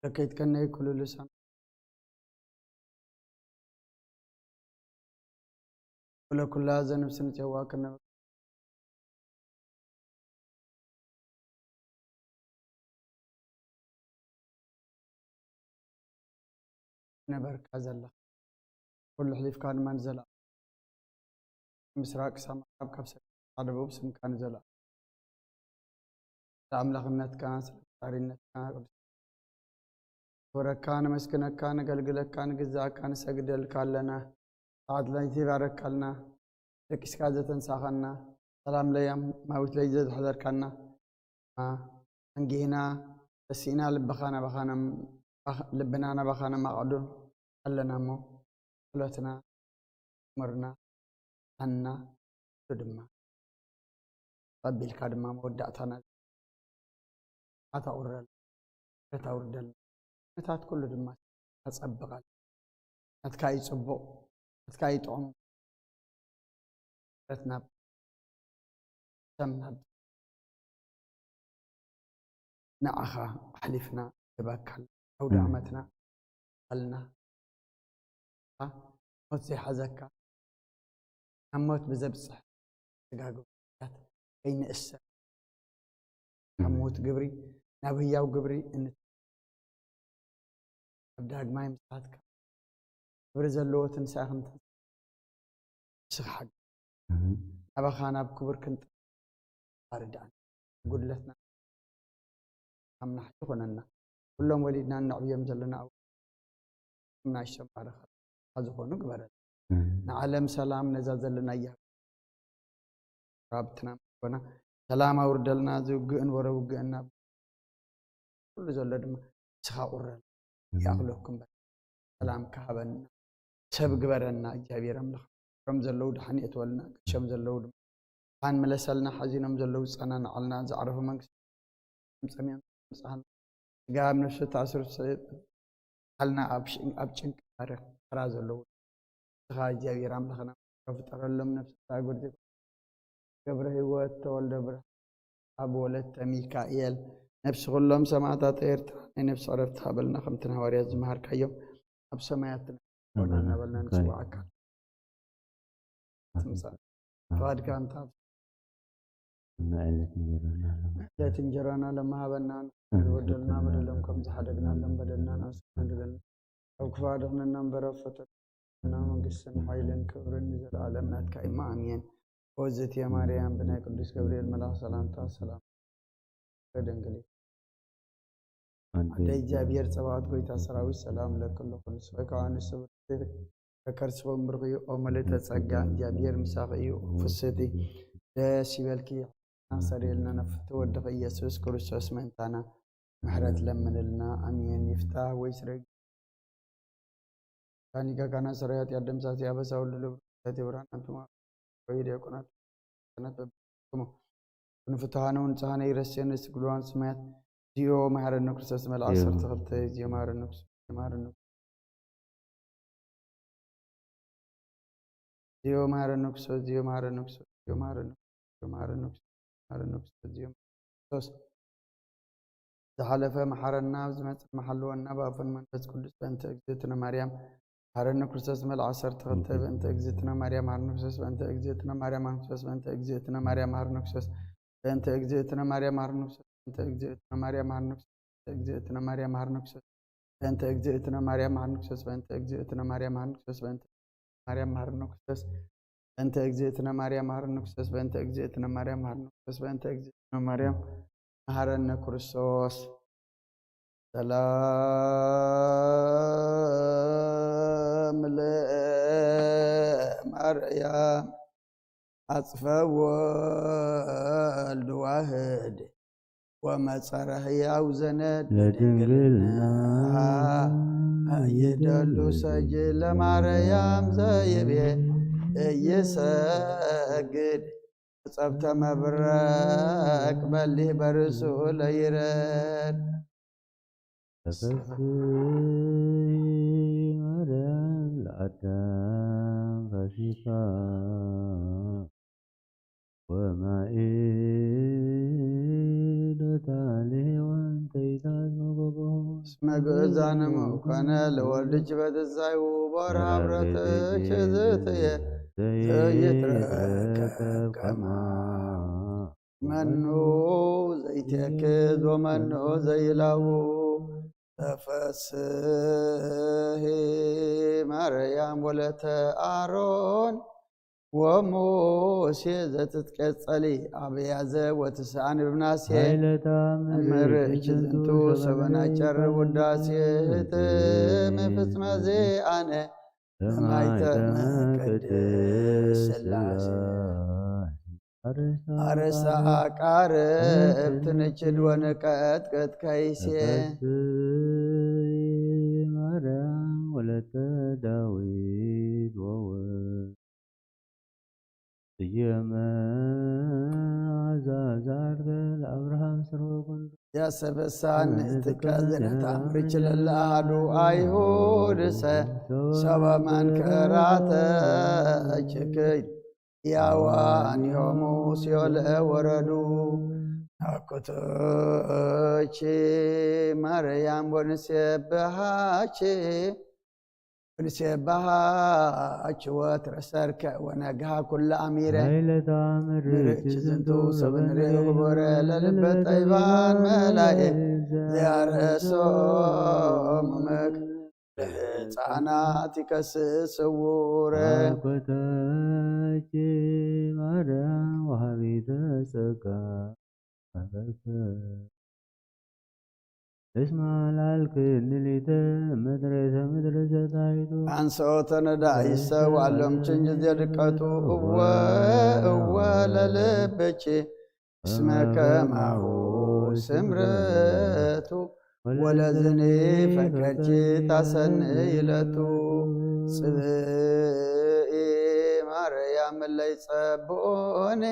ለከይት ከነይ ኩሉ ልሳን ኩለ ኩላ ዘነብስን ጨዋ ከነበ ነበርካ ዘለኻ ኩሉ ሕሊፍካ ድማ ንዘላ ምስራቅ ክሳብ ምዕራብ ካብ ሰሜን ክሳብ ደቡብ ስምካ ንዘላ ኣምላኽነትካ ስለ ፈጣሪነትካ ቅዱስ ክብረካ ነመስግነካ ነገልግለካ ንግዛእካ ንሰግደልካ ኣለና ሰዓት ለይቲ ባረካልና ደቂስካ ዘተንሳኸና ሰላም ለያም ማዊት ለይ ዘዝሐዘርካና ኣንጊህና ተሲእና ልብኻ ናባኻ ልብና ናባኻ ነማቕዱ ኣለና እሞ ጸሎትና ምርና ኣና ድማ ቀቢልካ ድማ መወዳእታና ኣታውረል ኣታውርደል ነታት ኩሉ ድማ ተጸብቐል ናትካ እዩ ጽቡቕ ናትካ እዩ ጥዑም ናብ ሰምናብ ንዓኻ ኣሕሊፍና ንህበካ ኣለና። ኣውደ ኣመትና ኣልና ሞት ዘይሓዘካ ናብ ሞት ብዘብፅሕ ስጋ ግብርታት ከይንእሰር ካብ ሞት ግብሪ ናብ ህያው ግብሪ እን ኣብ ዳግማይ ምጽኣትካ ክብሪ ዘለዎ ትንሳኤ ክንትንሳእ ንስኻ ሓግዝ ናባኻ ናብ ክቡር ክንጥራይ ኣርድኣና ጉድለትና ኣምናሕ ይኾነና ኩሎም ወሊድና እነዕብዮም ዘለና ኣው ናሽቶም ባረኻ ዝኾኑ ግበረና ንዓለም ሰላም ነዛ ዘለና እያ ራብትና ኮና ሰላም ኣውርደልና ዝውግእን ወረ ውግእና ኩሉ ዘሎ ድማ ንስኻ ቁረን ይኣኽለኩም በል ሰላም ክሃበና ሰብ ግበረና እግዚኣብሔር ኣምላኽ ሮም ዘለዉ ድሓን የእትወልና ገሾም ዘለዉ ድማ ድሓን ምለሰልና ሓዚኖም ዘለዉ ዝጸናንዓልና ዝዓረፉ መንግስቲ ጸሚኦም ምጽኣን ስጋ ኣብ ነፍሲ ተኣስሩ ኣልና ኣብ ጭንቂ ማርያ ተራ ዘለዉ ንስኻ እግዚኣብሔር ኣምላኽና ፍጠረሎም ነፍሲ ተኣጉርቲ ገብረ ህይወት ተወልደ ብርሃን ኣብ ወለተ ሚካኤል ነብሲ ኩሎም ሰማዕታት ኤርትራ ናይ ነብሲ ዕረፍቲ ሃበልና ከምቲ ንሃዋርያት ዝመሃርካዮም ኣብ ሰማያት ትነብር እናበልና ንጽውዓካ ትምጻእ ፍቓድካ እንታ ዕለት እንጀራና ዕለት እንጀራና ለመሃበና ዝበደልና በደሎም ከም ዝሓደግናሎም በደልና ንኣስመልበልና ኣብ ክፋ ድኽነና እምበረ ፈተና መንግስትን ሓይልን ክብርን ንዘለኣለም ናትካ እዩ ኣሜን። ኦዝእትየ ማርያም ብናይ ቅዱስ ገብርኤል መልኣኽ ሰላምታ ሰላም ደንግል ኣደ እግዚኣብሔር ጸባኦት ጎይታ ሰራዊት ሰላም ለክሉ ኩሉ ስፈካ ኣንስቶ ከከርስፎም ብርኽዩ ኦመልእተ ጸጋ እግዚኣብሔር ምሳኺ እዩ ፍስቲ ደስ ይበልኪ ኣሰሪልና ነፍቲ ወድኺ ኢየሱስ ክርስቶስ ምእንታና ምሕረት ለምንልና ኣሜን። ይፍታ ወይ ስረግ ካኒካ ካና ሰራያት ያደምሳሲ ኣበሳ ወልድ ለብርታት የብራን ኣንቱማ ወይ ዲያቆናት ሰነት በብኩሞ ንፍትሃነ ንጽሃነ ይረስየን ንስግድዋን ስማያት ዚዮ መሐረነ ክርስቶስ መልዓ ሰርተ ክልተ ዚዮ መሐረነ ክርስቶስ ዚዮ መሐረነ ዚዮ መሐረነ ክርስቶስ ዚዮ መሐረነ ክርስቶስ ዚዮ መሐረነ ክርስቶስ ዚዮ መሐረነ ክርስቶስ መሐረነ ክርስቶስ ዚዮ መሐረነ ክርስቶስ ዝሓለፈ መሓረና ኣብ ዝመጽእ መሓልወና ብኣፈን መንፈስ ቅዱስ በእንተ እግዝእትነ ማርያም መሓረኒ ክርስቶስ መልዓ ዓሰርተ ክልተ በእንተ እግዝእትነ ማርያም መሓረኒ ክርስቶስ በእንተ እግዝእትነ ማርያም መሓረኒ ክርስቶስ በእንተ እግዝእትነ ማርያም መሓረኒ ክርስቶስ በእንተ እግዝእትነ ማርያም መሓረኒ ክርስቶስ በእንተ እግዝእትነ ማርያም መሓረኒ ክርስቶስ በእንተ እግዝእትነ ማርያም መሓረኒ ክርስቶስ በእንተ እግዝእትነ ማርያም መሓረኒ ክርስቶስ በእንተ እግዝእትነ ማርያም መሓረኒ ክርስቶስ በእንተ ማርያም መሓረኒ ክርስቶስ በእንተ እግዝእትነ ማርያም መሓረኒ ክርስቶስ በእንተ እግዝእትነ ማርያም መሓረኒ ክርስቶስ በእንተ እግዝእትነ ማርያም መሃረነ ክርስቶስ ሰላም ለማርያም ኣጽፈ ወልድ ዋህድ ወመጸረ ሕያው ዘነድ ለድንግልና ኣይደሉ ሰጅ ለማርያም ዘይቤ እይሰግድ ጸብተ መብረቅ በሊህ በርሱ ለይረድ ተፈስሒ ማርያም ለአዳም ፋሲካ ወማኤዶታ ለሔዋን ተይታት መጎጎ እስመ ግእዛን እምኮነ ለወልድኪ በትንሳኤሁ፣ በወርሃ ብረትኪ ዝትየ ዘይትረከብ ከማ። መኑ ዘይትየክዝ ወመኑ ዘይላቡ። ተፈስሒ ማርያም ወለተ ኣሮን ወሙሴ ዘትትቀጸሊ፣ አብያዘ ወትስአን ብምናሴ። ኃይለ ተአምር እምር እቺ ዝንቱ ሰበና ጨር ውዳሴ። ህትም ፍጽመ ዜአነ በማይተመ ቅድስት ሥላሴ። አርሳ ቃርብ ትንችድ ወንቀጥቅጥ ከይሴ። ተፈስሒ ማርያም ወለተ ዳዊት ወወ ስየመ አዛዛር ለአብርሃም ስርወ ኩንቱ። ያሰበሳን ትካል ዘነታምርች ለለ አሃዱ አይሁድ ሰ ሰበ መንከራተ እችክይ ያዋን ዮሙ ሲኦል ወረዱ። አኩቶች ማርያም ወንሴብሃች ወንሴብሃች ወትረ ሰርክ ወነግሃ ኩለ አሚረ። ኃይለ ተአምር ምርች ዝንቱ ሰበ ንሬ ክቡረ ለልበ ጠይባን መላኤ ዘያረሶም ምክ ለህፃናት ይከስስ ስውረ። አኮተኪ ማርያም ወሃቢተ ጸጋ አበከ እስማ ላልክ ንሊተ መድረሰ ምድር ዘታይቱ። አንሰኦ ተነዳ ይሰው አሎም ችንጅ ዘድቀቱ። እወ እወ ለልብኪ እስመ ከማሁ ስምረቱ ወለዝኒ ፈቀድኪ ታሰንይ ለቱ። ጽብኢ ማርያም ለይጸብኦኒ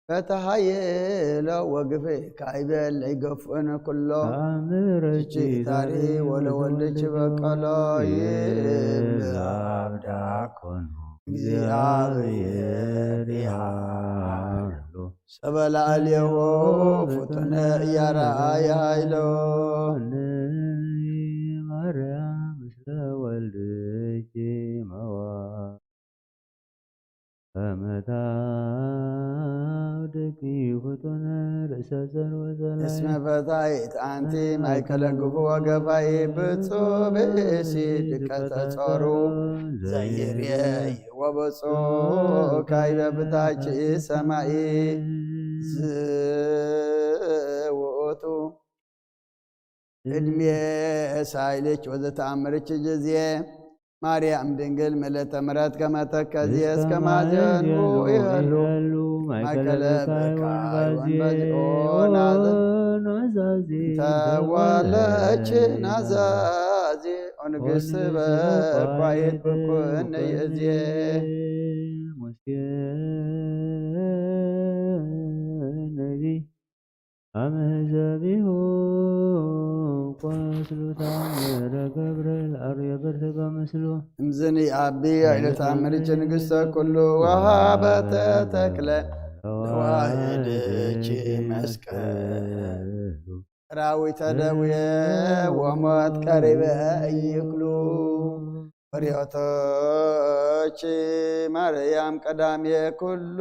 ፈተሃየሎ ወግፌ ካይበል ለይገፍእን ኩሎ። ተአምረኪ ችታሪ ወለወልድኪ በቀሎ ይብል አብ ዳኮኑ እግዚአብሔር ይሃሉ። ሰበ ላዕሌሁ ፍጡነ እያረአየ ኃይሎ። ማርያም ምስለ ወልድኪ መዋ ከመታው ደቂ ፍጡነ ርእሰ ዘር ወዘላይ። እስመ ፈታይት አንቲ ማእከለ ግፉ ወገፋይ ብፁዕ ብእሲ ድቀተ ጾሩ ዘይርየይ ወብፁዕ ካይበ ብታች ሰማይ ዝውእቱ። እድሜ ሳይልች ወዘተአምርች ጊዜ ማርያም ድንግል ምልዕተ ምሕረት ከመተከዜ እስከ ማዘኑ ይህሉ ማእከለ ብካይ ወንበዚኦ ናዘ ተዋለች ናዛዜ ኦንግስ በባይት ብኩን ይእዜ ሙሴ ነቢ አመ ህዘቢሁ ቆስሉ ታምረ ገብረ ለአርየ በርትበ ምስሉ። እምዝኒ አቢ ኃይለ ታምርች ንግሥተ ኩሉ ወሃበተ ተክለ ለዋህድች መስቀሉ። ራዊተ ደዌ ወሞት ቀሪበ እይክሉ። ፍሬቶች ማርያም ቀዳሜ ኩሉ።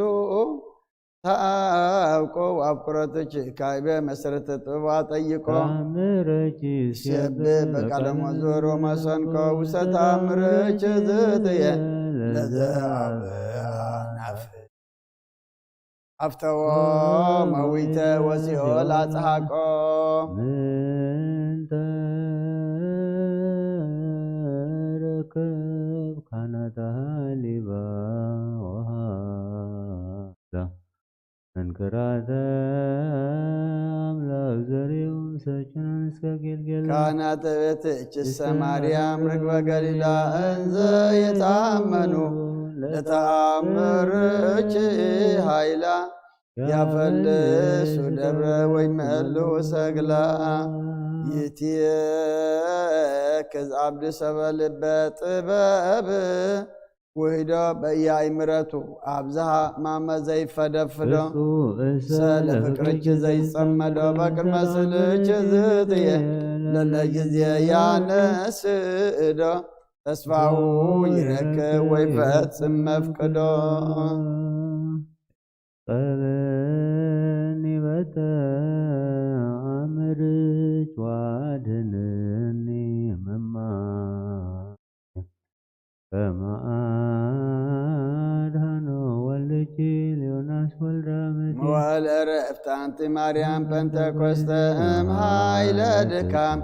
ታውቆ አብኩረቶች ካይበ መሰረተ ጥበብ አጠይቆ። ታምረኪ ሲያብ በቃለ መዝሙር ወመሰንቆ ውስተ ታምረኪ ዝትየ ለዘ አብ ናፍ አፍተዎ መዊተ ወሲኦል አጽሓቆ። ምንተ ረከብ ካናታ ሃሊባ ወሃላ መንክራተ አምላክ ዘሪው ሰችነን እስከ ጌልጌላ። ካህናተ ቤት እችሰ ማርያም ርግበ ገሊላ እንዘ የታመኑ ለተአምርች ኃይላ ያፈልሱ ደብረ ወይመሉ ሰግላ። ይትየክዝ አብድ ሰበ ልበ ጥበብ ውሂዶ በያይ ምረቱ አብዝሃ ማመ ዘይፈደፍዶ። እሱ እሰ ሰለ ፍቅርች ዘይጸመዶ በቅድመ ስልች ዝትየ ለለ ጊዜ ያነስእዶ ተስፋው ይረክብ ወይ ፈጽም መፍቅዶ። ቀበኒ በተ ኣምርች ዋድንኒ መማ ከመ አድኃኖ ወልድኪ ዮናስ ወልደ አመቲ። መዋዕለ ዕረፍት አንቲ ማርያም ጴንጠቆስጠ እም ኃይለ ድካም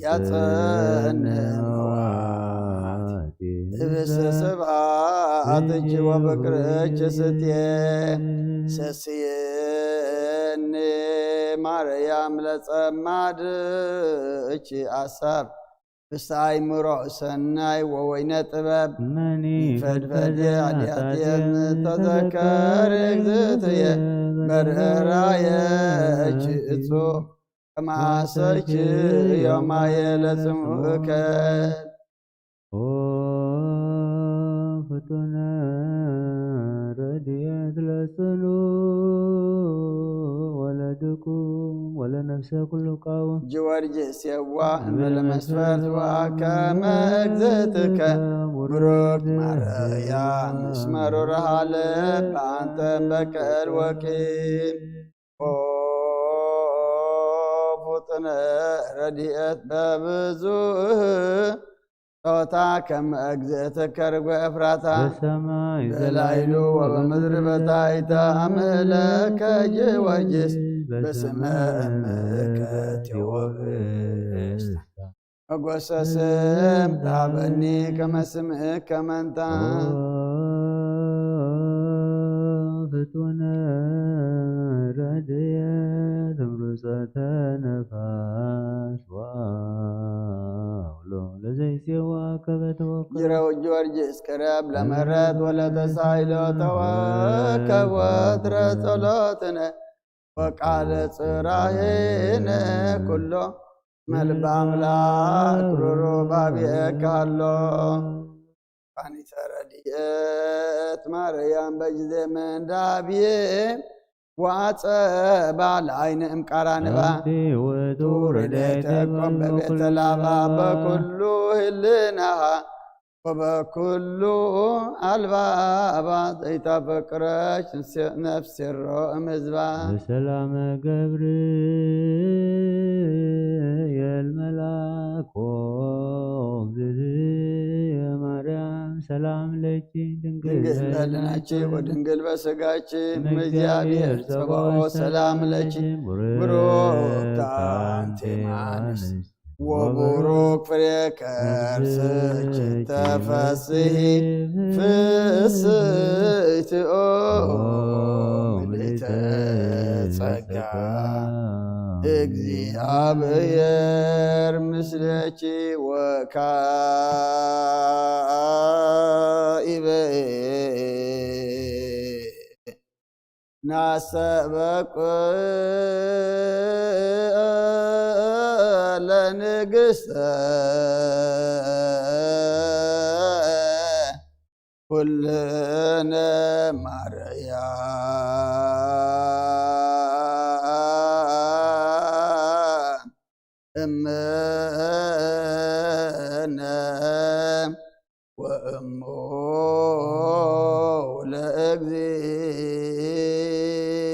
ያጸን መዋዕት። ህብስተ ስብሐትኪ ወፍቅርኪ ስቴ ሰስየኒ ማርያም ለጸማድኪ አሳብ። ብስተ አይምሮ ሰናይ ወወይነ ጥበብ መኒ ፈድፈድ ኃጢአትየን ተዘከር እግዝእትየ በርህራየኪ እጹ ከማሰኪ ዮማየ ለጽምኡከ። ኦ ፍጡነ ረድኤት ለጽኑ ወለድኩም ወለነፍሰ ኩሉ ቃው ጊዮርጊስ የዋህ እምል መስፈርት ወአከመ እግዝእትከ ብሩክ ማርያም እስመ ሩርሃ ልብ አንተ በቀል ወቂም። ኦ ፍጡነ ረድኤት በብዙህ ጾታ ከመ እግዝእትከ ርግወ እፍራታ በሰማይ በላይሉ ወበምድር በታይታ አምለከ ጊዮርጊስ በስመ እምከ ቴዎብስታ። መጎሰ ስም ታበኒ ከመ ስምከ መንታ። ፍጡነ ረድኤት እምርጸተ ነፋስ ወአውሎ ለዘይሴዋ ከበ ተወክሎ። ጅረው ጊዮርጊስ ቅረብ ለምህረት ወለተሳይሎ ተወከብ ወትረ ጸሎትነ ወቃለ ጽራሄነ ኩሎ መልብ አምላክ ሩሩ ባብየካሎ። ቃኒተ ረድኤት ማርያም በጊዜ ምንዳብዬ ዋጸባ ለአይነ እምቃራንባ አንቲ ውእቱ ቱርዳይተ ረድኤተ ቆም በቤተ ላባ በኩሉ ህልናሃ ወበኩሉ አልባባ ዘይታፈቅረች ነፍስ ሴሮ እምህዝባ። በሰላመ ገብርኤል መልአኮ እግዝእትየ ማርያም ሰላም ለኪ ድንግል ድንግል በልናች ወድንግል በስጋች እም እግዚአብሔር ጸባኦት ሰላም ለኪ ብሩክት አንቲ እምአንስት ወቡሩክ ፍሬ ከርስኪ ተፈስሒ ፍስሕቲ ኦ ምልዕተ ጸጋ እግዚአብሔር ምስሌኪ ወካኢበ ናስተበቁ ለንግስተ ኩልነ ማርያም እምነ ወእሙ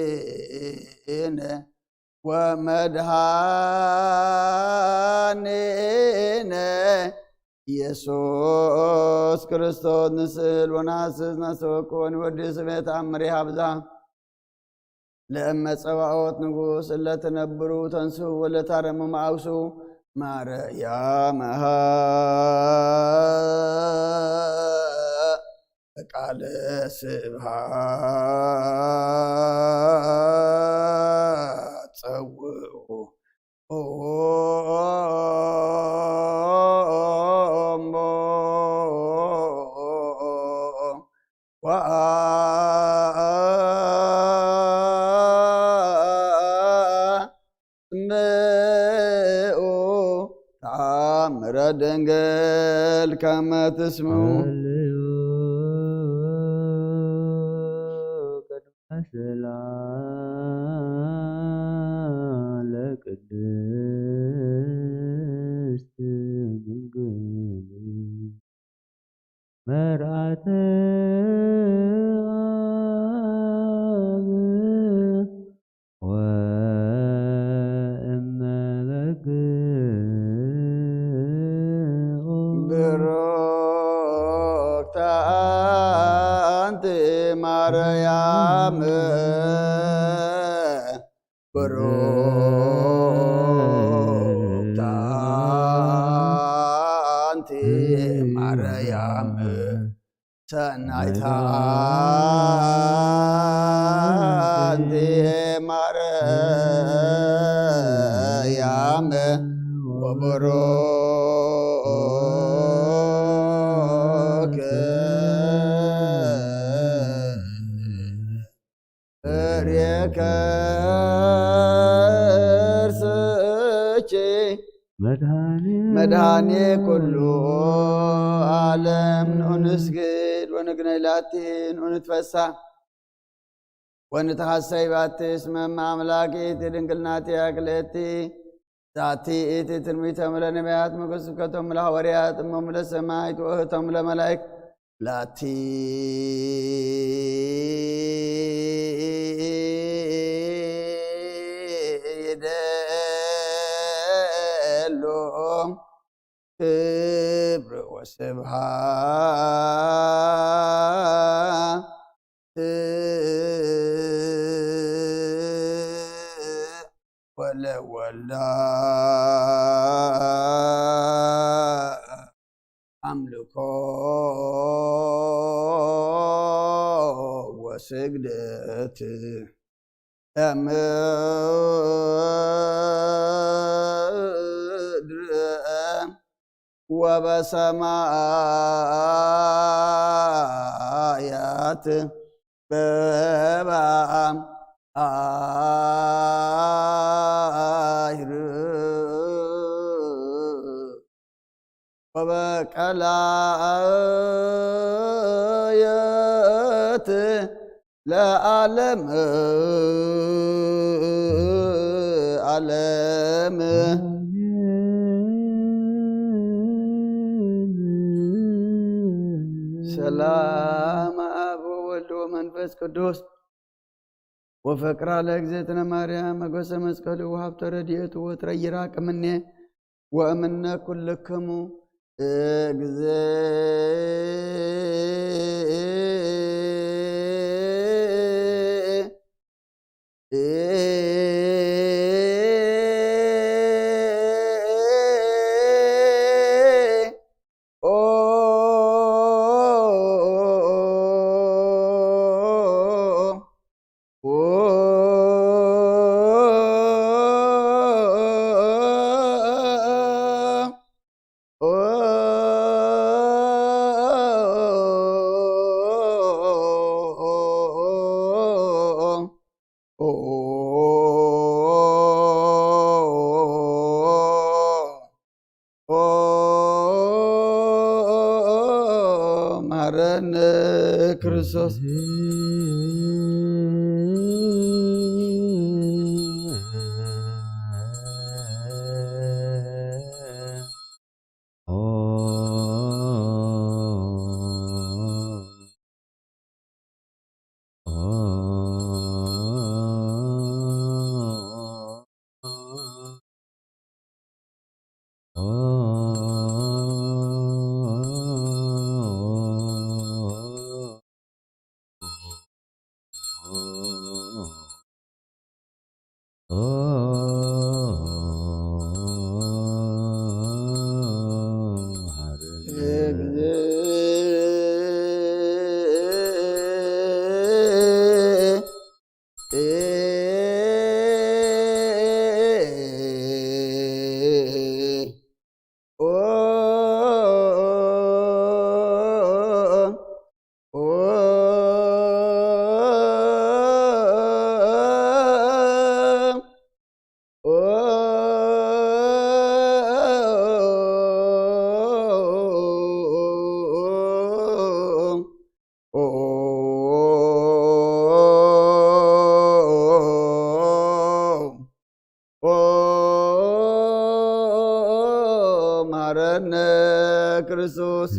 ለእግዚእነ ወመድኃኒነ ኢየሱስ ክርስቶስ። ንስእል ወናስስ ነሰወቅወን ወዲ ስሜት አምሪ ሀብዛ ለእመ ጸባኦት ንጉስ እለ ትነብሩ ተንሱ ወለታረሙ መአውሱ ማርያም ቃለ ስብሐት ጸውዑ ወአስምዑ ተአምረ ድንግል ከመ ትስምዑ። ጸልዩ ቅድመ ስእላ ለቅድስት መርዓተ ኣብ ወእመ በግኦ። ብሩክታ ኣንቲ ማርያም፣ ብሩክታ ኣንቲ ማርያም፣ ሰናይታ ኣንቲ ማርያም፣ ወብሩክ ፍሬ ከርስኪ መድኃኔ መድኃኔ ኩሉ ዓለም። ንዑ ንስግድ ወንግነይ ላቲ፣ ንዑ ንትፈሳ ወንትሐሰይ ባቲ፣ እስመ እመ አምላክ ይእቲ ድንግል ናቲ አክለቲ። ዛቲ ይእቲ ትንቢቶም ለነቢያት፣ ምክር ስብከቶም ለሐዋርያት፣ እሞም ለሰማዕት፣ ወእህቶም ለመላእክት። ላቲ ይደሉ ክብር ወስብሐት ወለወልዳ አምልኮ ወስግደት ለምድር ወበሰማያት በባህር ወበቀላየት ለዓለም ዓለም። ሰላም አብ ወወልድ ወመንፈስ ቅዱስ ወፍቅራ ለእግዝእትነ ማርያም መጎሰ መስቀሉ ወሀብተ ረድኤቱ ወትረ ይራቅ እምኔ ወእምነ ኩልክሙ እግዝእ ማረነ ክርስቶስ። ማረነ ክርስቶስ።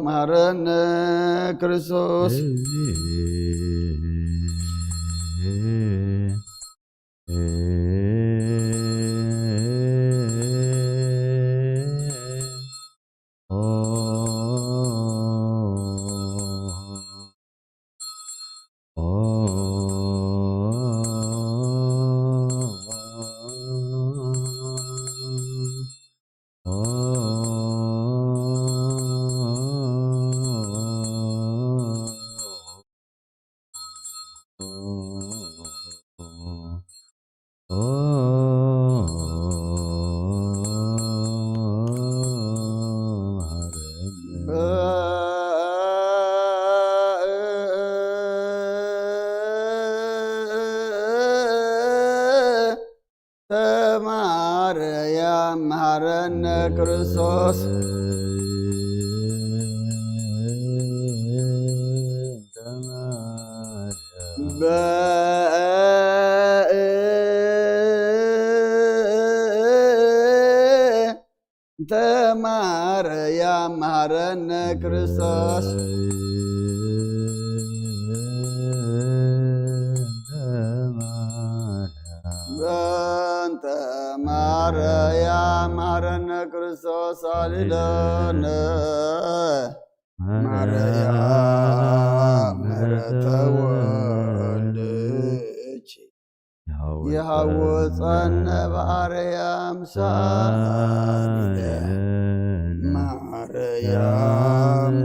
ማረነ ክርስቶስ። ተማርያም መሃረነ ክርስቶስ። በእንተ ማርያም መሃረነ ክርስቶስ። በእንተ ማርያም መሃረነ ክርስቶስ። አሊለነ ማርያም ምሕረተ ወልድኪ ይሃውፀነ በአርያም ሳሊለ ማርያም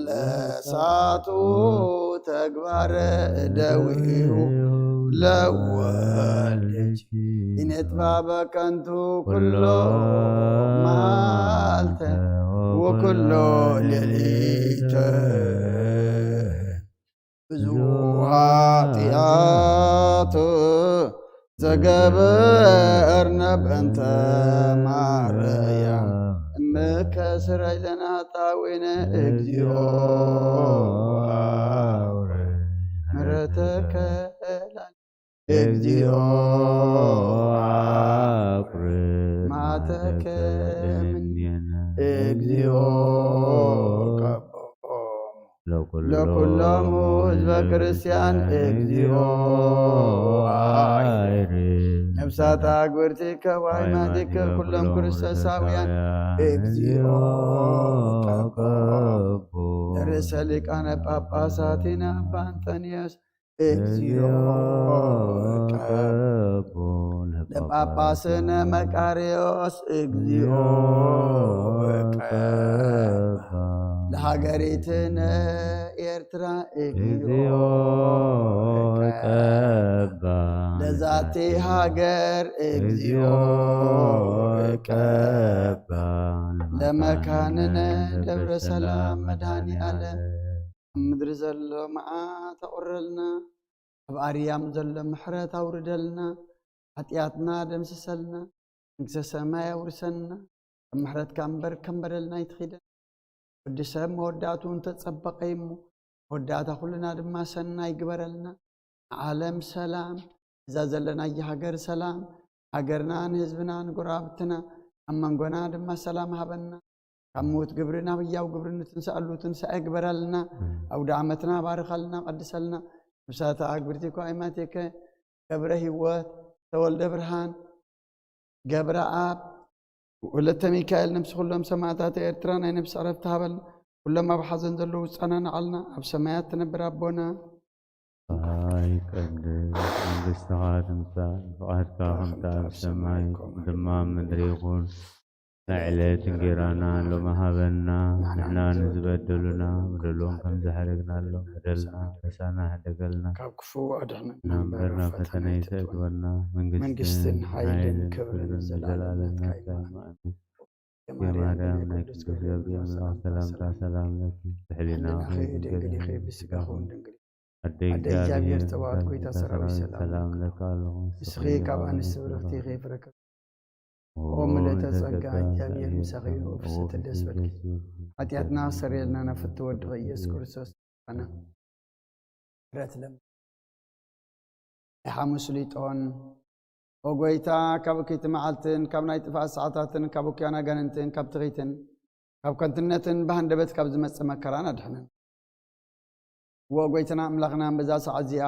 ለሳቱ ተግባረ እደዊሁ ለወልድኪ ይነጥባ በከንቱ ኩሎ መዓልተ ወኩሎ ሌሊተ። ብዙ ኃጢአት ዘገበርነ በእንተ ማርያም እምከ ስረይ ለነ ኃጣውኢነ። እግዚኦ አውረ ምሕረተከ ላዕሌነ። እግዚኦ አውረ መዓተከ እምኔነ። እግዚኦ ቀቦ ለኩሎሙ ህዝበ ክርስቲያን። እግዚኦ አይር ነፍሳት አግብርቲከ ወአይማቲከ ኩሎም ክርስቶሳውያን። እግዚኦ ቀቦ ለርእሰ ሊቃነ ጳጳሳቲነ አባ አንጠንዮስ። እግዚኦ ቀቦ ለጳጳስነ መቃርዮስ። እግዚኦ ቀባ ለሃገሪትነ ኤርትራ። እግዚኦ ቀባ ለዛቲ ሃገር። እግዚኦ ቀባ ለመካንነ ደብረ ሰላም መድኃኔ ዓለም። ኣብ ምድሪ ዘሎ መዓት ኣቑረልና፣ ኣብ ኣርያም ዘሎ ምሕረት ኣውርደልና፣ ሓጢኣትና ደምስሰልና፣ መንግስተ ሰማይ ኣውርሰና። ከም ምሕረትካ እምበር ከም በደልና ኣይትኺደን። ወዲ ሰብ መወዳእትኡ እንተጸበቐ እዩ እሞ፣ መወዳእታ ኩልና ድማ ሰናይ ግበረልና። ንዓለም ሰላም፣ እዛ ዘለናያ ሃገር ሰላም፣ ሃገርና ንህዝብና ንጎረባብትና፣ ኣብ መንጎና ድማ ሰላም ሃበና። ካብ ምዉት ግብሪ ናብ ህያው ግብሪ ንትንሳኣሉ ትንሳኤ ግበረልና። ኣውደ ዓመትና ባርኸልና፣ ቀድሰልና። ነፍሳት ኣግብርቲ እኳ ኣይማቴከ፣ ገብረ ህይወት፣ ተወልደ ብርሃን፣ ገብረኣብ፣ ወለተ ሚካኤል፣ ነፍሲ ኩሎም ሰማእታት ኤርትራ ናይ ነፍሲ ዕረፍቲ ሃበልና። ኩሎም ኣብ ሓዘን ዘለዉ ጸናንዓልና። ኣብ ሰማያት ትነብር ኣቦና። ፀሓይ ቀድስ፣ መንግስትኻ ትምጻእ፣ ፍቓድካ ከምቲ ኣብ ሰማይ ከምኡ ድማ ኣብ ምድሪ ይኹን። ናይ ዕለት እንጌራና ሎሚ ሃበና፣ ንሕና ንዝበደሉና በደሎም ከም ዝሓደግናሎም በደልና ከሳና ሕደገልና። ካብ ክፉ ኣድሕነና እምበር ናብ ፈተና ኣይተእትወና። መንግስትን ሓይልን ክብርን ንዘለኣለም ናትካ እዩ። ኣሜን። የማርያም ናይ ቅዱስ ገብርኤል መልኣክ ሰላምታ ሰላም ለኪ። ብሕሊናኺ ድንግል ኢኺ፣ ብስጋኺ እውን ድንግል ኢኺ። ኣደ ኣደ እግዚኣብሔር እግዚኣብሔር ጸባኦት ጎይታ ሰራዊት ሰላም ሰላም ለኪ። ለካ ኣለኹ። ንስኺ ካብ ኣንስቲ ብርኽቲ ኢኺ፣ ፍረ ከርሥኪ ኦ ምልእተ ጸጋ፣ እግዚኣብሔር ምሳኺ እዩ። ፍስሕቲ ደስ በልኪ። ሓጢኣትና ኣስተሰርየልና፣ ናብ ፍትወ ወድኺ ኢየሱስ ክርስቶስ ኣና ምሕረት ለም ናይ ሓሙስ ሊጦን። ኦ ጎይታ፣ ካብ እክይቲ መዓልትን ካብ ናይ ጥፍኣት ሰዓታትን ካብ እኩያን ኣጋንንትን ካብ ትኺትን ካብ ከንትነትን ብሃንደበት ካብ ዝመጽእ መከራን ኣድሕነን። እወ ጎይታና ኣምላኽና፣ በዛ ሰዓት እዚኣ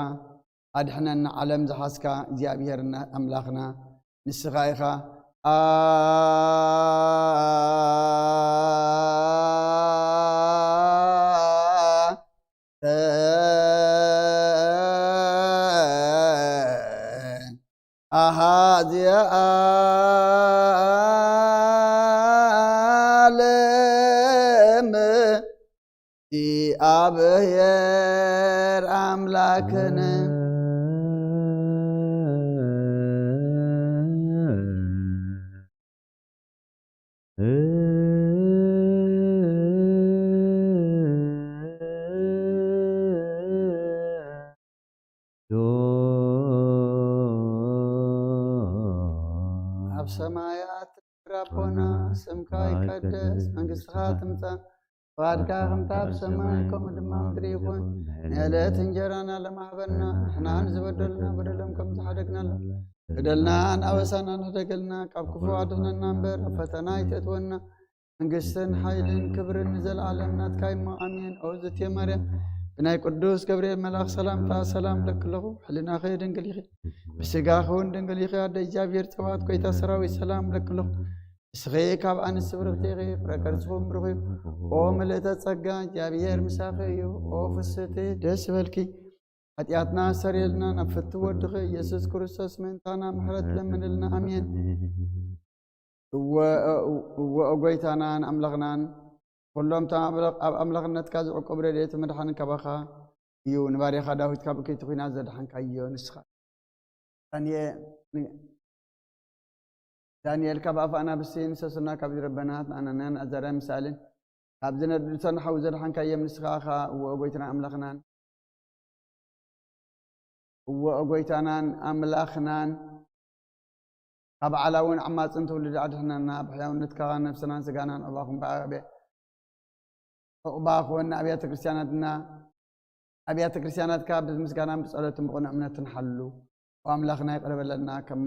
ኣድሕነና። ዓለም ዝሓዝካ እግዚኣብሄርና ኣምላኽና ንስኻ ኢኻ። ኣንተ ኣሃዚ ዓለም እግዚኣብሔር ኣምላክን። ኣብ ሰማያት ኣቦና፣ ስምካ ይቀደስ፣ መንግስትኻ ትምጻእ፣ ፍቓድካ ከምታ ኣብ ሰማይ ከምኡ ድማ ኣብ ምድሪ ይኹን። ንዕለት እንጀራና ሎሚ ሃበና፣ ንሕና ንዝበደሉና በደሎም ከም ዝሓደግናሎም፣ በደልናን ኣበሳናን ሕደገልና፣ ካብ ክፉ ኣድሕነና እምበር ኣብ ፈተና ኣይተእትወና። መንግስትን ሓይልን ክብርን ንዘለኣለም ናትካ እሞ ኣሜን። ኦ ዝትየ ማርያም፣ ብናይ ቅዱስ ገብርኤል መልኣኽ ሰላምታ ሰላም እብለኪ ኣለኹ። ሕልናኺ ድንግል ኢኺ፣ ብስጋኺ እውን ድንግል ኢኺ። ኣደ እግዚኣብሔር ጸባኦት፣ ጎይታ ሰራዊት፣ ሰላም እብለኪ ኣለኹ። ንስኺ ካብ ኣንስቲ ብርኽቲ ኢኺ፣ ፍረ ከርስኺ እውን ብሩኽ እዩ። ኦ ምልእተ ጸጋ፣ እግዚኣብሔር ምሳኺ እዩ። ኦ ፍስሕቲ፣ ደስ ይበልኪ፣ ሓጢኣትና ኣስተሰርየልና፣ ናብ ፍትው ወድኺ ኢየሱስ ክርስቶስ ምእንታና ምሕረት ለምንልና። ኣሜን። እወ፣ እወ፣ ጎይታናን ኣምላኽናን፣ ኩሎም እቶም ኣብ፣ ኣብ ኣምላኽነትካ ዝዕቁብ ረድኤት ምድሓን ካባኻ እዩ። ንባርያኻ ዳዊት ካብ እክይቲ ኲናት ዘድሓንካዮ ንስኻ። ዳንኤ-፣ ን-፣ ዳንኤል ካብ ኣፍ ኣናብስቲ ንሰሱና ካብ ዝረበናት ንኣናንያን ኣዛርያን ሚሳኤልን ካብ ዝነድድ እቶን ሓዊ ዘድሓንካዮም ንስኻ ኢኻ። እወ፣ ጎይታና ኣምላኽናን እወ፣ ጎይታናን ኣምላኽናን፣ ካብ ዓላውን ዓማጽን ትውልዲ ኣድሕነና። ብሕያውነትካ ነፍስናን ስጋናን ዑቕባ ክንበ-፣ ዕቑባ ክወን ንኣብያተ ክርስቲያናትና፣ ኣብያተ ክርስቲያናትካ ብምስጋናን ብጸሎትን ብቕኑዕ እምነትን ሓሉ። ኦ ኣምላኽና፣ ይቕረ በለልና፣ ከም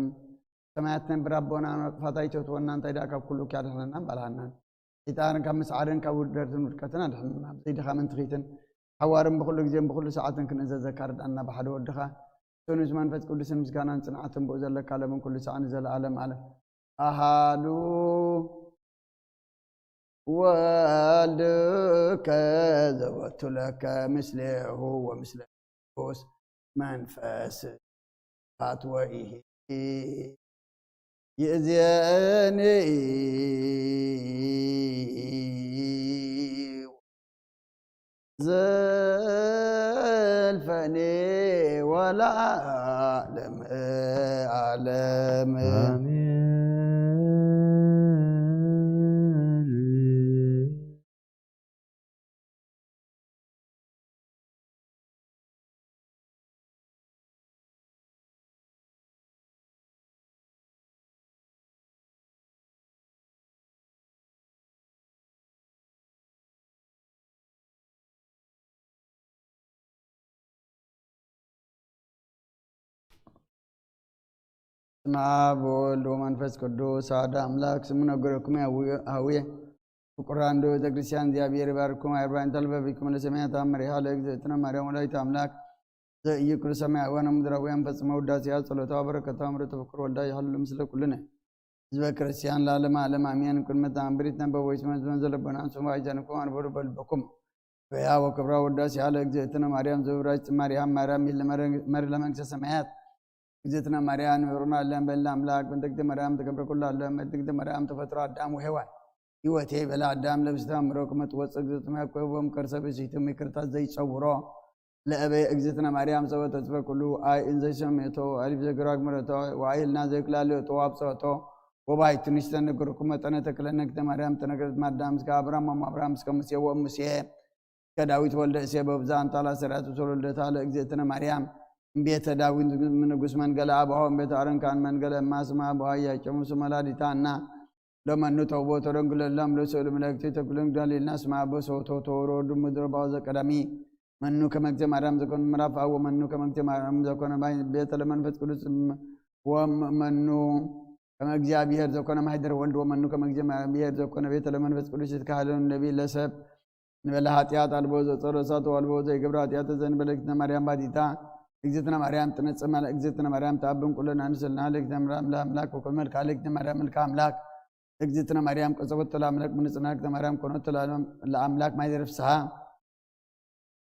ሰማያት ትነብር ኣቦና፣ ናብ ጥፋት ኣይተእትወና፣ እንታይ ደኣ ካብ ኩሉ ኣድሕነና እምበኣልሃናን። ሰይጣን ካብ ምስዓርን ካብ ውርደትን ውድቀትን ኣድሕነና። ብዘይ ድኻምን ትኺትን፣ ሓዋርን ብኹሉ ግዜን ብኹሉ ሰዓትን ክንእዘዘካ ርድኣና፣ ብሓደ ወድኻ፣ ስኑስ መንፈስ ቅዱስን ምስጋናን ጽንዓትን ብኡ ዘለካ፣ ለምን ኩሉ ሰዓት ንዘለኣለም ዓለም። ኣሃዱ ወልድከ ዘወቱ ለከ ምስሌሁ ወምስለ ቅዱስ መንፈስ ኣትወኢሂ ይእዜኒ ዘልፈኒ ወለዓለም ዓለም። ኣሜን። በስመ አብ ወወልድ ወመንፈስ ቅዱስ አሐዱ አምላክ። ስሙ ነገረኩም ያውየ ፍቁራን እንዶ ቤተ ክርስቲያን እግዚአብሔር ይባርኩም። አርባዕን ተልበቢኩም ለሰማያት አመሪሃ ለእግዝእትነ ማርያም ወላዲተ አምላክ ዘኢይኩሉ ሰማያውያን ወምድራውያን ፈጽመ ውዳሴያ ጸሎታ በረከታ ምረተ ፍቅር ወልዳ ይሃሉ ምስለ ኩልነ ህዝበ ክርስቲያን ለዓለመ ዓለም አሜን። ቅድመ ተአምሪት ነበቦ ይስመ ዝመን ዘለቦና አንሱም አይዘንኩም አንበሩ በልበኩም በያ ወክብራ ውዳሴ ያለ እግዝእትነ ማርያም ዘውራጅ ማርያም ማርያም ይል መሪ ለመንግስተ ሰማያት። እግዝእትነ ማርያም ንብሩና ለም በልና አምላክ በእንተ እግዝእትነ ማርያም ተገብረ ኩሉ አለም በእንተ እግዝእትነ ማርያም ተፈጥሮ አዳም ወሔዋን ህይወቴ በላ አዳም ለብስታ ምሮ ክመጥ ወፅ እግዝእትነ ኮይቦም ከርሰ ብሲትም ይቅርታ ዘይጸውሮ ለእበ እግዝእትነ ማርያም ጸወተ ጽፈ ኩሉ አይ እንዘይ ሰሜቶ አሊፍ ዘግራግ ምረቶ ወአይልና ዘይክላለ ጠዋብ ጸወቶ ወባይቱ ንስተንግርኩ መጠነ ተክለነ እግዝእትነ ማርያም ተነገረት ማዳም እስከ አብርሃም አም አብርሃም እስከ ሙሴ ወሙሴ እስከ ዳዊት ወልደ እሴ በብዛ አንታላ ሰራቱ ተወልደታ ለእግዝእትነ ማርያም እምቤተ ዳዊት ንጉስ መንገለ አብሆ እምቤተ አረንካን መንገለ እማስማ አብሆ ያጨሙ ስመላዲታ እና ለመኑ ተውቦ ተደንግለላም ለስእሉ መላእክቲ ተክሉን ዳሊልና ስማ አቦ ሰውቶ ተወሮ ድሙ ድረባው ዘቀዳሚ መኑ ከመ እግዝእተ ማርያም ዘኮነ ምዕራፍ አብ ወመኑ ከመ እግዝእተ ማርያም ዘኮነ ማይ ቤተ ለመንፈስ ቅዱስ ወመኑ ከመ እግዚአብሔር ዘኮነ ማህደር ወልድ ወመኑ ከመ እግዚአብሔር ዘኮነ ቤተ ለመንፈስ ቅዱስ ይትካህለኑ ነቢ ለሰብ ንበለ ኃጢአት አልቦ ዘጸሮ እሳት አልቦ ዘይገብረ ኃጢአት ዘንበለ እግዝእትነ ማርያም ባዲታ እግዝእትነ ማርያም ትነጽእ ማለ እግዝእትነ ማርያም ተአብን ኩለን አንስልና ለእግዝእትነ ማርያም ለአምላክ ወኩል መልካ ለእግዝእትነ ማርያም መልካ አምላክ እግዝእትነ ማርያም ቀጸወት ለአምላክ ምንጽና እግዝእትነ ማርያም ኮኖት ለአምላክ ማይደር ፍስሐ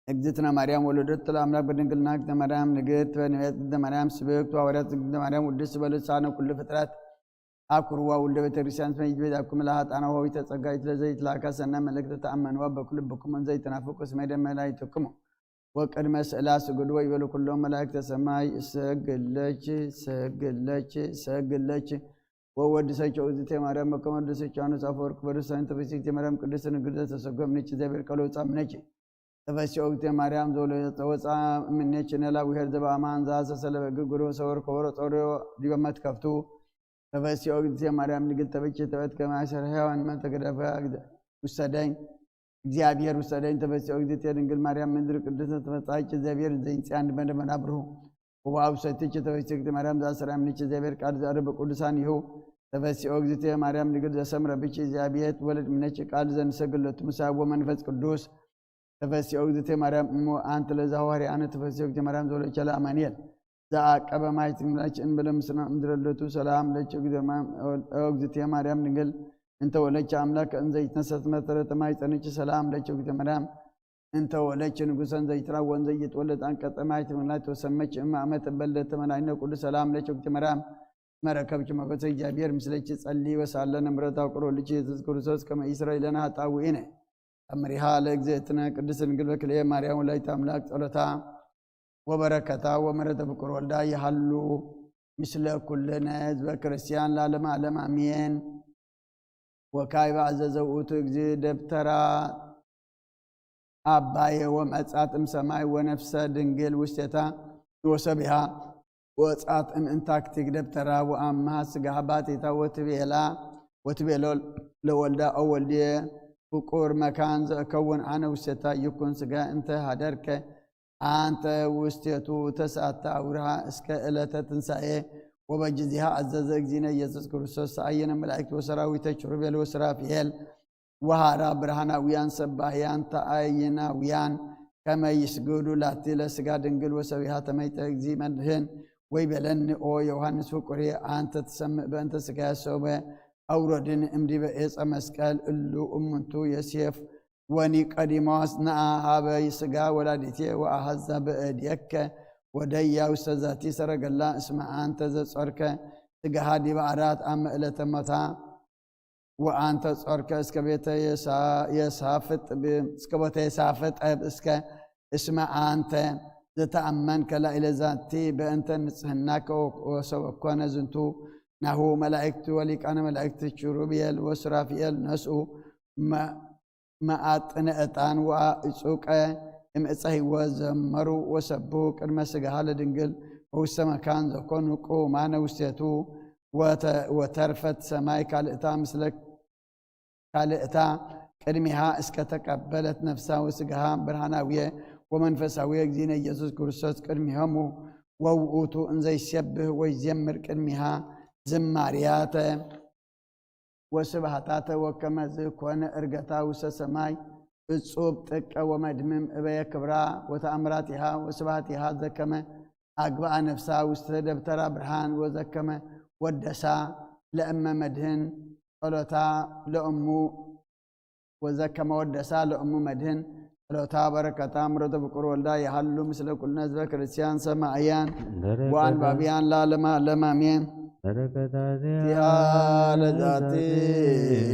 እግዝእትነ ማርያም ወለደት ለአምላክ በድንግልና እግዝእትነ ማርያም ንግርት በነቢያት እግዝእትነ ማርያም ስብክት ሐዋርያት እግዝእትነ ማርያም ውድስት በልሳነ ኩሉ ፍጥረት አኩርዋ ውልደ ቤተክርስቲያን ስመ ይትቤት አኩም ለሃጣና ሆይ ተጸጋይት ለዘይት ላካ ሰና መልእክት ተአመንዋ በኩል ብኩም እንዘይትናፍቁ ስመ ደመላይትክሙ ወቅድመ ስእላ ስግዱ ወይበሉ ኩሎም መላእክተ ሰማይ ሰግለች ሰግለች ሰግለች ወወድሰቸው እግዝእተ ማርያም በከመ ወድሰቸው አኑስ አፈወርቅ በርሳን ተፈሲክተ ማርያም ቅድስት ንግድ ተሰጎምነች እግዚአብሔር ቃል ወጻምነች ተፈሲ ኦግዝእትየ ማርያም ዘወፃ እምኔኪ ነላ ውሄር ዘበአማን ዘአሰሰለ በግ ግሩ ሰወር ከወሮ ጾሮ ዲበ መትከፍቱ ተፈሲ ኦግዝእትየ ማርያም ንግል ተበች ተበት ከማሰር ሔዋን መተገደፈ ውሰደኝ እግዚአብሔር ውሰደኝ ተፈሲ ኦግዝእትየ ድንግል ማርያም ምድር ቅድስት ተፈጻች እግዚአብሔር ዘይንጽያን ድመደ መናብሩ ወአብ ሰትች ተፈሲ ኦግዝእትየ ማርያም ዘአሰራ እምኔኪ እግዚአብሔር ቃል ዘአረበ ቅዱሳን ይሁ ተፈሲ ኦግዝእትየ ማርያም ንግል ዘሰምረ ብች እግዚአብሔር ወለድ እምኔኪ ቃል ዘንሰግለቱ ምሳብ ወመንፈስ ቅዱስ ተፈሲ ኦግዝእትየ ማርያም እሞ አንቲ ለዛዋሪ አነ ተፈሲ ኦግዝእትየ ማርያም ዘወለቻለ አማኑኤል ዘአቀበ ማይት ምላች እንበለ ምስና እምድረለቱ ሰላም ለች ኦግዝእትየ ማርያም ድንግል እንተ ወለች አምላክ እንዘ ይትነሰት መሰረተ ማይፀንች ሰላም ለች ኦግዝእትየ ማርያም እንተ ወለች ንጉሰ እንዘ ይትራወ እንዘ ይትወለድ አንቀጸ ማይት ምላች ተሰመች እማ አመት በልደተ መድኃኒነ ቅዱስ ሰላም ለች ኦግዝእትየ ማርያም መረከብች ሞገሰ እግዚአብሔር ምስለች ጸሊ ወሳለ ንምረት አውቅሮ ልጅ ኢየሱስ ክርስቶስ ከመ ኢስራኤልን ሀጣውኢነ አምሪሃ ለእግዝእትነ ቅድስት ድንግል በክልኤ ማርያም ወላዲተ አምላክ ጸሎታ ወበረከታ ወምሕረተ ፍቁር ወልዳ ይሃሉ ምስለ ኩልነ ህዝበ ክርስቲያን ለዓለመ ዓለም አሜን። ወካዕበ አዘዘ ውእቱ እግዚእ ደብተራ አባየ ወመጻት እምሰማይ ወነፍሰ ድንግል ውስቴታ ወሰቢሃ ወጻት እምእንታክቲክ ደብተራ ወአምሃ ስጋሃ ባቲታ ወትቤላ ወትቤሎ ለወልዳ ኦ ወልድየ ፍቁር መካን ዘእከውን አነ ውስቴታ ይኩን ስጋ እንተ ሃደርከ አንተ ውስቴቱ ተስዓተ አውርሃ እስከ ዕለተ ትንሣኤ ወበጊዜሃ አዘዘ እግዚእነ ኢየሱስ ክርስቶስ ሰአየነ መላእክት ወሰራዊተ ኪሩቤል ወሱራፊኤል ወሃራ ብርሃናውያን ሰባህያን ተአይናውያን ከመ ይስግዱ ላቲ ለስጋ ድንግል ወሰቢሃ ተመይጠ እግዚ መድህን ወይ በለኒ ኦ ዮሐንስ ፍቁሬ አንተ ትሰምዕ በእንተ ስጋ ሰበ አውረድን እምዲበ ኤፀ መስቀል እሉ እሙንቱ የሴፍ ወኒቀዲሞስ ነአ ሀበይ ስጋ ወላዲቴ ወአሐዛ በእዴከ ወደያ ውስተ ዛቲ ሰረገላ እስመ አንተ ዘጾርከ ስጋሃ ዲበ አራት አመ ዕለተ ሞታ ወአንተ ጾርከ እስከ ቤተ የሳፍጥ እስከ ቤተ የሳፍጥ እስከ እስመ አንተ ዘተአመንከ ላዕለ ዛቲ በእንተ ንጽህናከ ወሰበኮነ ዝንቱ ናሁ መላእክት ወሊቃነ መላእክት ኪሩቤል ወሱራፊኤል ነስኡ መአጥነ ዕጣን ወአእጹቀ እምዕፀ ህይወት ዘመሩ ወሰቡ ቅድመ ስጋሃ ለድንግል ወውስተ መካን ዘኮኑ ቅውማነ ውስቴቱ ወተርፈት ሰማይ ካልእታ ምስለ ካልእታ ቅድሚሃ እስከ ተቀበለት ነፍሳ ወስጋሃ ብርሃናዊ ወመንፈሳዊ እግዚእነ ኢየሱስ ክርስቶስ ቅድሚሆሙ ወውእቱ እንዘይሴብህ ወይዜምር ቅድሚሃ ዝማርያተ ወስብሃታተ ወከመ ዝኮነ እርገታ ውስተ ሰማይ እጹብ ጥቀ ወመድምም እበየ ክብራ ወተኣምራቲሃ ወስብሃቲሃ ዘከመ ኣግብኣ ነፍሳ ውስተ ደብተራ ብርሃን ወዘከመ ወደሳ ለእመ መድህን ጸሎታ ለእሙ ወዘከመ ወደሳ ለእሙ መድህን ጸሎታ በረከታ ምረተ ፍቁር ወልዳ ይሃሉ ምስለ ኩልነ ህዝበ ክርስቲያን ሰማእያን ወአንባቢያን ለዓለመ ዓለም አሜን። በረከታቲሃ ለዛቲ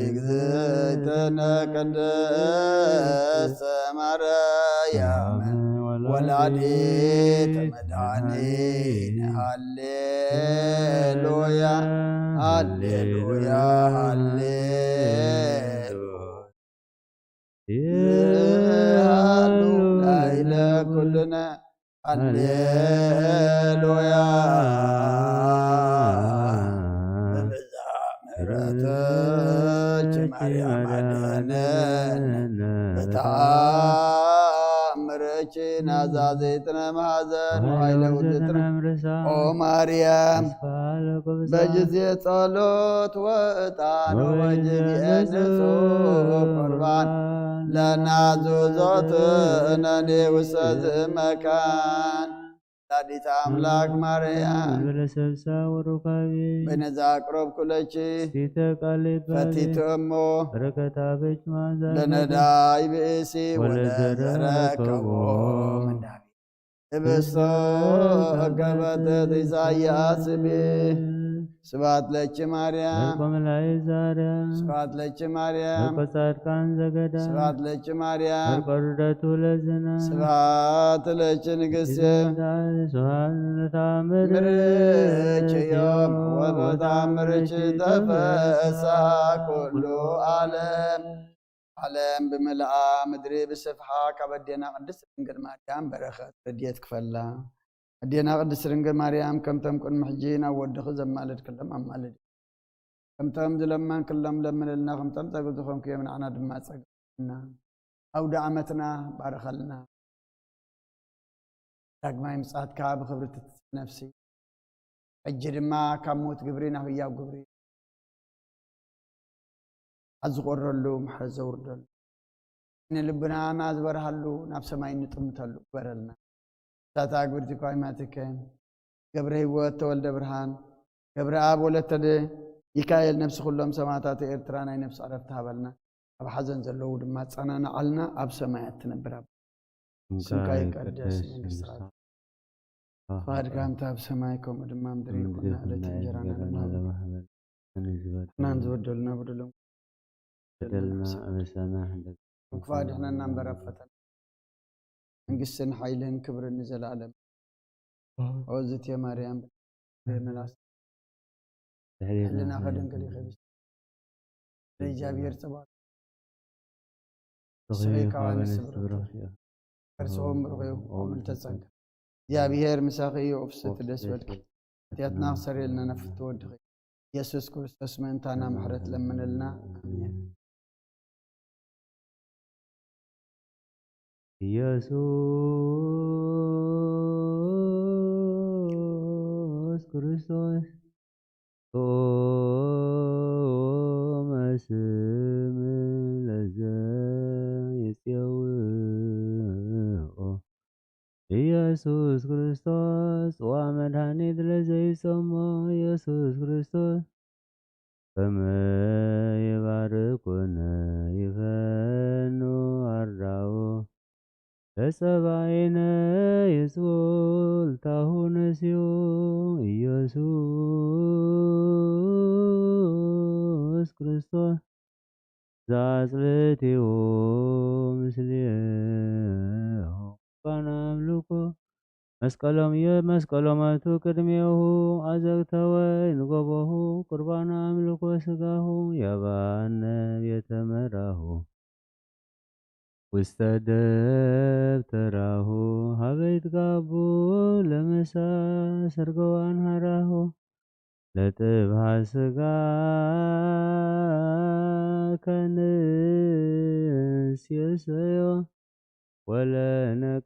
እግዝእትነ ቅድስተ ማርያም ወላዲተ መድኃኒነ ሃሌሉያ ሃሌሉያ ሃሌሉያ። ይሃሉ ላዕለ ኩልነ ሃሌሉያ። በብዛ ምሕረትኪ ማርያም ኣድህነነ፣ በተኣምርኪ ናዛዚትነ መሃዘን ወኃይለ ውድትነ። ኦ ማርያም በጊዜ ጸሎት ወዕጣን ወበጊዜ ንጹሕ ቁርባን ለናዙዞትነኒ ውስተ ዝመካን። ወላዲተ አምላክ ማርያም በለሰብሳ ወሩካቤ በነዛ አቅረብኩለኪ ሲተ ቃሌ ፈቲቱ እሞ በረከታ በች ማዛ ለነዳይ ብእሲ ወለዘረከቦ ወለዘረከቦ ምንዳቤ። ህብስቶ እከበትት ኢሳያስ እብ። ስብሐት ለኪ ማርያም። ወርቆ መላእክት ዛርያ። ስብሐት ለኪ ማርያም። ወርቆ ጻድቃን ዘገዳ። ስብሐት ለኪ ማርያም። ወርቆ ርደቱ ለዝና። ስብሐት ለኪ ንግሥት። ስብሐት ለታምር። ምርኪ ዮም ወበታምርኪ ተፈሳ ኩሉ ዓለም። ዓለም ብምልኣ ምድሪ ብስፍሓ ካብ ኣዴና ቅድስት ድንግል ማርያም በረኸት ረድኤት ክፈላ። ኣዴና ቅድስት ድንግል ማርያም ከምቶም ቅድሚ ሕጂ ናብ ወድኺ ዘማለድክሎም ኣማልዲ። ከምቶም ዝለመንክሎም ለምንልና፣ ከምቶም ጸግብ ዝኾንክዮም ንዓና ድማ ጸግብ እና። ኣውደ ዓመትና ባርኸልና። ዳግማይ ምጽኣትካ ብኽብሪ ትትንሳእ ነፍሲ። ሕጂ ድማ ካብ ሞት ግብሪ ናብ ህያው ግብሪ። ኣብ ዝቖረሉ ምሕረት ዘውርደሉ። ዓይነ ልብናና ዝበርሃሉ ናብ ሰማይ እንጥምተሉ ግበረልና። ሳታ ግብርቲ ኳይማትከ ገብረ ህይወት ተወልደ ብርሃን ገብረ ኣብ ወለተ ሚካኤል ነፍሲ ኩሎም ሰማዕታት ኤርትራ ናይ ነፍሲ ዕረፍቲ ሃበልና። ኣብ ሓዘን ዘለዉ ድማ ኣጸናንዓልና። ኣብ ሰማያት ትነብር ኣቦ ስምካ ይቀደስ መንግስትኻ። ፍቃድካ ከምቲ ኣብ ሰማይ ከምኡ ድማ ምድሪ ይኹን። ዕለት እንጀራና ንህበና። ንሕናን ዝበደልና በደሎም በደልና ኣበሳና ሕደግ። ካብ ክፉእ ኣድሕነና እምበር ኣብ ፈተና። መንግስትን ሓይልን ክብርን ንዘለኣለም። ኦ ዝትየ ማርያም መላስ ድሕሬና ሕልና ከደንግል ይኸብስ። እግዚኣብሔር ጸባኦት ንስኺ ካብ ኣንስቲ ብርኽቲ ኢኺ። ከርስኦም ብሩኽ እዩ፣ ከምኡ ተጸንከ። እግዚኣብሔር ምሳኺ እዩ፣ ኦፍስቲ ደስ በልኪ። ሓጢኣትና ክሰርየልና ነፍቲ ወድኺ ኢየሱስ ክርስቶስ ምእንታና ምሕረት ለምንልና። ኣሜን። ኢየሱስ ክርስቶስ ጥዑመ ስም ለዘ ይጼውኦ ኢየሱስ ክርስቶስ ጽዋ መድኃኒት ለዘይጾሞ ኢየሱስ ክርስቶስ ከመ ይባርኩነ ይፈኑ ኣርዳኡ ለጸባኢነ ይጽውልታሁ ነሲኡ ኢየሱስ ክርስቶስ ዛጽልእቲሁ ምስሌሁ ቁርባን ኣምልኮ መስቀሎም የ-፣ መስቀሎም ኣቱ ቅድሜሁ ኣዘግተ ወይን ጎቦሁ ቁርባን ኣምልኮ ስጋሁ የባነ ቤተ መራሁ ውስተ ደብተራሁ ሀበ ይትጋቡ ለመሳ ሰርገዋን ሀራሁ ለጥብሃ ስጋ ከንስ የሰዮ ወለነቃደምከ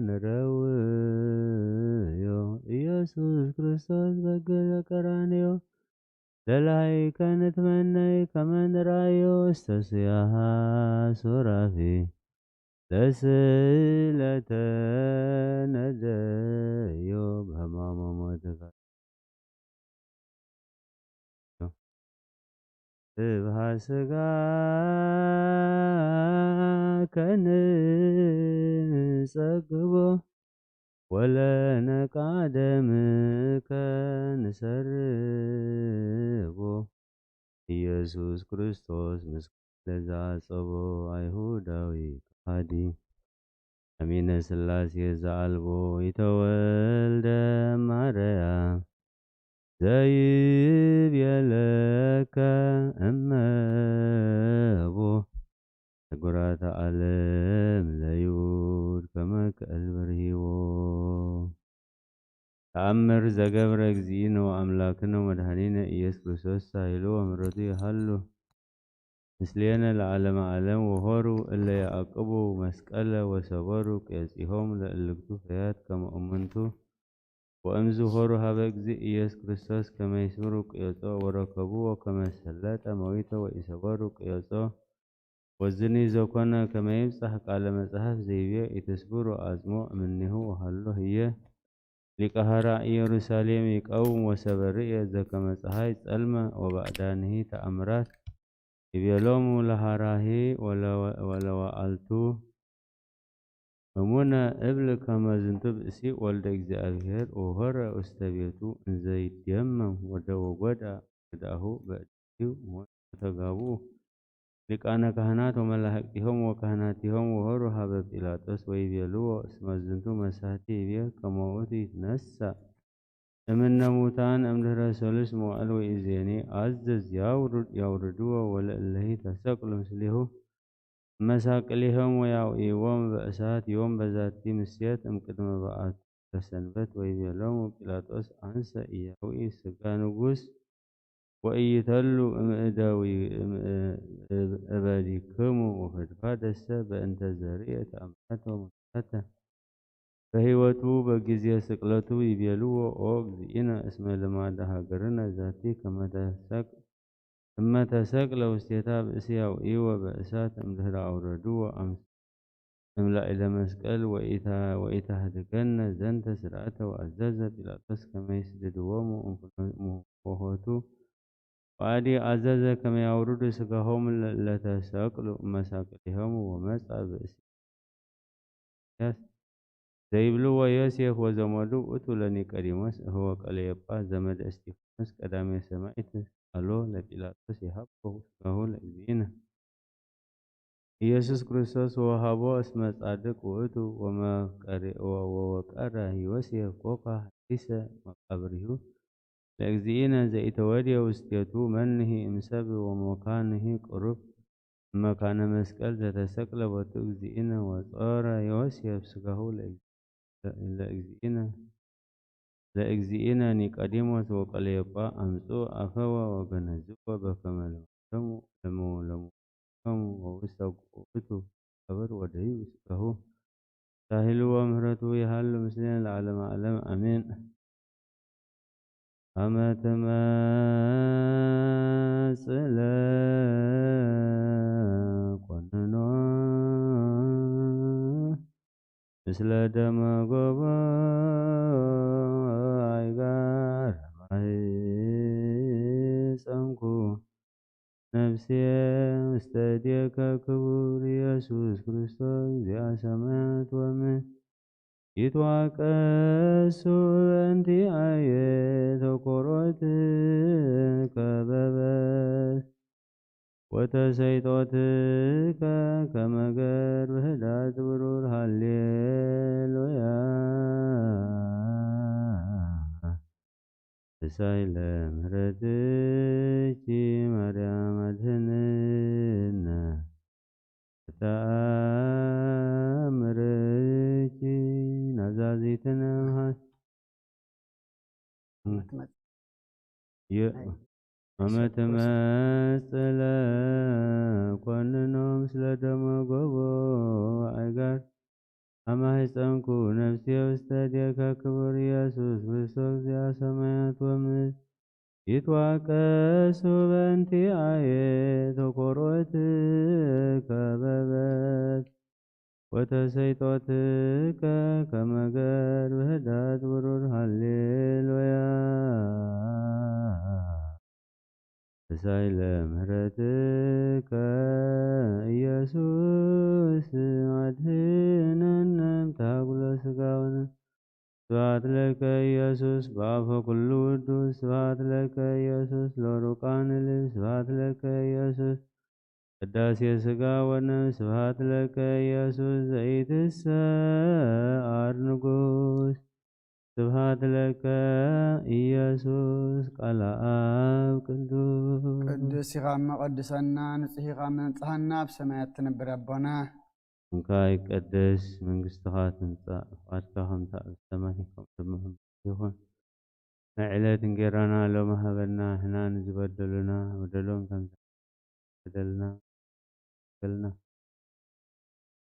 ንረውዮ። ኢየሱስ ክርስቶስ በገ ዘቀራንዮ ለላይከ ንትመነይ ከመ ንራዮ ውስተ ስያሃ ሱራፊ። ለስእለተ ነደዮ በህማሞ ሞትከ። ስብሃ ስጋ ከንጸግቦ ወለነቃደምከ ንሰርቦ። ኢየሱስ ክርስቶስ ምስ ለዘዓጸቦ ኣይሁዳዊ ከሃዲ። ኣሚነ ሥላሴ ዘኣልቦ ይተወልደ ማርያ ዘይብየለከ እመቦ። ሕጉራተ ዓለም ለይሁድ ከመ ክእል በርሂዎ። ተኣምር ዘገብረ እግዚእነ ወኣምላክነ ወመድኃኒነ ኢየሱስ ክርስቶስ ሳይሉ ወምሕረቱ ይሃሉ ምስሌነ ለዓለመ ዓለም። ወሆሩ እለ ያዕቅቡ መስቀለ ወሰበሩ ቄጺሆም ለእልክቱ ፈያት ከመ እሙንቱ። ወእምዝ ሆሩ ሀበ እግዚእ ኢየሱስ ክርስቶስ ከመ ይስብሩ ቅዮጾ ወረከብዎ ከመ ሰለጠ መዊተ ወኢሰበሩ ቅዮጾ። ወዝኒ ዘኮነ ከመ ይብጻሕ ቃለ መጽሐፍ ዘይቤ ኢትስብሩ አጽሞ እምኔሁ ወሃሎ ህየ ሊቀ ሀራ ኢየሩሳሌም ይቀውም ወሰበ ርእየ ዘከመ ጸሓይ ጸልመ ወባዕዳንሂ ተአምራት። ይቤሎሙ ለሃራሂ ወለወ-፣ ወለወአልቱ እሙነ እብል ከመ ዝንቱ ብእሲ ወልደ እግዚኣብሔር ወሆረ ውስተ ቤቱ እንዘ ይደመም ወደ ወጎዳ ግዳሁ በእዴሁ ወተጋብኡ ሊቃነ ካህናት ወመላእክቲሆም ወካህናቲሆም ወሆሩ ሀበ ጲላጦስ ወይቤልዎ እስመ ዝንቱ መሳህቲ ይቤ ከመ ውእቱ ይትነሳእ እምነ ሙታን እምድህረ ሠሉስ መዋዕል ወኢዜኒ አዝዝ ያውርድ ያውርድዎ ወለእለሂ ተሰቅሉ ምስሌሁ መሳቅሊሆም ወያውኢዎም በእሳት ዮም በዛቲ ምሴት እምቅድመ በዓቱ ለሰንበት ወይቤሎሙ ጲላጦስ አንሰ ኢያውኢ ሥጋ ንጉሥ ወኢይተሉ እምእደዊ እበዲክሙ ወፈድፋደሰ በእንተ ዘርእየ ተአምራተ ወመግባተ በሕይወቱ በጊዜ ስቅለቱ ይቤልዎ ኦ እግዚእነ እስመ ልማደ ሀገርነ ዛቲ ከመ ተሰቅ እመ ተሰቅለ ውስቴታ ብእሲ አውኢወ በእሳት እምድህረ አውረድዎ አምስ እምላኢለ መስቀል ወኢታ-፣ ወኢታህድገነ ዘንተ ስርዓተ ወአዘዘ ጲላጦስ ከመ ይስድድዎሙ እምኩነ-፣ እምሆቱ ወአዲ አዘዘ ከመ ያውርዱ ስጋሆሙ ለተሰቅሉ እመሳቅሊሆሙ ወመጽአ ብእሲ ኢሳያስ ዘይብልዎ ዮሴፍ ወዘመዱ ውእቱ ለኒቆዲሞስ እህወ ቀለዮጳ ዘመደ እስጢፋኖስ ቀዳሜ ሰማዕት አሎ ለጲላጦስ ይሃቦ ስጋሁ ለእግዚእነ ኢየሱስ ክርስቶስ ወወሃቦ እስመ ጻድቅ ውእቱ ወመፍቀሪ-፣ ወ-፣ ወወቀረ ዮሴፍ ኮካ ሐዲሰ መቃብሪሁ ለእግዚእነ ዘኢተወድየ ውስቴቱ መንሂ እምሰብ ወመካንሂ ቅሩብ እመካነ መስቀል ዘተሰቅለ ቦቱ እግዚእነ ወጾረ ዮሴፍ ስጋሁ ለእግ-፣ ለእግዚእነ ለእግዚእነ ኒቆዲሞስ ወቀለዮጳ አምጽኡ አፈወ ወገነዝዎ በከመ ልማዶሙ ለሙ-፣ ለሙ-፣ ለሙ ወውስተ ውእቱ መቃብር ወደዩ ስጋሁ ሳህሉ ወምህረቱ ይሃሉ ምስሌነ ለዓለመ ዓለም አሜን። አመ ትመጽእ ለኮንኖ ምስለ ደመ ጎቦ አይጋር ማህፀንኩ ነፍሴ ውስተ እዴከ ክቡር ኢየሱስ ክርስቶስ እግዚአ ሰማያት ወምድር ይትዋቀሱ በእንቲአየ ተኮሮትከ በበስ ወተሰይጦትከ ከመ ገር ብህዳት ብሩር ሃሌሉያ። እሳይ ለምህረትኪ ማርያም አድህንነ ተአምርኪ ናዛዚትነ መሃ-፣ የ-፣ አመ ትመጽእ ለኮንኖ ምስለ ደመ ጎቦ ተማሕጸንኩ ነፍስየ ውስተ እዴከ ክቡር ኢየሱስ ክርስቶስ እግዚአ ሰማያት ወምድር። ይትዋቀሱ በእንቲአየ ተኮሮትከ በበት ወተሰይጦትከ ከመ ገድ ብህዳት ብሩር። ሃሌሉያ። እሳይ ለምህረትከ ኢየሱስ አድህነነ እምታጉለ ስጋውነ። ስብሐት ለከ ኢየሱስ በአፈ ኩሉ ውዱስ። ስብሐት ለከ ኢየሱስ ለሩቃን ልብ። ስብሐት ለከ ኢየሱስ ቅዳሴ ስጋ ወነፍስ። ስብሐት ለከ ኢየሱስ ዘኢትሰዓር ንጉስ። ስብሐት ለከ ኢየሱስ ቃለ አብ ቅዱስ። ቅዱስ ኢኻ እሞ ቀድሰና፣ ንጹሕ ኢኻ እሞ ንጽሃና፣ ኣብ ሰማያት ትነብር ኣቦና። ስምካ ይቀደስ፣ መንግስትኻ ትምጻእ፣ ፍቓድካ ከምቲ ኣብ ሰማይ ከምኡ ድማ ኣብ ምድሪ ይኹን። ናይ ዕለት እንጌራና ሎሚ ሃበና፣ ንሕና ንዝበደሉና በደሎም ከም ዝበደልና በደልና፣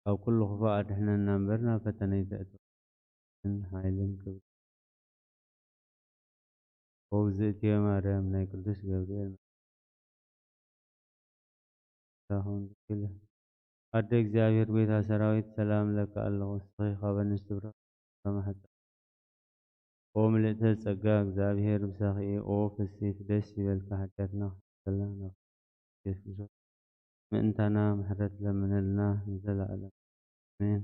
ካብ ኩሉ ክፉእ ኣድሕነና እምበር ናብ ፈተነ ኣይተእትወና። ሓይልን ክብርን ውእግዝእትየ ማርያም ናይ ቅዱስ ገብርኤል። ኣደ እግዚኣብሔር ጎይታ ሰራዊት ሰላም እለኪ ኣለኹ። ንስኺ ካብ ኣንስቲ ብሩኻት ፍረ ማሕፀንኪ ኦ ምልእተ ጸጋ እግዚኣብሔር ምሳኺ እየ። ኦ ፍስሕቲ ደስ ይበልኪ ሓጢኣትና ክሕሰልና ናብ ኢየሱስ ክርስቶስ ምእንታና ምሕረት ለምነልና ንዘለዓለም ኣሜን።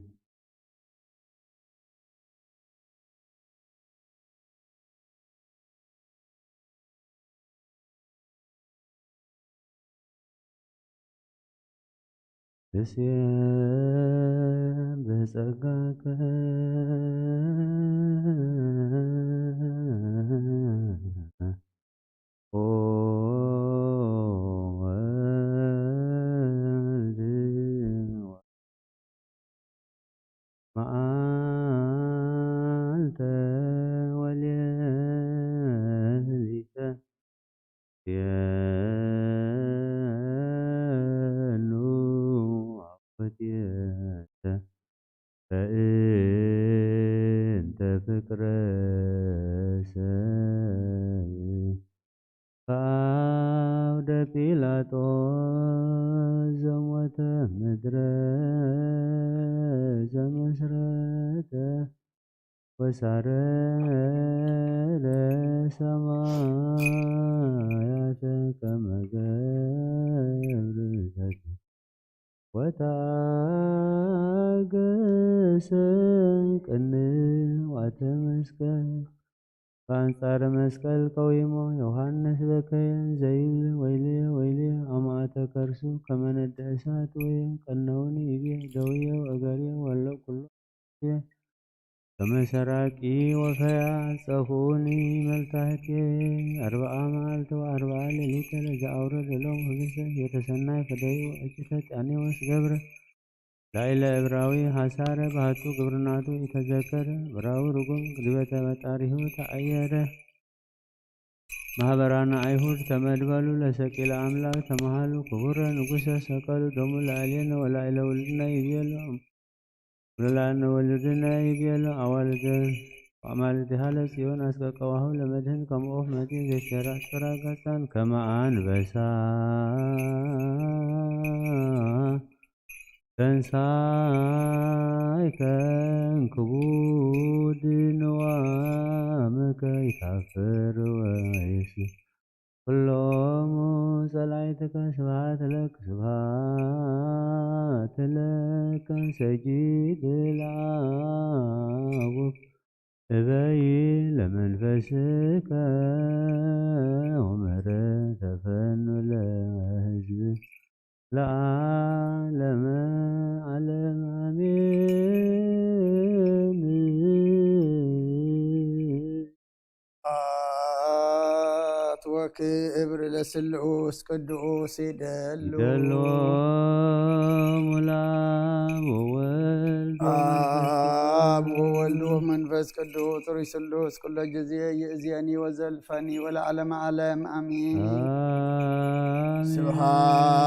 ቅዱስ ጥሩይ ስሉስ ኩሎ ጊዜ ይእዜኒ ወዘልፈኒ ወለዓለመ ዓለም ኣሜን። ኣሜን።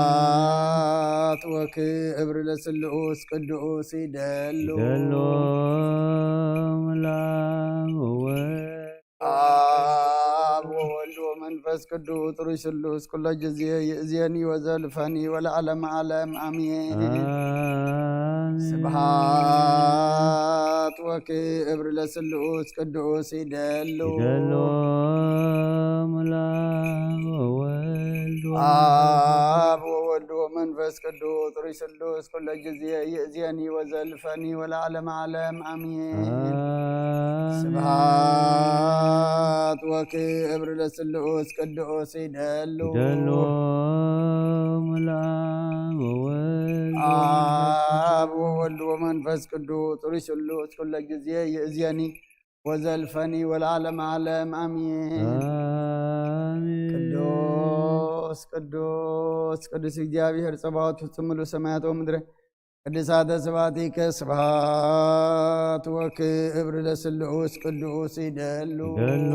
ስብሐት ወክብር ለስሉስ ቅዱስ ይደሉ። ይደሉ። ላብ ወወልድ። ኣብ ወወልድ ወመንፈስ ቅዱስ ጥሩይ ስሉስ ኩሎ ጊዜ ይእዜኒ ወዘልፈኒ ወለዓለመ ዓለም ኣሜን። ኣሜን። ስብሐት ወክብር ለስሉስ ቅዱስ ይደሉ። ይደሉ። ላብ ወወልድ። ኣብ ወወልድ ወመንፈስ ቅዱስ ጥሩይ ስሉስ ኩሎ ጊዜ ይእዜኒ ወዘልፈኒ ወለዓለመ ዓለም ኣሜን። ኣሜን። ስብሐት ወክብር ለስሉስ ቅዱስ ይደሉ። ይደሉ። ላብ ወወልድ። ኣብ ወወልድ ወመንፈስ ቅዱስ ጥሩይ ስሉስ ኩሎ ጊዜ ይእዜኒ ወዘልፈኒ ወለዓለመ ዓለም ኣሜን። ኣሜን። ቅዱስ ቅዱስ ቅዱስ እግዚኣብሔር ጸባኦት ፍጹም ምሉእ ሰማያት ወምድረ ቅድሳተ ስብሐቲከ ስብሐት ወክብር ለስሉስ ቅዱስ ይደሉ። ይደሉ።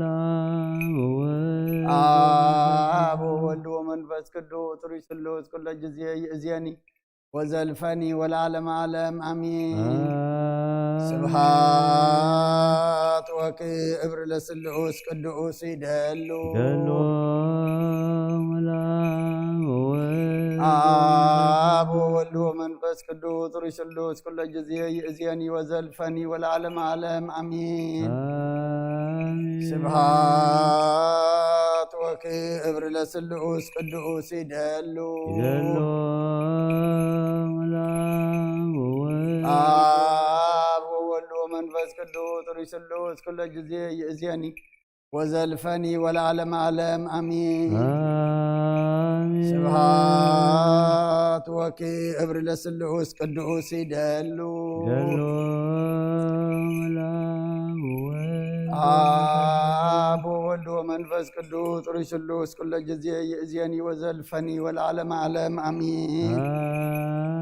ላብ ወወልድ። ኣብ ወወልድ ወመንፈስ ቅዱስ ጥሩይ ስሉስ ኩሎ ጊዜ ይእዜኒ ወዘልፈኒ ወለዓለመ ዓለም ኣሜን። ኣሜን። ስብሐት ወክብር ለስሉስ ቅዱስ ይደሉ። ይደሉ። ላብ ወወልድ። ኣብ ወወልድ ወመንፈስ ቅዱስ ጥሩይ ስሉስ ኩሎ ጊዜ ይእዜኒ ወዘልፈኒ ወለዓለመ ዓለም ኣሜን። ኣሜን። ስብሐት ወክብር ለስሉስ ቅዱስ ይደሉ። ይደሉ። ላብ ወወልድ። ኣብ ወወልድ ወመንፈስ ቅዱስ ጥሩይ ስሉስ ኩሎ ጊዜ ይእዜኒ ወዘልፈኒ ወለዓለመ ዓለም ኣሜን። ኣሜን። ስብሐት ወክብር ለስሉስ ቅዱስ ይደሉ። ይደሉ። ላብ ወወልድ። ኣብ ወወልድ ወመንፈስ ቅዱስ ጥሩይ ስሉስ ኩሎ ጊዜ ይእዜኒ ወዘልፈኒ ወለዓለመ ዓለም ኣሜን።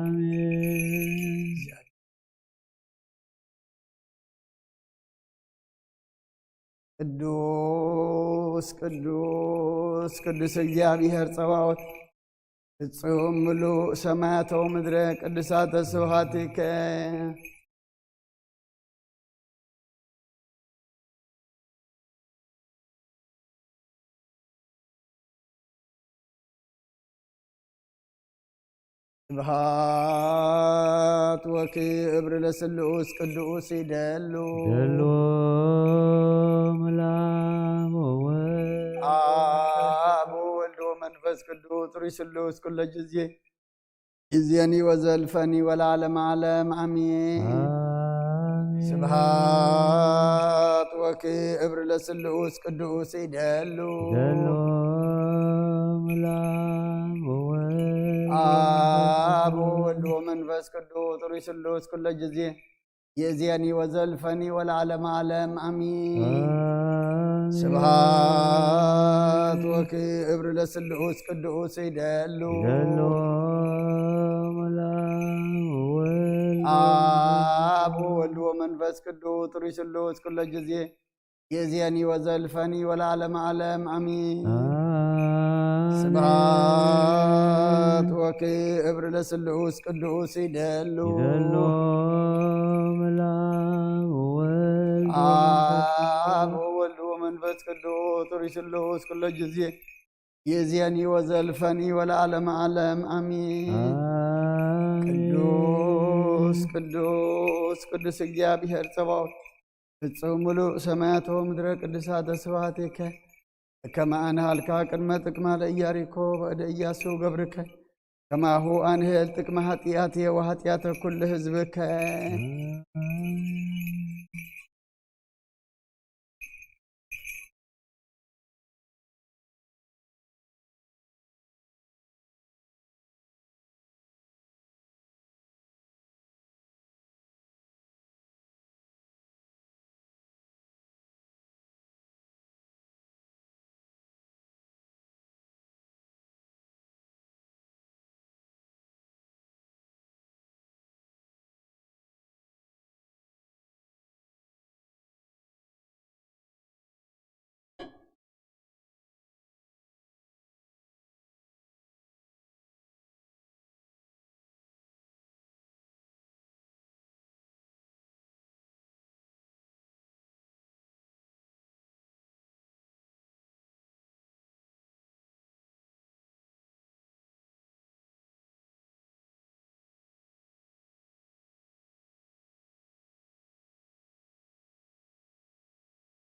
ኣሜን። ቅዱስ ቅዱስ ቅዱስ እግዚኣብሔር ጸባኦት ፍጹም ምሉእ ሰማያት ወምድረ ቅዱሳተ ስብሐቲከ። ስብሐት ወክብር ለስሉስ ቅዱስ ይደሉ። ይደሉ። ላብ ወወልድ። ኣብ ወወልድ ወመንፈስ ቅዱስ ጥሩይ ስሉስ ኩሎ ጊዜ ይእዜኒ ወዘልፈኒ ወለዓለመ ዓለም ኣሜን። ኣሜን። ስብሐት ወክብር ለስሉስ ቅዱስ ይደሉ። ይደሉ። ላብ ወወልድ። ኣብ ወወልድ ወመንፈስ ቅዱስ ጥሩይ ስሉስ ኩሎ ጊዜ ይእዜኒ ወዘልፈኒ ወለዓለመ ዓለም ኣሜን። ኣሜን። ስብሐት ወክብር ለስሉስ ቅዱስ ይደሉ። ይደሉ። ላብ ወወልድ። ኣብ ወወልድ ወመንፈስ ቅዱስ ጥሩይ ስሉስ ኩሎ ጊዜ ይእዜኒ ወዘልፈኒ ወለዓለመ ዓለም ኣሜን። ኣሜን። ስብሐት ወክብር ለስሉስ ቅዱስ ይደሉ። ይደሉ። ላብ ወወልድ። ኣብ ወወልድ ወመንፈስ ቅዱስ ጥሩይ ስሉስ ኩሎ ጊዜ ይእዜኒ ወዘልፈኒ ወለዓለመ ዓለም ኣሜን። ኣሜን። ቅዱስ ቅዱስ ቅዱስ እግዚኣብሔር ጸባኦት ፍጹም ምሉእ ሰማያት ወምድረ ቅዱሳተ ስብሐቲከ። ከመ ኣንሃልካ ቅድመ ጥቅማ ለኢያሪኮ በእደ ኢያሱ ገብርከ፣ ከማሁ ኣንህል ጥቅመ ኃጢአትየ ወኃጢአተ ኩሉ ህዝብከ።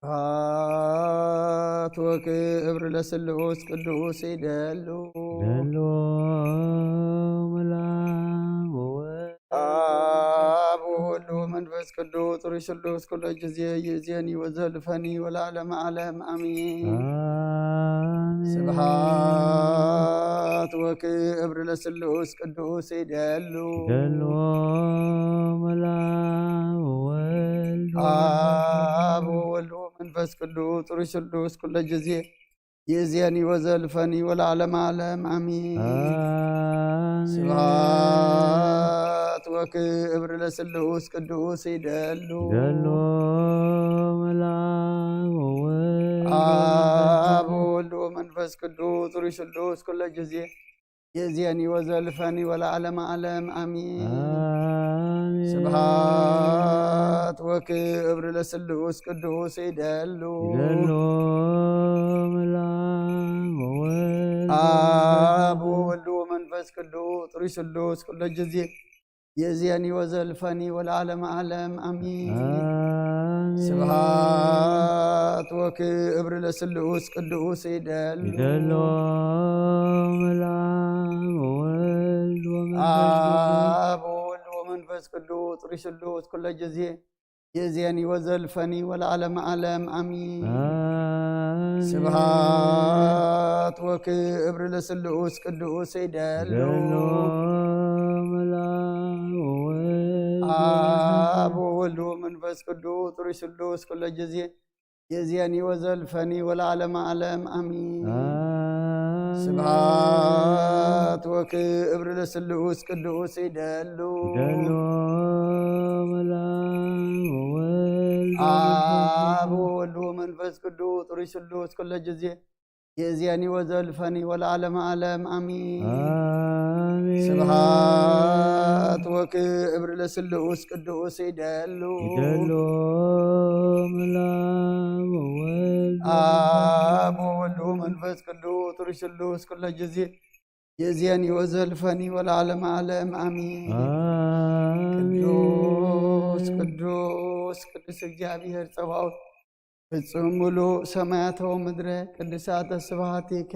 ስብሐት ወክብር ለስሉስ ቅዱስ ይደሉ። ደሎ መላ ወወልድ አብ ወወልድ ወመንፈስ ቅዱስ ጥሩይ ስሉስ ኩሎ ጊዜ ይእዜኒ ወዘልፈኒ ወለዓለመ ዓለም አሜን። አሜን። ስብሐት ወክብር ለስሉስ ቅዱስ ይደሉ። ደሎ መላ ወወልድ አብ ወወልድ ወመንፈስ ቅዱስ ጥሩይ ስሉስ ኩሎ ጊዜ ይእዜኒ ወዘልፈኒ ወለዓለመ ዓለም አሜን። አሜን። ስብሐት ወክብር ለስሉስ ቅዱስ ይደሉ። ደሎ መላ ወወልድ አብ ወወልድ ወመንፈስ ቅዱስ ጥሩይ ስሉስ ኩሎ ጊዜ ይእዜኒ ወዘልፈኒ ወለዓለመ ዓለም አሜን። አሜን። ስብሐት ወክብር ለስሉስ ቅዱስ ይደሉ። ይደሎ መላ ወወልድ አብ ወወልድ ወመንፈስ ቅዱስ ጥሩይ ስሉስ ኩሎ ጊዜ ይእዜኒ ወዘልፈኒ ወለዓለመ ዓለም አሜን። አሜን። ስብሐት ወክብር ለስሉስ ቅዱስ ይደሉ። ይደሎ መላ ወወልድ ወመንፈስ ቅዱስ አብ ወወልድ ወመንፈስ ቅዱስ ጥሩይ ስሉስ ኩሎ ጊዜ ይእዜኒ ወዘልፈኒ ወለዓለመ ዓለም አሜን። አሜን። ስብሐት ወክብር ለስሉስ ቅዱስ ይደሉ። ይደሎ መላ ወወልድ አብ ወወልድ ወመንፈስ ቅዱስ ጥሩይ ስሉስ ኩሎ ጊዜ ይእዜኒ ወዘልፈኒ ወለዓለመ ዓለም አሜን። አሜን። ስብሐት ወክብር ለስሉስ ቅዱስ ይደሉ። ይደሎ መላ ወወልድ አብ ወወልድ ወመንፈስ ቅዱስ ጥሩይ ስሉስ ኩሎ ጊዜ ይእዜኒ ወዘልፈኒ ወለዓለመ ዓለም አሜን። አሜን። ስብሐት ወክብር ለስሉስ ቅዱስ ይደሉ። ይደሎ መላ ወወልድ አብ ወወልድ ወመንፈስ ቅዱስ ጥሩይ ስሉስ ኩሎ ጊዜ ይእዜኒ ወዘልፈኒ ወለዓለመ ዓለም አሜን። አሜን። ቅዱስ ቅዱስ ቅዱስ እግዚአብሔር ጸባኦት ፍጹም ሙሉእ ሰማያተ ወምድረ ቅዱሳተ ስብሐቲከ።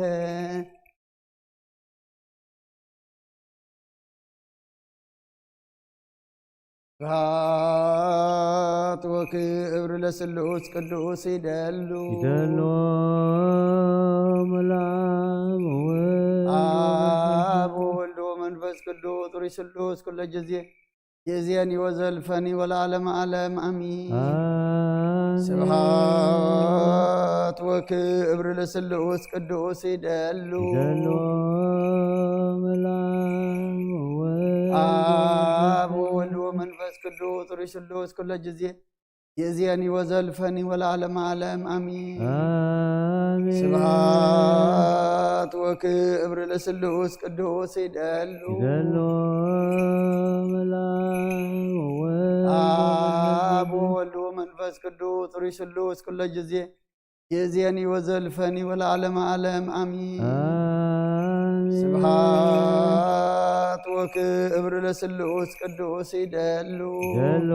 ስብሐት ወክብር ለስሉስ ቅዱስ ይደሉ። ይደሎ መላ ወወልድ አብ ወወልድ ወመንፈስ ቅዱስ ጥሩይ ስሉስ ኩሎ ጊዜ ይእዜኒ ወዘልፈኒ ወለዓለመ ዓለም አሜን። አሜን። ስብሐት ወክብር ለስሉስ ቅዱስ ይደሉ። ይደሎ መላ ወወልድ አብ ወወልድ ወመንፈስ ቅዱስ ጥሩይ ስሉስ ኩሎ ጊዜ ይእዜኒ ወዘልፈኒ ወለዓለመ ዓለም አሜን። አሜን። ስብሐት ወክብር ለስሉስ ቅዱስ ይደሉ። ይደሎ መላ ወወልድ አብ ወወልድ ወመንፈስ ቅዱስ ጥሩይ ስሉስ ኩሎ ጊዜ ይእዜኒ ወዘልፈኒ ወለዓለመ ዓለም አሜን። አሜን። ስብሐት ወክብር ለስሉስ ቅዱስ ይደሉ። ይደሎ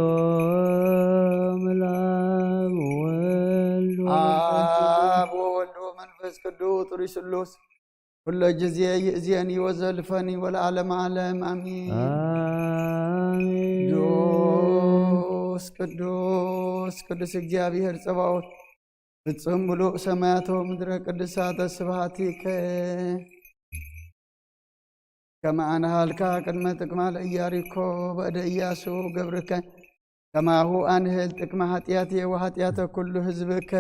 መላ ወወልድ አብ ወወልድ ወመንፈስ ቅዱስ ጥሩይ ስሉስ ኩሎ ጊዜ ይእዜኒ ወዘልፈኒ ወለዓለመ ዓለም አሜን። አሜን። ቅዱስ ቅዱስ ቅዱስ እግዚአብሔር ጸባኦት ፍጹም ምሉእ ሰማያተ ወምድረ ቅዱሳተ ስብሐቲከ። ከመ አንሃልካ ቅድመ ጥቅማ ለኢያሪኮ በእደ ኢያሱ ገብርከ፣ ከማሁ አንህል ጥቅመ ኃጢአቴ ወኃጢአተ ኩሉ ህዝብከ።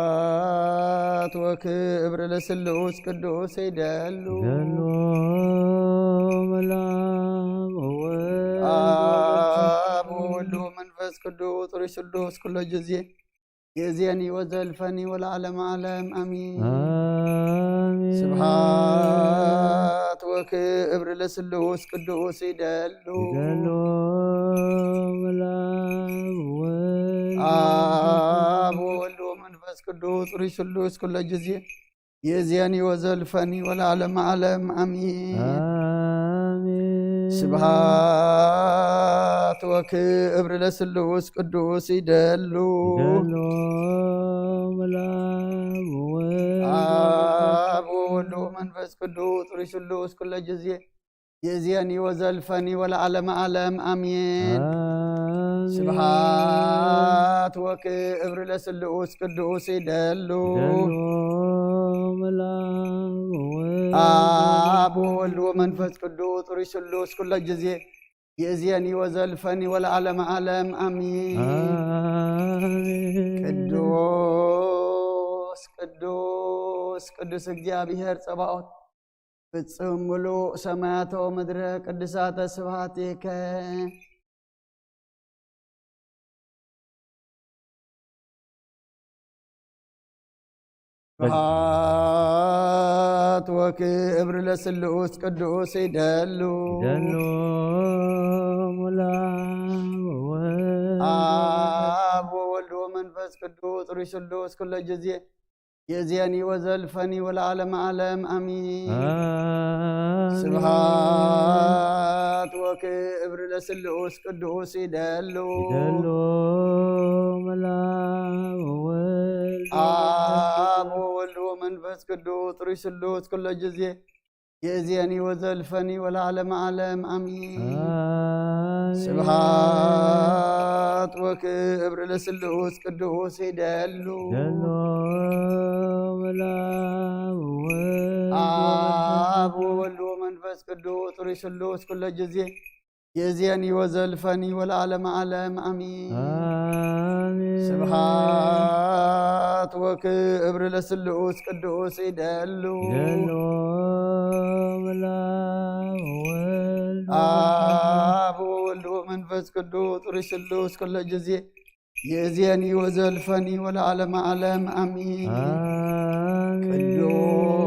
ስብሐት ወክብር ለስሉስ ቅዱስ ይደሉ። ይደሉ መልአክ ወወልድ አብ ወወልድ ወመንፈስ ቅዱስ ርሱሉስ ኩሎ ጊዜ የዜኒ ወዘልፈኒ ወለዓለመ ዓለም አሚን። አሜን። ስብሐት ወክብር ለስሉስ ቅዱስ ይደሉ። ይደሉ መልአክ ወወልድ አብ ወወልድ ወመንፈስ ቅዱስ ርሱሉስ ኩሎ ጊዜ የዜኒ ወዘልፈኒ ወለዓለመ ዓለም አሚን። አሜን። ስብሐት ወክብር ለስሉስ ቅዱስ ይደሉ። ይደሉ መልአክ ወወልድ አብ ወወልድ ወመንፈስ ቅዱስ ርሱሉስ ኩሎ ጊዜ የዜኒ ወዘልፈኒ ወለዓለመ ዓለም አሚን። አሜን። ስብሐት ወክብር ለስሉስ ቅዱስ ይደሉ። ይደሉ መልአክ ወወልድ አብ ወወልድ ወመንፈስ ቅዱስ ርሱሉስ ኩሎ ጊዜ የዜኒ ወዘልፈኒ ወለዓለመ ዓለም አሚን። አሜን። ቅዱስ ቅዱስ ቅዱስ እግዚአብሔር ጸባኦት ፍጹም ምሉእ ሰማያተ ወምድረ ቅዱሳተ ስብሐቲከ። ስብሐት ወክብር ለስሉስ ቅዱስ ይደሉ። ይደሉ መልአክ ወወልድ አብ ወወልድ ወመንፈስ ቅዱስ ርሱሉስ ኩሎ ጊዜ የዜኒ ወዘልፈኒ ወለዓለመ ዓለም አሚን። አሜን። ስብሐት ወክብር ለስሉስ ቅዱስ ይደሉ። ይደሉ መልአክ ወወልድ አብ ወወልድ ወመንፈስ ቅዱስ ርሱሉስ ኩሎ ጊዜ የዜኒ ወዘልፈኒ ወለዓለመ ዓለም አሚን። አሜን። ስብሐት ወክብር ለስሉስ ቅዱስ ይደሉ። ይደሉ መልአክ ወወልድ አብ ወወልድ ወመንፈስ ቅዱስ ርሱሉስ ኩሎ ጊዜ የዜኒ ወዘልፈኒ ወለዓለመ ዓለም አሚን። አሜን። ስብሐት ወክብር ለስሉስ ቅዱስ ይደሉ። ይደሉ መልአክ ወወልድ አብ ወወልድ ወመንፈስ ቅዱስ ርሱሉስ ኩሎ ጊዜ የዜኒ ወዘልፈኒ ወለዓለመ ዓለም አሚን። አሜን። ቅዱስ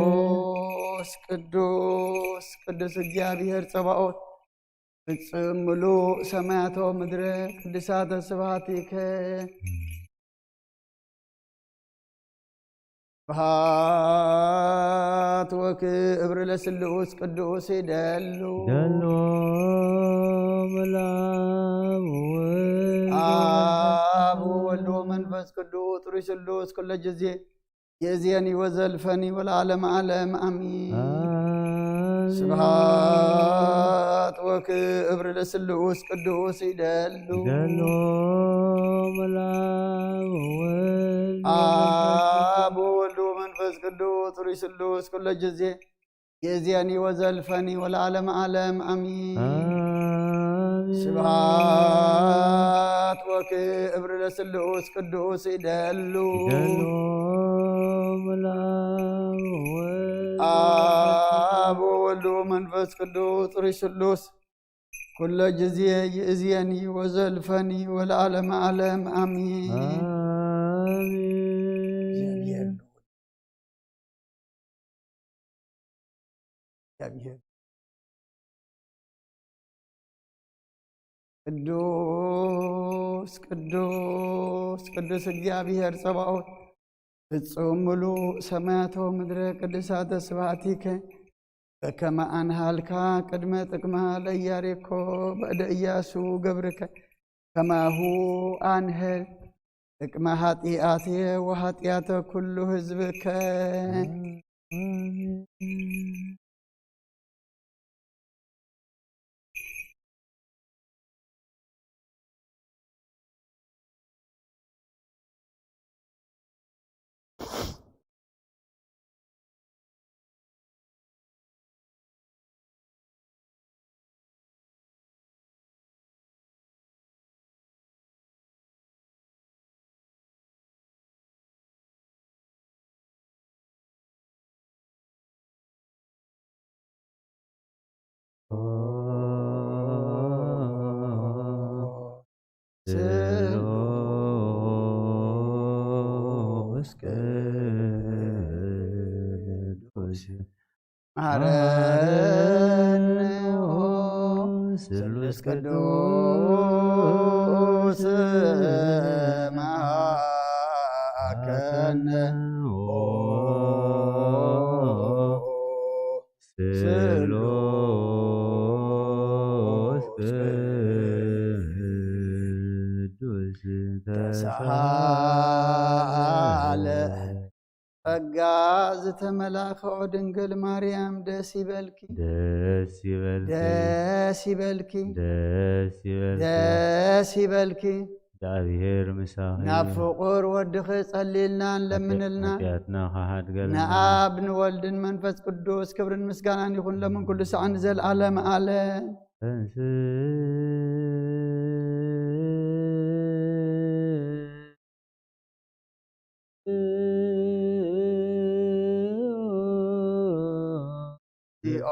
ቅዱስ ቅዱስ እግዚአብሔር ጸባኦት ፍጹም ምሉእ ሰማያተ ወምድረ ቅዱሳተ ስብሐቲከ። ስብሐት ወክብር ለስሉስ ቅዱስ ይደሉ። ይደሉ መልአክ ወወልድ አብ ወወልድ ወመንፈስ ቅዱስ ርሱሉስ ኩሎ ጊዜ የዜኒ ወዘልፈኒ ወለዓለመ ዓለም አሚን። አሜን። ስብሐት ወክብር ለስሉስ ቅዱስ ይደሉ። ይደሉ መልአክ ወወልድ አብ ወወልድ ወመንፈስ ቅዱስ ርሱሉስ ኩሎ ጊዜ የዜኒ ወዘልፈኒ ወለዓለመ ዓለም አሚን። አሜን። ስብሐት ወክብር ለስሉስ ቅዱስ ይደሉ። ይደሉ መልአክ ወወልድ አብ ወወልድ ወመንፈስ ቅዱስ ርሱሉስ ኩሎ ጊዜ ይእዜኒ ወዘልፈኒ ወለዓለመ ዓለም አሚን። አሜን። እግዚአብሔር ልዑል፣ እግዚአብሔር ቅዱስ ቅዱስ ቅዱስ እግዚአብሔር ጸባኦት ፍጹም ምሉእ ሰማያተ ወምድረ ቅዱሳተ ስብሐቲከ። በከመ አንሃልካ ቅድመ ጥቅማ ለኢያሪኮ በእደ ኢያሱ ገብርከ ከማሁ አንህል ጥቅመ ኃጢአትየ ወኃጢአተ ኩሉ ህዝብከ። ስሉስ ቅዱስ መሐረነ ኦ ስሉስ ቅዱስ መሐረነ ኦ ስሉስ ቅዱስ ተሳለ። ጸጋ ዝተመላእኺ ኦ ድንግል ማርያም ደስ ይበልኪ፣ ደስ ይበልኪ፣ ደስ ይበልኪ፣ ደስ ይበልኪ፣ ደስ ይበልኪ። እግዚኣብሔር ምሳኺ ናብ ፍቑር ወድኺ ጸልይልና ንለምንልና። ሓጢኣትና ከሓድገልና። ንኣብ ንወልድን መንፈስ ቅዱስ ክብርን ምስጋናን ይኹን ለምን ኩሉ ሳዕ ንዘለዓለም ኣለም። ተንስ ኦ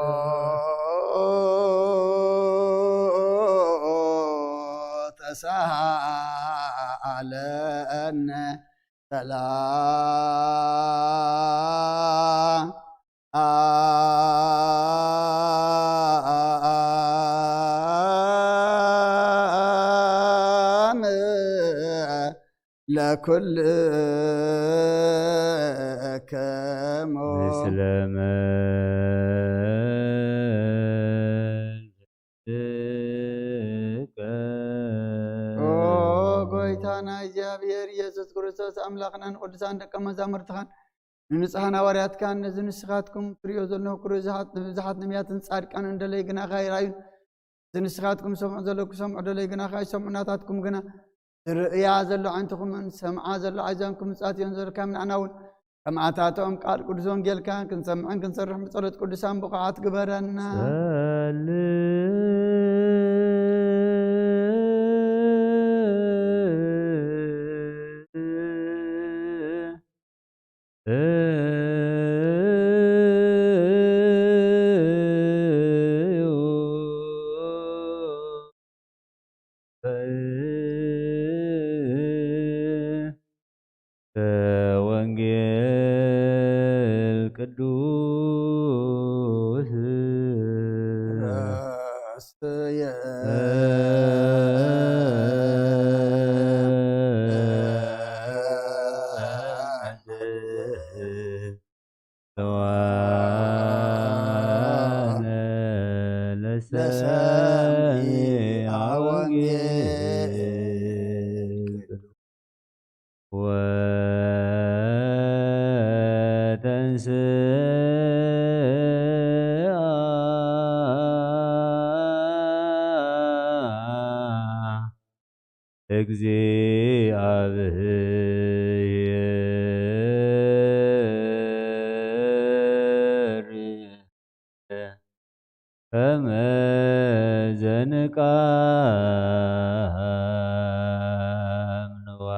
ተሳሃለነ ሰላም ለኩልክሙ ምስለ መንፈስከ። ኦ ጎይታና እግዚኣብሔር ኢየሱስ ክርስቶስ ኣምላኽናን ቅዱሳን ደቀ መዛሙርትኻን ንንጹሓን ሃዋርያትካን ነዚ ንስኻትኩም ትርእዮ ዘለኹም ክብሪ ብዙሓት ነቢያትን ጻድቃንን ደለይ ግናኻ ይረኣዩን እዚ ንስኻትኩም ሰምዑ ዘለኩም ሰምዑ ደለይ ግናኻ ይሰምዑ ናታትኩም ግና ዝርእያ ዘሎ ዓይንትኹምን ሰምዓ ዘሎ ኣእዛንኩም ምጽኣት እዮም ዝበልካ ምንዓና እውን ከምኣታቶም ቃል ቅዱስ ወንጌልካ ክንሰምዕን ክንሰርሕን ብጸሎት ቅዱሳን ብቑዓት ግበረና። ጸልእ ወንጌል ቅዱስ ረስየ ለሰሚዐ ወንጌል ወተንስአ ከመ ዘንቃምንዋ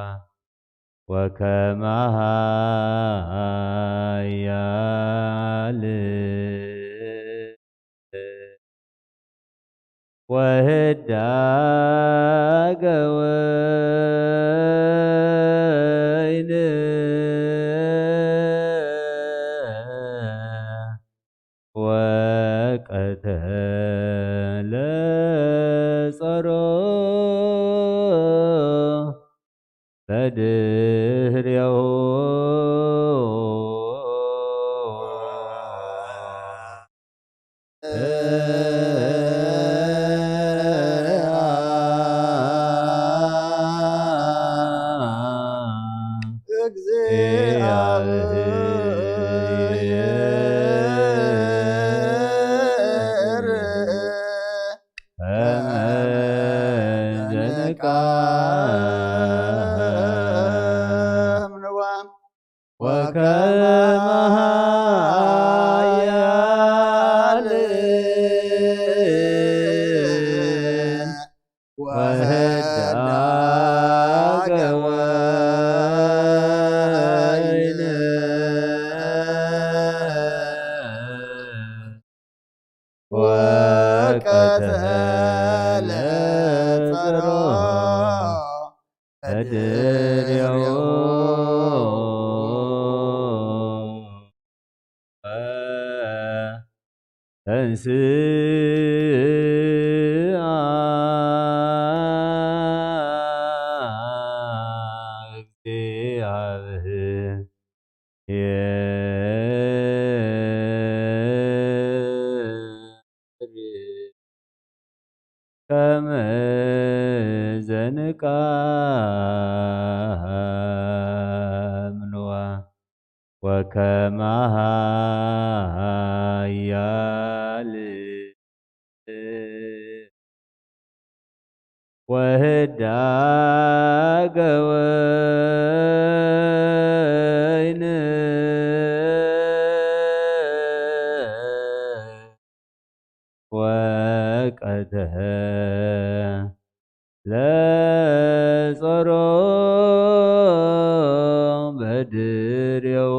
ወከማሃ ያል ወህዳገ ወይን ወቀተለ ጸሮ በድህሬሁ እግዚአብሔር ከመ ዘንቃምንዋ ወከመ ኃያል ወህዳገ ወይን ተንስአ እግዚአብሔር ከመ ዘንቃምንዋ ወከመ ኃያል ወህዳገ ወይን ወቀተለ ጾሮ በድሬው።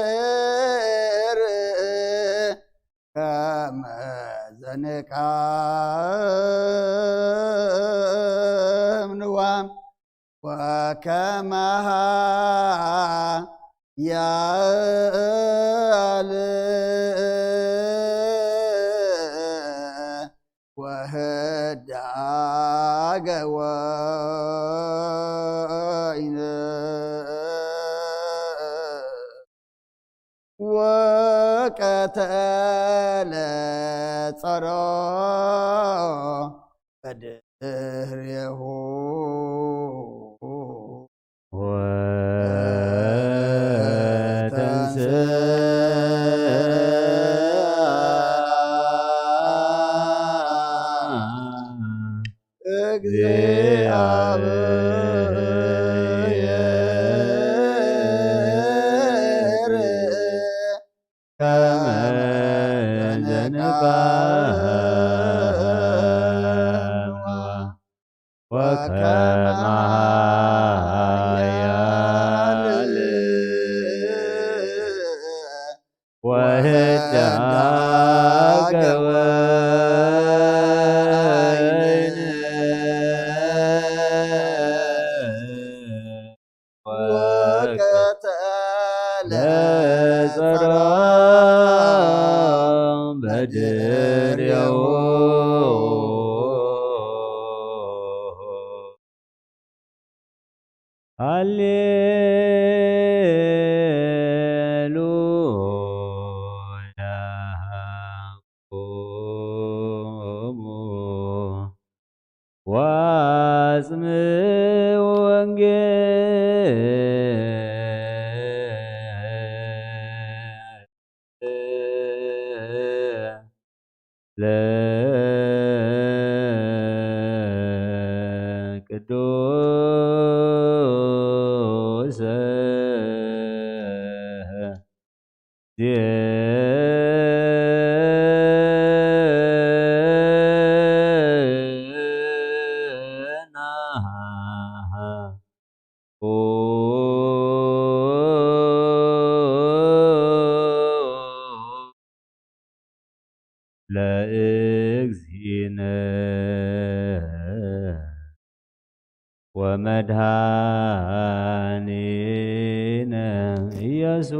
እግዚአብሔር ከመ ዘንቃምንዋ ወከመ ኃያል ወህዳገ ወይን ወቀተለ ጾሮ በድሬሁ። ወተንስአ እግዚአብሔር ከመ ዘንቃምንዋ ወከመ ኃያል ወህዳገ ወይን ወቀተለ ጾሮ በድሬው። ሃሌሉያ። ቁሙ ወአጽምዑ ወንጌል ለቅዱስ ዜና ለእግዚእነ ወመድኃኒነ ኢየሱስ።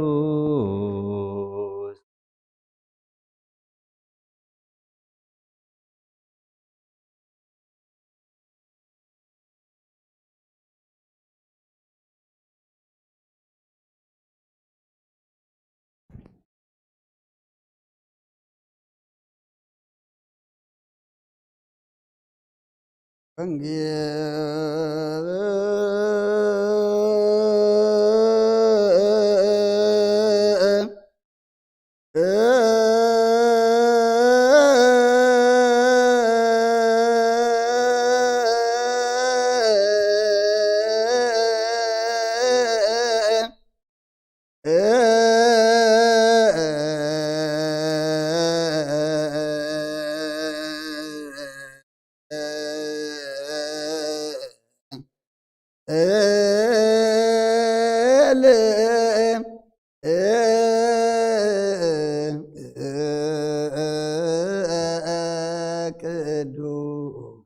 ቅዱስ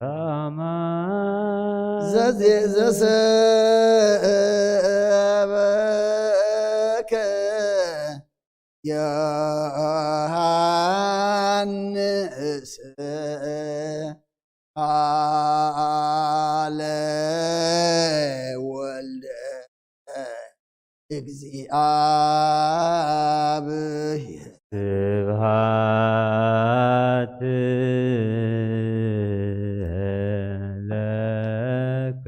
ዘዜ ዘሰበከ ዮሃንስ ቃለ ወልደ እግዚኣብሔር። ስብሐት ለከ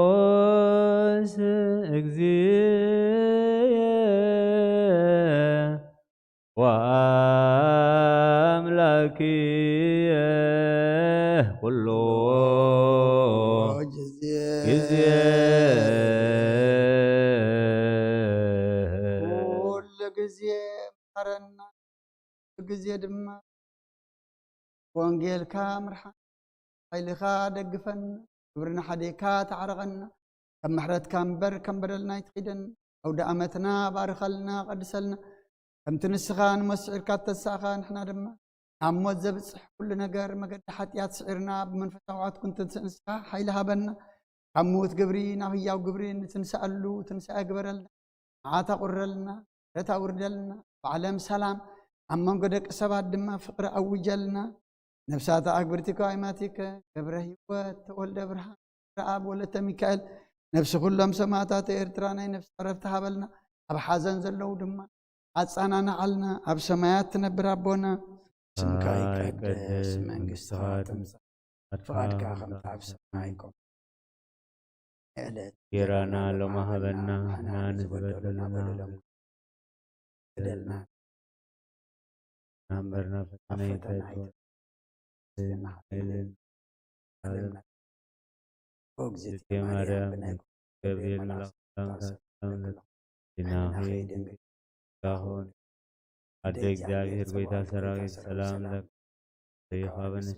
ክርስቶስ እግዚእ ወአምላክየ ኩሉ ጊዜ። ኩሉ ጊዜ መሐረና፣ ኩሉ ጊዜ ድማ ወንጌልካ ምርሓና፣ ሓይልኻ ደግፈና፣ ግብርና ሓዴካ ተዓረቐና፣ ከም ምሕረትካ እምበር ከም በደልና ኣይትኺደና። ኣውደ ኣመትና ባርኸልና፣ ቀድሰልና። ከምቲ ንስኻ ንሞት ስዒርካ እተንሳእኻ፣ ንሕና ድማ ናብ ሞት ዘብጽሕ ኩሉ ነገር መገዲ ሓጢኣት ስዒርና፣ ብመንፈሳዊ ኣትኩን ትንስእ ንስኻ ሓይሊ ሃበና። ካብ ምዉት ግብሪ ናብ ህያው ግብሪ ንትንስኣሉ ትንሳኤ ግበረልና። መዓት ኣቑረልና፣ ምሕረት ኣውርደልና። ኣብ ዓለም ሰላም፣ ኣብ መንጎ ደቂ ሰባት ድማ ፍቕሪ ኣውጀልና። ነፍሳት ኣግብርቲ ከዋይማቲከ ገብረ ህይወት፣ ተወልደ ብርሃን፣ ገብረ ኣብ፣ ወለተ ሚካኤል፣ ነፍሲ ኩሎም ሰማዕታት ኤርትራ ናይ ነፍሲ ዕረፍቲ ሃበልና። ኣብ ሓዘን ዘለዉ ድማ ኣጻናንዓልና። ኣብ ሰማያት ትነብር ኣቦና፣ ስምካ ይቀደስ፣ መንግስትኻ ትምጻእ፣ ፍቓድካ ከምቲ ኣብ ሰማይ ኮ ዕለት ጌራና ሎማ ሃበና፣ ንሕና ንዝበደሉና በደሎም በደልና፣ ናምበርና ፈተና ፈተና ይፈቱ። ይፈትን ሓይልን ዓለም ኦ እግዝእትየ ማርያም፣ ብናይ ገብርኤል መልኣክ ሰላምታ ሰላም ለኪ፣ ድናኺ ድንግል ዛኹን ኣደ እግዚኣብሔር፣ ጎይታ ሰራዊት፣ ሰላም ለኪ፣ ዘይኻበንሽ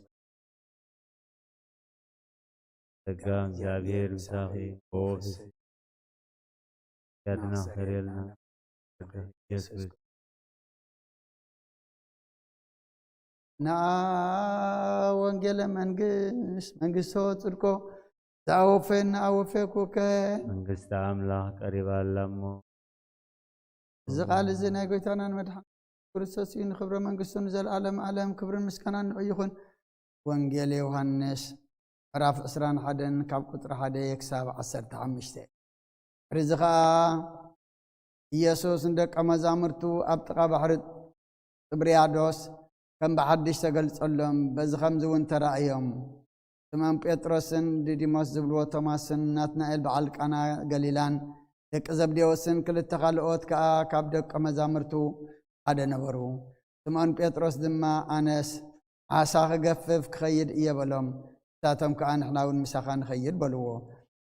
ጸጋ እግዚኣብሔር ምሳኺ፣ ብወፍስ ያድና ክተርየልና ኢየሱስ። ነአ ወንጌለ መንግስት መንግስቶ ጽድቆ፣ ዝኣወፈየና ኣወፈኩከ። መንግስቲ ኣምላኽ ቀሪባ ኣላ እሞ። እዚ ቃል እዚ ናይ ጎይታናን መድሓን ክርስቶስ እዩ። ንክብረ መንግስቱ ንዘለኣለም ኣለም ክብርን ምስጋናን ንዑ ይኹን። ወንጌል ዮሃንስ ምዕራፍ ዕስራን ሓደን ካብ ቁጽሪ ሓደ ክሳብ ዓሰርተ ሓሙሽተ። ድሕሪዚ ኸኣ ኢየሱስ ንደቀ መዛሙርቱ ኣብ ጥቓ ባሕሪ ጥብርያዶስ ከም ብሓድሽ ተገልጸሎም፣ በዚ ኸምዚ እውን ተራእዮም። ስምዖን ጴጥሮስን ዲዲሞስ ዝብልዎ ቶማስን ናትናኤል በዓል ቃና ገሊላን ደቂ ዘብዴዎስን ክልተ ካልኦት ከኣ ካብ ደቀ መዛሙርቱ ሓደ ነበሩ። ስምዖን ጴጥሮስ ድማ፣ ኣነስ ዓሳ ክገፍፍ ክኸይድ እየ በሎም። ንሳቶም ከኣ፣ ንሕና እውን ምሳኻ ንኸይድ በልዎ።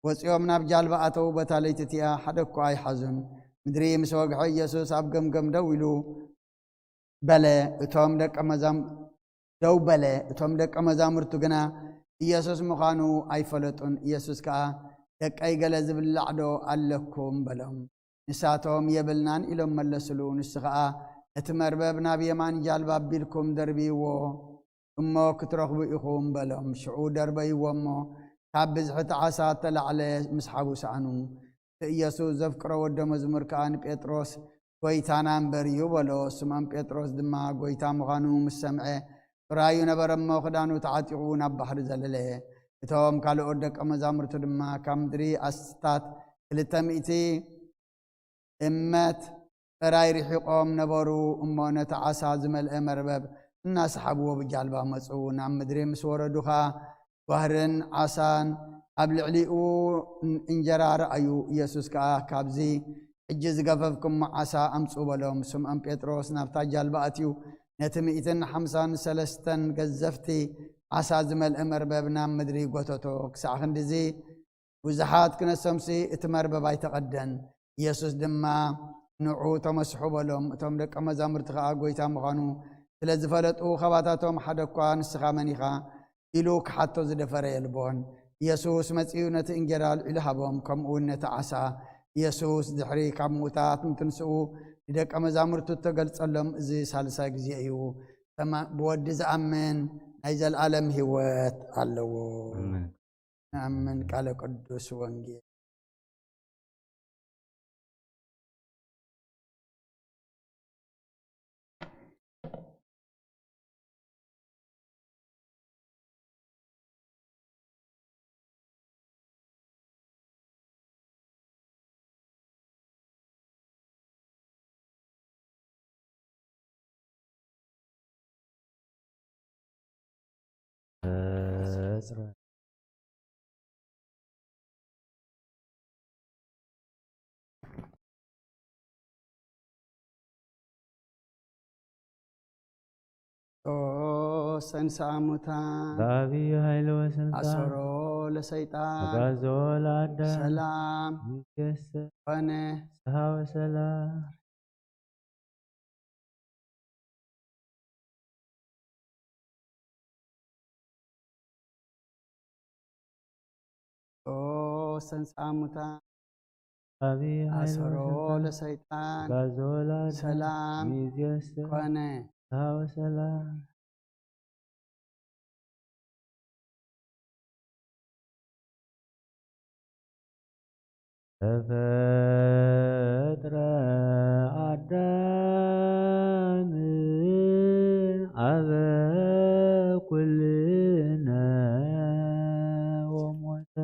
ወጺኦም ናብ ጃልባ ኣተዉ። በታ ለይቲ እቲኣ ሓደ እኳ ኣይሓዙን። ምድሪ ምስ ወግሐ፣ ኢየሱስ ኣብ ገምገም ደው ኢሉ በለ። እቶም ደቀ መዛም-፣ ደው በለ። እቶም ደቀ መዛሙርቱ ግና ኢየሱስ ምዃኑ ኣይፈለጡን። ኢየሱስ ከኣ፣ ደቀይ፣ ገለ ዝብላዕ ዶ ኣለኩም? በሎም። ንሳቶም፣ የብልናን ኢሎም መለስሉ። ንሱ ኸኣ፣ እቲ መርበብ ናብ የማን ጃልባ ኣቢልኩም ደርብይዎ እሞ ክትረኽቡ ኢኹም በሎም። ሽዑ ደርበይዎ እሞ፣ ካብ ብዝሒ እቲ ዓሳ እተላዕለ ምስሓቡ ሰኣኑ። እቲ ኢየሱስ ዘፍቅሮ ወደ መዝሙር ከኣ ንጴጥሮስ፣ ጎይታና እምበር እዩ በሎ። ስምዖን ጴጥሮስ ድማ ጎይታ ምዃኑ ምስ ሰምዐ፣ ጥራዩ ነበረ እሞ፣ ክዳኑ ተዓጢቑ ናብ ባሕሪ ዘለለ። እቶም ካልኦት ደቀ መዛሙርቱ ድማ ካብ ምድሪ ኣስታት ክልተ ሚእቲ እመት ጥራይ ርሒቖም ነበሩ እሞ፣ ነቲ ዓሳ ዝመልአ መርበብ እናሰሓብዎ ብጃልባ መጹ። ናብ ምድሪ ምስ ወረዱ ኸኣ፣ ጓህርን ዓሳን ኣብ ልዕሊኡ እንጀራ ረኣዩ። ኢየሱስ ከኣ፣ ካብዚ ሕጂ ዝገፈፍኩሞ ዓሳ ኣምጽኡ በሎም። ስምዖን ጴጥሮስ ናብታ ጃልባ ኣትዩ፣ ነቲ ሚእትን ሓምሳን ሰለስተን ገዘፍቲ ዓሳ ዝመልአ መርበብ ናብ ምድሪ ጐተቶ። ክሳዕ ክንድዚ ብዙሓት ክነሶምሲ እቲ መርበብ ኣይተቐደን። ኢየሱስ ድማ፣ ንዑ ተመስሑ በሎም። እቶም ደቀ መዛሙርቲ ኸኣ ጐይታ ምዃኑ ስለ ዝፈለጡ፣ ኻባታቶም ሓደ እኳ፣ ንስኻ መን ኢኻ? ኢሉ ክሓቶ ዝደፈረ የልቦን። ኢየሱስ መጺኡ ነቲ እንጌራ ኣልዒሉ ሃቦም፣ ከምኡ እውን ነቲ ዓሳ። ኢየሱስ ድሕሪ ካብ ምዉታት ምትንስኡ ንደቀ መዛሙርቱ እተገልጸሎም እዚ ሳልሳይ ግዜ እዩ። ተማ-፣ ብወዲ ዝኣምን ናይ ዘለኣለም ህይወት ኣለዎ። ኣሜን። ንኣምን ቃለ ቅዱስ ወንጌል። ኦ ተንሥአ እሙታን፣ በዐቢይ ኃይል ወሥልጣን፣ አሰሮ ለሰይጣን፣ አግዓዞ ለአዳም፣ ሰላም ይትየሰ ኮነ። ፍስሐ ወሰላም። ኦ ተንሥአ እሙታን፣ በዐቢይ ኃይል አሰሮ ወሥልጣን፣ ለሰይጣን፣ አግዓዞ ለአዳም፣ ሰላም ይትየሰ ኮነ። ፍስሐ ወሰላም። ተፈጥረ አዳም አበ ኩልነ ወሞተ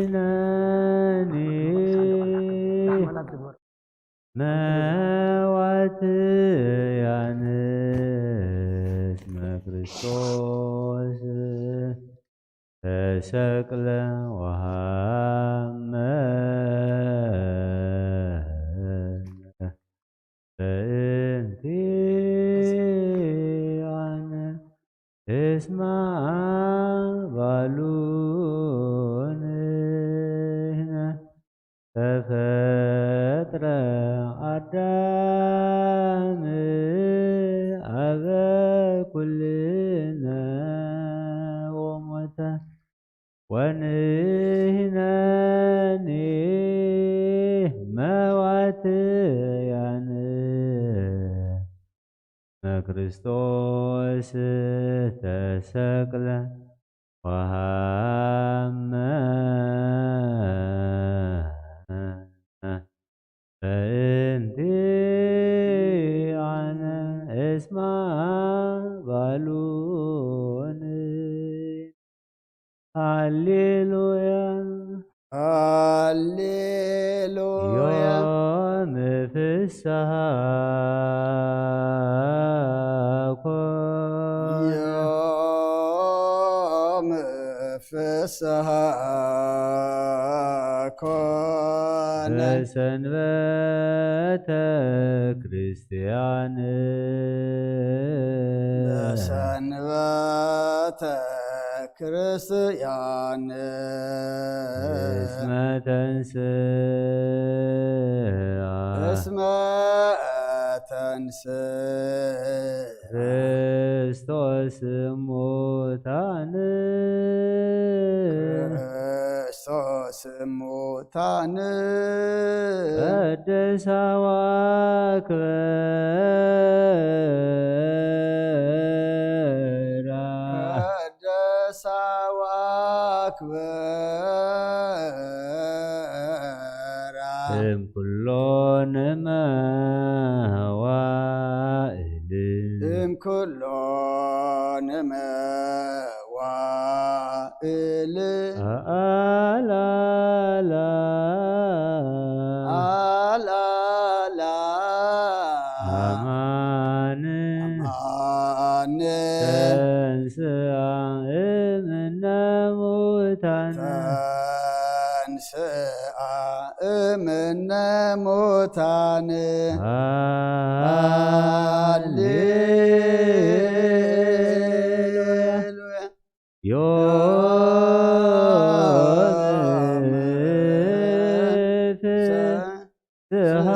ወንሕነኒ መዋትያን እስመ ክርስቶስ ተሰቅለ ወሃመ በእንቲአነ እስመ አባሉ ንሕነ ተፈጥረ አዳም አበ ኩልነ ወሞተ ወንሕነኒ መዋትያን መክርስቶስ ተሰቅለ ወሃመ በእንቲአነ እስመ አባሉን። ሃሌሉያ። ሃሌሉያ። ዮም ፍስሐ ኮነ። ዮም ፍስሐ ኮነ። በሰንበተ ክርስቲያን። በሰንበተ ክርስቲያን። እስመ ተንሥአ። እስመ ተንሥአ። ክርስቶስ እሙታን። ክርስቶስ እሙታን። ቀደሳ ወአክበራ። ቀደሳ ወአክበራ። እምኩሎን መዋእል። እምኩሎን መዋእል። አላላ። አላላ። አማን። አማን። ተንሥአ እምነ ሙታን። ተንሥአ እምነ ሙታን። ሃሌሉያ። ሃሌሉያ። ዮም ፍስሐ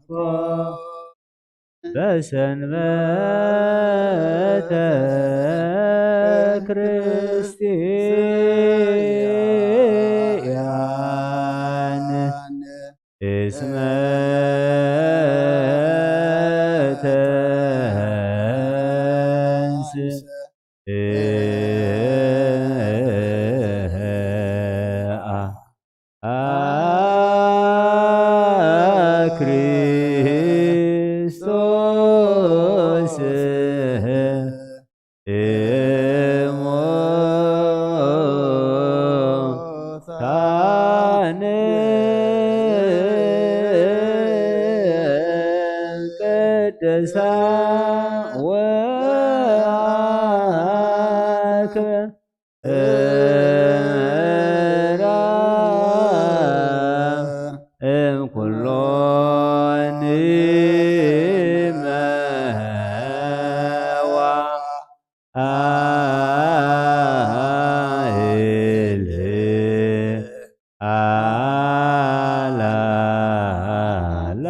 ኮነ። ሰንበተ ክርስቲያን እስመ ተንስ ክርስቶስ እሙታን ቅድሳ ወአክብራ እምኩሎን መዋ ኃይል አላላ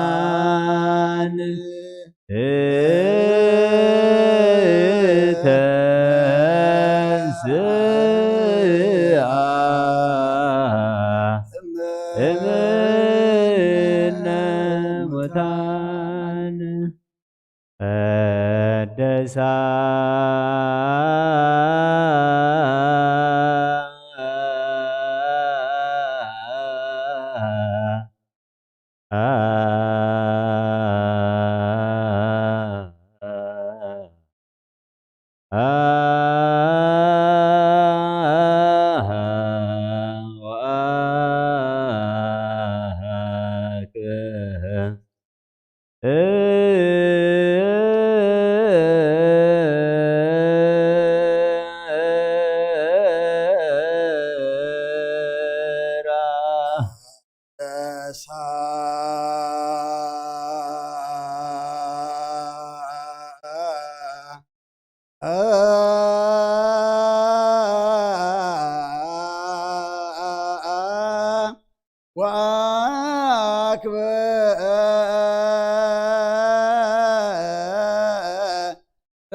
አማን ተንሥአ እምነ ሙታን ቀደሳ ወአክብራ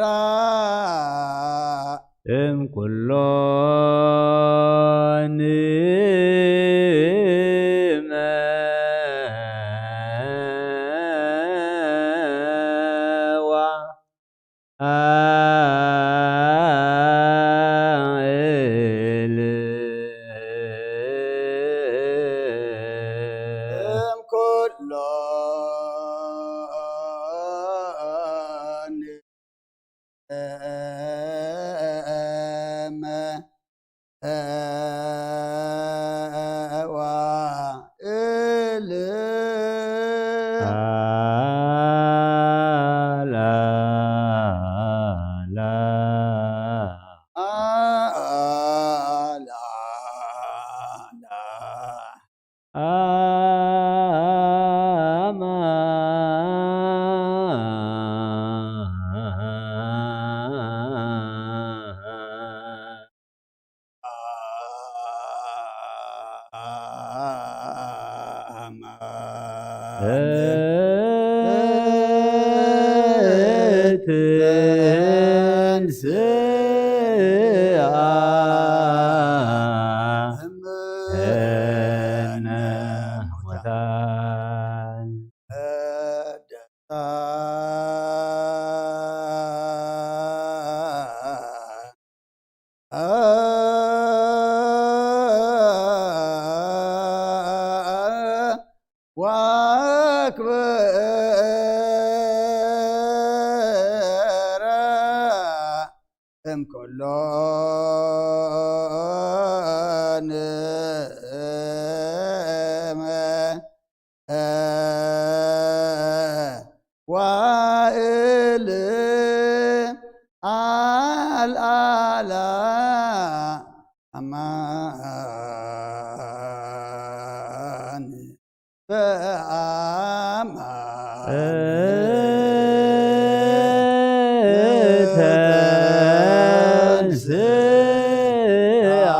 እምኩሎን መዋዕል እምኩሎን መዋዕል አላላ አላላ ወአክብራ እምኩሎን መዋዕል አልዓላ አማን በአማን ተንሥአ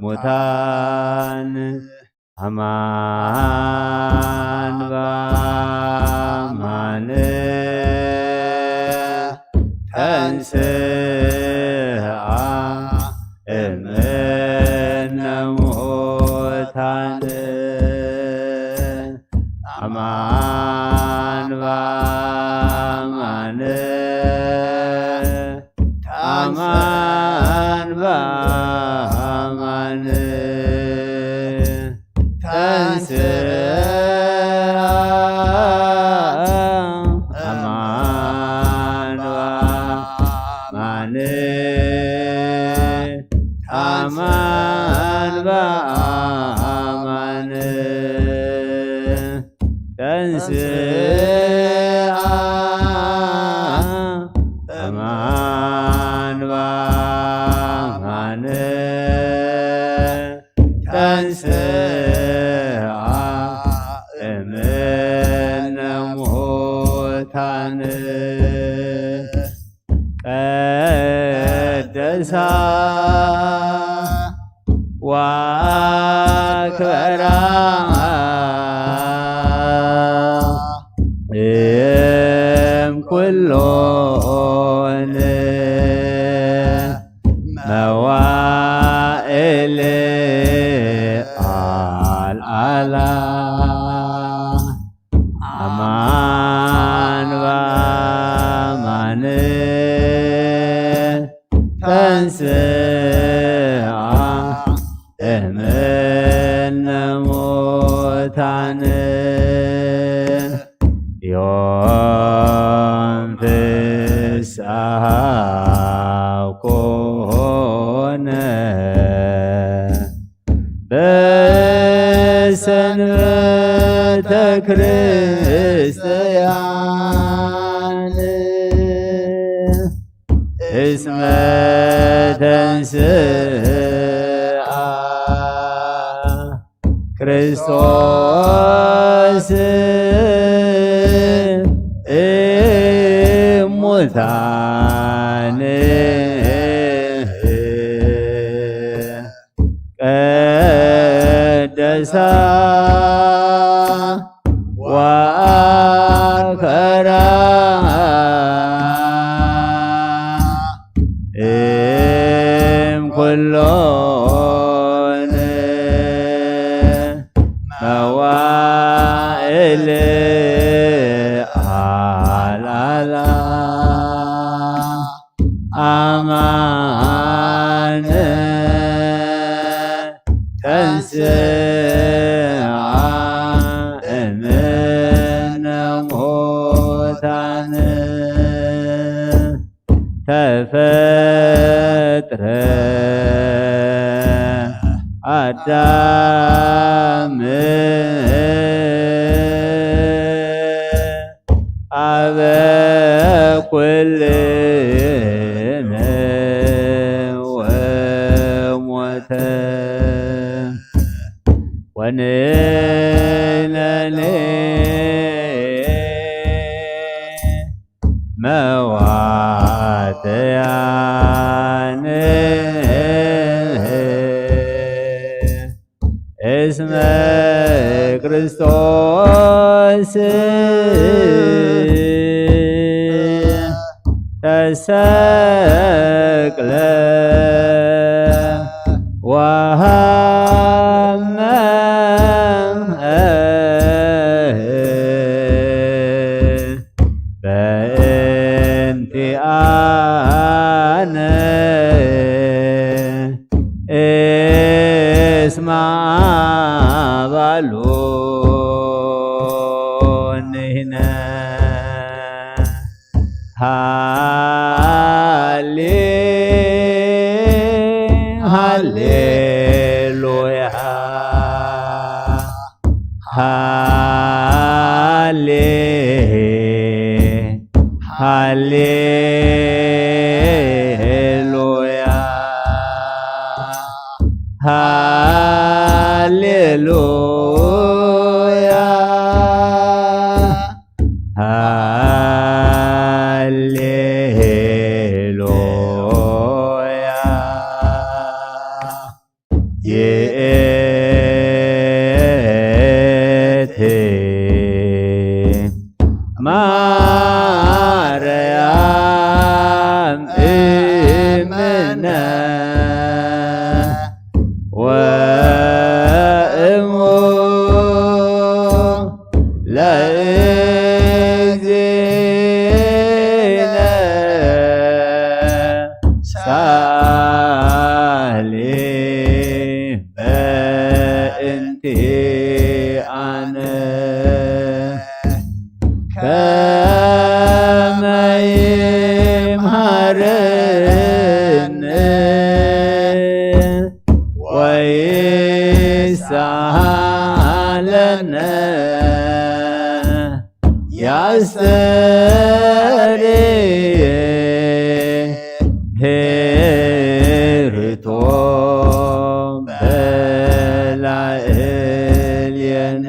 ሙታን ኣማን በኣማን ተንስኣ እምነ ሙታን። ኣማን በኣማን ኣማን በኣማን ተንስኣ ኣማን በኣማን ኣማን በኣማን ተንስኣ ኣማን በኣማን ተንስኣ እምነ ሙታን ቀደሳ ወአክበራ እም ኩሎን መዋእል ኣልዓላ። ኣማን በኣማን ተንስኣ እምነ ሙታን ዮም ፍስሓ ኮነ በሰንበተ ክርስትያን እስመ ተንስኣ ክርስቶስ እሙታን ቀደሳ ወአክበራ እም ኩሎን መዋእል ኣልዓላ። ተፈጥረ ኣዳም ኣበ ኩልነ ወሞተ ወንነኔ መዋተያን እስመ ክርስቶስ ተሰቅለ ወሃመ በእንቲአነ እስማ ባሉ ንህነ ሃሌ ሃሌሉያ ሃሌ ሃሌሉያ ሃሌሉያ ሃሌሉያ ይእቲ ማርያም እምነ ወእሙ ለእግዚእነ ሳሊ በእንቲአነ ከመ ይምሃረነ ወይሳለነ ያስተሪ ምህርቶ በላዕሌነ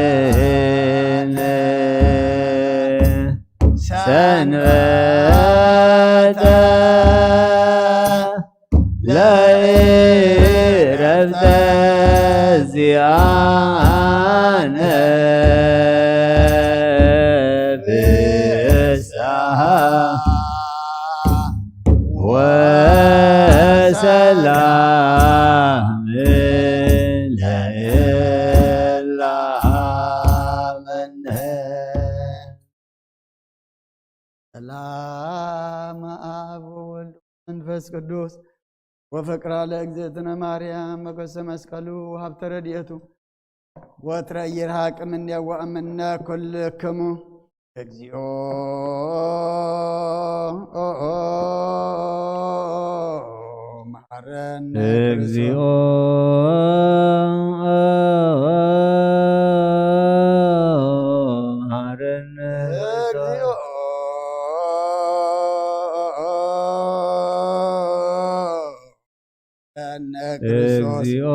ሰርዓለነ ሰንበተ ለእረፍተ ዚአነ ፍስሐ ወሰላም ለእለ አመነ። ሰላም አብ ወወልድ መንፈስ ቅዱስ ወፍቅራ ለእግዝእትነ ማርያም ሞገሰ መስቀሉ ወሀብተ ረድኤቱ ወትረ ይርሃቅ እምኔሁ ወእምነ ኩልክሙ። እግዚኦ መሐረነ እግዚኦ መሐረነ እግዚኦ መሐረነ ክርስቶስ። እግዚኦ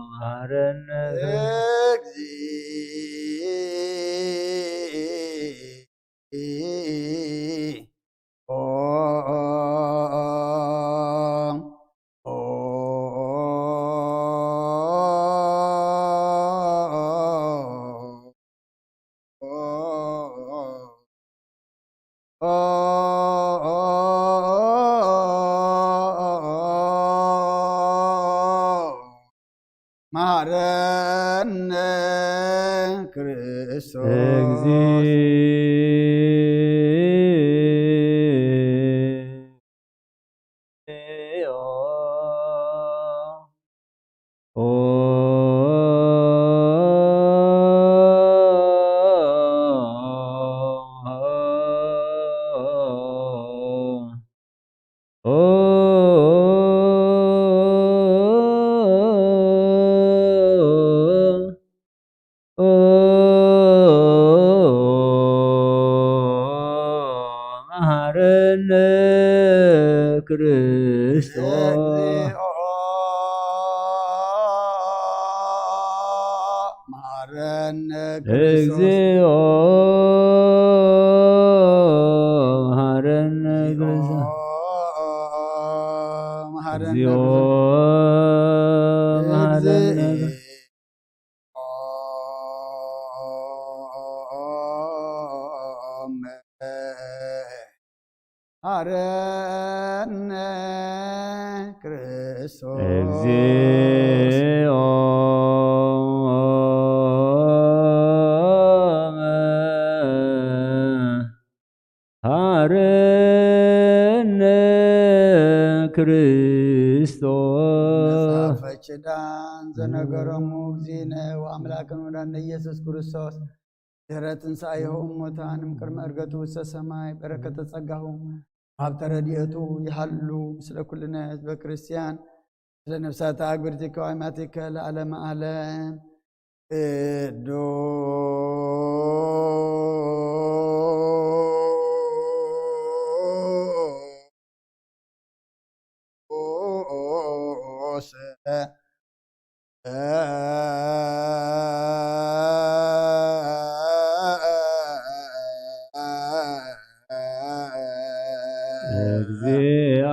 መሐረነ መሐረነ ክርስቶስ። እግዚኦ መሐረነ ክርስቶስ። እግዚኦ መሐረነ ክርስቶስ። እግዚኦ መሐረነ ክርስቶስ። መሐረነ እግዚኦ መሐረነ ክርስቶስ። መሐረነ ክርስቶስ። እግዚኦ መሐረነ ክርስቶስ። መጽሐፈ ኪዳን ዘነገሮሙ እግዚእነ ወአምላክነ ወመድኃኒነ ኢየሱስ ክርስቶስ ድህረ ትንሣኤሁ እሙታን እምቅድመ ዕርገቱ ውስተ ሰማይ በረከተ ጸጋሁ ሀብተ ረድኤቱ ይሃሉ ምስለ ኩልነ ህዝበ ክርስቲያን ስለ ነፍሳተ አግብርቲከ ወአማቲከ ለዓለመ ዓለም። ቅዱስ እግዚአ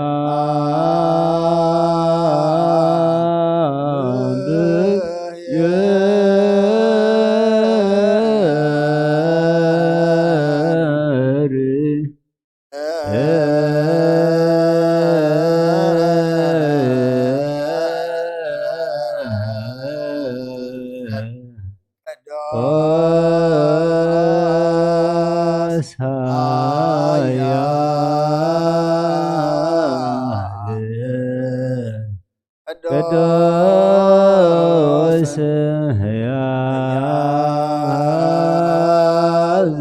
ቅዱስ ኃያል ቅዱስ ሕያው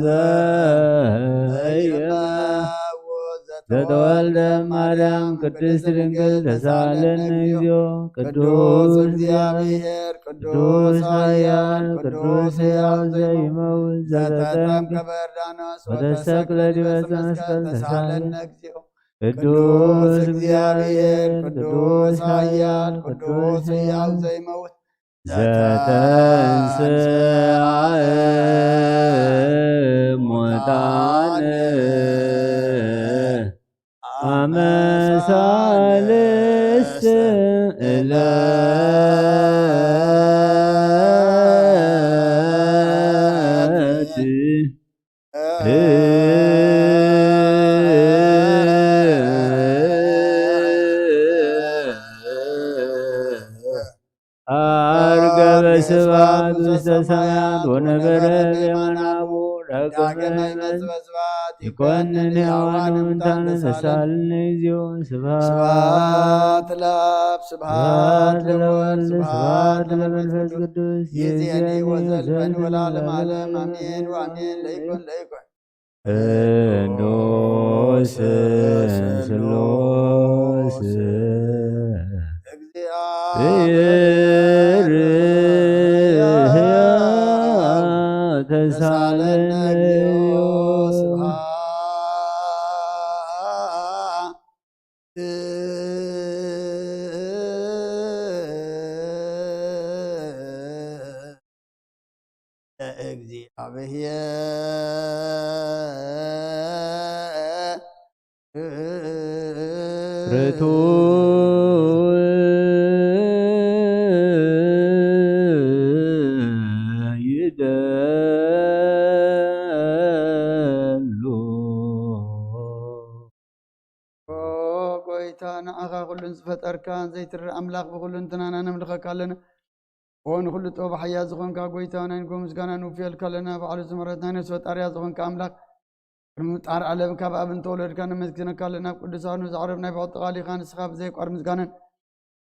ዘኢይመውት ዘተወልደ ማርያም ቅድስት ድንግል ተሳለነ እግዚኦ። ቅዱስ እግዚአብሔር ቅዱስ ኃያል ቅዱስ ሕያው ዘኢይመውት ዘተጠምቀ በዮርዳኖስ ወተሰቅለ ዲበ መስቀል ተሳለነ እግዚኦ። ቅዱስ እግዚአብሔር ቅዱስ ኃያል ቅዱስ ሕያው ዘይመውት ዘተንሥአ እሙታን አመ ሣልስት ዕለት። ዐርገ በስብሐት ውስተ ሰማያት ወነበረ በየማነ አቡ። ዳግመ ይመጽእ በስብሐት ይኮንን ሕያዋን ወሙታን። ተሳለነ እግዚኦ። ስብሐት ለአብ ስብሐት ለወልድ ስብሐት ለመንፈስ ቅዱስ። ይእዜኒ ወዘልፈኒ ወለዓለመ ዓለም አሜን ወአሜን። ለይኩን ለይኩን። ቅዱስ ስሉስ እግዚአብሔር ተሳለነ እግዚኦ። ስብሐት ለእግዚአብሔር ርቱ ይደሉ። ኦ ጎይታ፣ ንዓኻ ኩሉን ዝፈጠርካ ዘይትርኢ ኣምላኽ፣ ብኹሉ እንትናና ነምልኸካ ኣለና። ኦ ንኹሉ ጥበብ ሓያ ዝኾንካ ጎይታ፣ ናይ ንጎ ምስጋና ንውፍየልካ ኣለና። ባዕሉ ዝመረት ናይ ነፍሲ ፈጣርያ ዝኾንካ ኣምላኽ፣ ቅድሚ ምጣር ዓለም ካብ ኣብ እንተወለድካ ነመስግነካ ኣለና። ኣብ ቅዱሳኑ ዘዕረብ ናይ ብቕጥቓል ኢኻ። ንስኻ ብዘይቋር ምስጋናን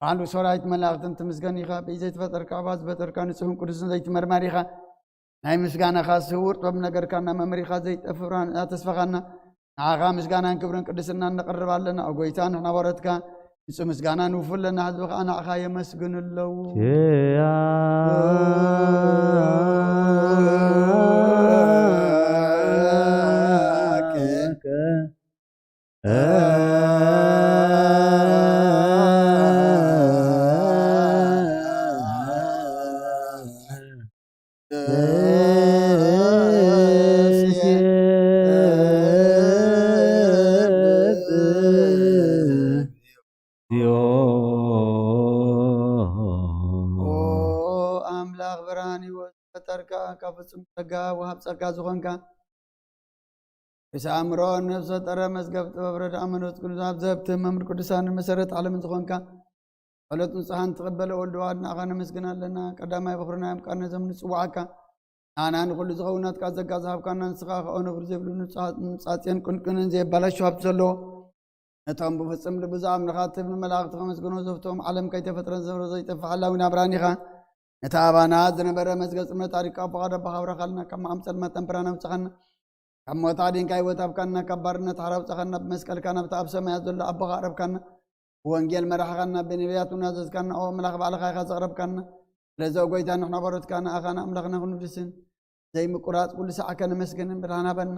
ባዕሉ ሰራዊት መላእኽትን ትምስገን ኢኻ። ብዘይትፈጠር ካዕባ ዝፈጠርካ ንጹህን ቅዱስን ዘይትመርመር ኢኻ። ናይ ምስጋናኻ ስውር ጥበብ ነገርካና መምሪኻ ዘይጠፍእ ብርሃን እናተስፈኻና ንዓኻ ምስጋናን ክብርን ቅድስናን ነቕርብ ኣለና። ኦ ጎይታ ንሕና ባሮትካ ንጹህ ምስጋና ንውፉለና ህዝቢ ኸኣ ንዓኻ የመስግን ኣለዉ። ኪያከ ኦ ኣምላኽ ብርሃን ህይወት ፈጠርካ፣ ካብ ፍጹም ጸጋ ወሃብ ጸጋ ዝኾንካ፣ ርእሰ ኣእምሮ ነፍሲ ፈጠረ መዝገብ ጥበብ ረድኣ መንፈስ ቅዱስ ኣብ ዘህብቲ መምህር ቅዱሳን መሰረት ዓለምን ዝኾንካ፣ ጸሎት ንጹሓን ትቕበል ወልድ ዋሕድ ንዓኻ ነመስግን ኣለና። ቀዳማይ በኹርና እምቃን ነዞም ንጽውዓካ፣ ንዓና ንኹሉ ዝኸውን ናትካ ጸጋ ዝሃብካና፣ ንስኻ ከኣ ነብሪ ዘይብሉ ንጻ-፣ ንጻጼን ቅንቅንን ዘየባላሹ ሃብቲ ዘለዎ፣ ነቶም ብፍጹም ልቢ ዝኣምኑኻ ትብል መላእኽቲ ከመስግኑ ዘፍቶም ዓለም ከይተፈጥረ ዝነበረ ዘይጠፍእ ሓላዊ ናብራን ኢኻ። ነቲ ኣባና ዝነበረ መዝገብ ጽልመት ኣሪካ ኣብ ፍቓድ ኣቦኻ ኣብረኻልና፣ ካብ መቓም ጸልማት ኣንብራና ኣውጽኻና፣ ካብ ሞት ኣዲንካ ህይወት ሃብካና፣ ካብ ባርነት ሓራ ኣውጽኻና፣ ብመስቀልካ ናብቲ ኣብ ሰማያት ዘሎ ኣቦኻ ኣቕረብካና፣ ብወንጌል መራሕኻና፣ ብነቢያት እውን ኣዘዝካና፣ ኦ ኣምላኽ ባዕልኻ ኢኻ ዘቕረብካና። ስለዚ ኦ ጎይታ ንሕና ባሮትካ ንኣኻ ንኣምላኽና ክንውድስን ዘይምቁራጽ ኩሉ ሳዕ ከነመስግንን ብርሃን ሃበና።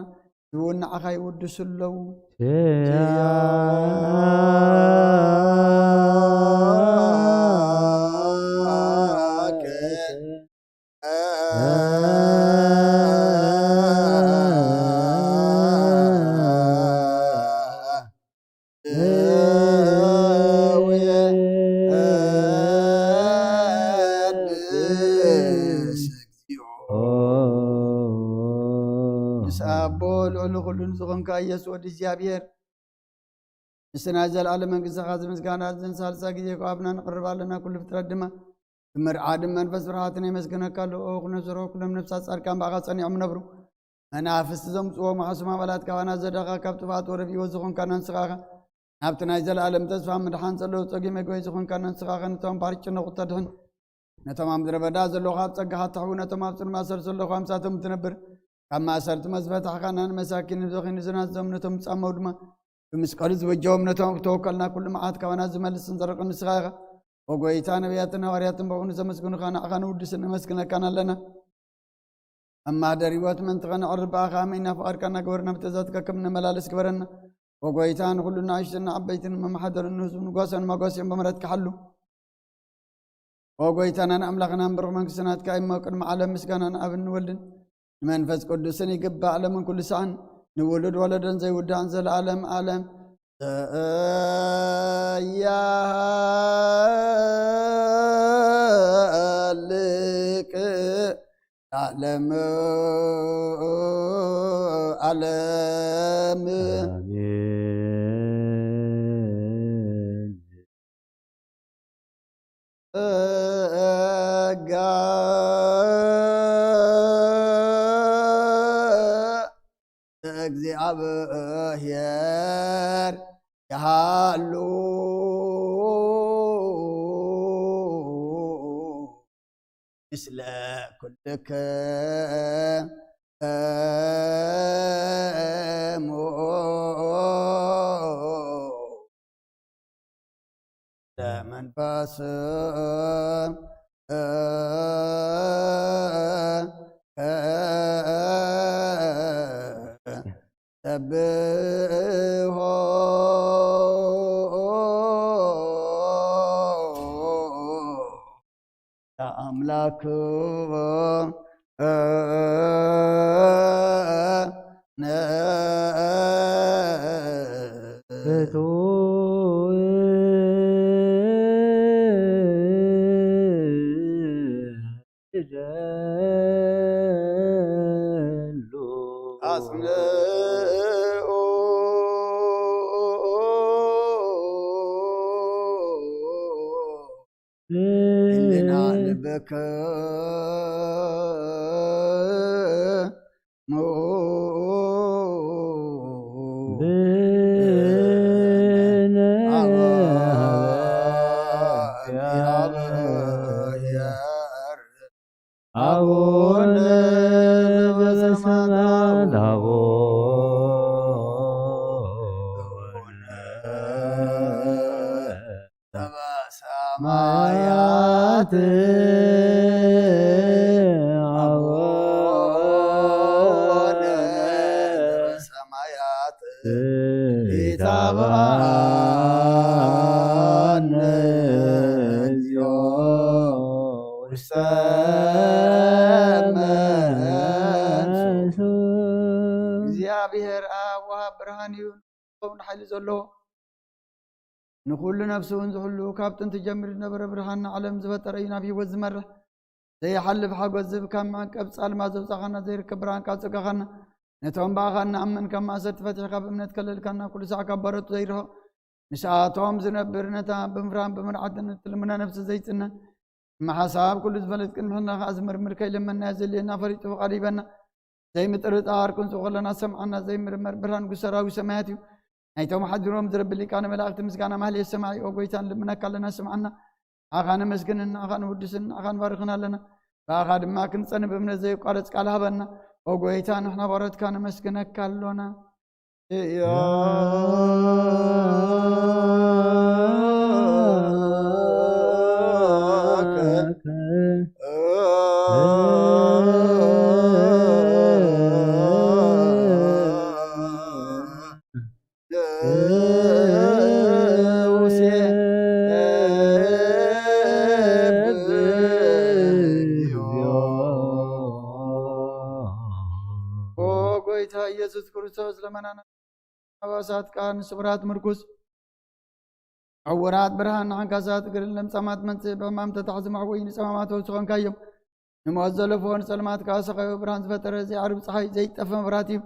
ዝውን ንዓኻ ይውድሱ ኣለዉ። ምስ ኣቦ ልዕሊ ኩሉ ንዝኾንካ ኢየሱስ ወዲ እግዚኣብሔር፣ ምስቲ ናይ ዘለኣለም መንግስትኻ እዚ ምስጋና እዝን ሳልሳ ግዜ ከዋብና ንቕርብ ኣለና። ኩሉ ፍጥረት ድማ ብምርዓድን መንፈስ ፍርሃትን የመስግነካ ኣሎ። ኦ ኩነዘሮ ኩሎም ነፍሳት ጻድቃን ብኣኻ ጸኒዖም ነብሩ። መናፍስቲ ዘምጽዎ መሓሱም ኣባላት ካባና ዘዳኻ ካብ ጥፋት ወረድ ህይወት ዝኾንካና ንስኻ ኢኻ። ናብቲ ናይ ዘለኣለም ተስፋ ምድሓን ዘለዉ ጸጊ መግበይ ዝኾንካና ንስኻ ኢኻ። ነቶም ባርጭ ነቑት ተድሕን፣ ነቶም ኣብ ምድረ በዳ ዘለዉ ካብ ጸጋኻ ትሕቡ፣ ነቶም ኣብ ጽልማት ሰልሲ ዘለዉ ካብ ምሳቶም እትነብር፣ ካብ ማእሰርቲ መዝፈታሕካና ንመሳኪን ንዘኺኑ ዝናዘም ነቶም ዝጻመው ድማ ብመስቀሉ ዝበጀዎም ነቶም ኣብ ተወከልና ኩሉ መዓት ካባና ዝመልስን ዘርቅን ንስኻ ኢኻ። ወጎይታ ነቢያትን ሃዋርያትን በውኑ ዘመስግኑኻ ንዓኻ ንውድስን ነመስግነካን ኣለና። ኣብ ማህደር ህይወት ምእንቲ ኸነዕርብ ብኣኻ ኣመይና ፍቓድካ እናገበርና ብትእዛዝካ ከም ንመላለስ ግበረና። ወጎይታ ንኹሉ ንኣሽቱን ንዓበይትን መማሓደርን ንህዝቡ ንጓሶን መጓሲኦም ብምሕረትካ ሓሉ። ኦ ጎይታናን ኣምላኽናን ብሩኽ መንግስቲ ናትካ እሞ ቅድሚ ዓለም ምስጋና ንኣብን ንወልድን ንመንፈስ ቅዱስን ይግባእ ዓለምን ኩሉ ሰዓን ንውሉድ ወለዶን ዘይውዳእን ዘለዓለም ዓለም ዘያሃልቅ ዓለም ዓለም። ጸጋ እግዚኣብሔር ይሃሉ ምስለ ኩልክሙ። ለመንፈስ ሰብሖ ለአምላክ ህልና ልብክሙ ብንብያት አቡነ ዘበሰማያት አቡነ ሰማያት አቡነ ዘበሰማያት ኢታብኣነ እግዚኦ ውስተ መንሱ። እግዚኣብሔር ኣብ ወሃብ ብርሃን እዩ፣ ንኸውን ሓይሊ ዘለዎ፣ ንኹሉ ነፍሲ እውን ዝሕሉ፣ ካብ ጥንቲ ጀሚሩ ዝነበረ ብርሃን ንዓለም ዝፈጠረ እዩ፣ ናብ ህይወት ዝመርሕ ዘይሓልፍ ሓጎስ ዝህብ፣ ካብ መዕቀብ ጻልማ ዘውጻኻና፣ ዘይርከብ ብርሃን ካብ ጸጋኻና፣ ነቶም ብኣኻ እንኣምን ካብ ማእሰርቲ ፈቲሕካ ብእምነት ከለልካና፣ ኩሉ ሳዕ ካብ በረቱ ዘይርሕቕ፣ ምስኣቶም ዝነብር፣ ነታ ብምፍራን ብምርዓትን እትልምና ነፍሲ ዘይጽነ፣ እመ ሓሳብ ኩሉ ዝፈልጥ፣ ቅድሚ ሕና ከኣ ዝምርምር፣ ከይለመንናዮ ዘድልየና ፈሊጡ ፍቓዱ ይበና። ዘይምጥርጣር ክንጽኡ ከለና ሰምዓና፣ ዘይምርመር ብርሃን ንጉስ ሰራዊት ሰማያት እዩ። ናይቶም ሓድሮም ዝረቢ ሊቃነ መላእክቲ ምስጋና ማህሌት ሰማዒ፣ ኦ ጎይታ፣ ንልምነካ ኣለና፣ ስምዓና። ንዓኻ ነመስግንን ንዓኻ ንውድስን ንዓኻ ንባርኽን ኣለና። ብኣኻ ድማ ክንጸን ብእምነት ዘየቋርጽ ቃል ሃበና። ኦ ጎይታ፣ ንሕና ባሮትካ ነመስግነካ ኣሎና። እዮ ኦ ጎይታ ኢየሱስ ክርስቶስ፣ ለመናና ሓዋሳትካ ንስብራት ምርኩስ፣ ዕውራት ብርሃን፣ ንሓንካሳት እግርን ለምጻማት መንጽእ፣ ብሕማም ተታሕዚ መዕወዪ ንጸማማት ፈውሲ ኾንካዮም። ንሞት ዘለፍዎ ንጸልማት ከኣ ሰኸዮ ብርሃን ዝፈጠረ፣ ዘይዓርብ ጸሓይ፣ ዘይጠፍእ መብራህቲ እዩ።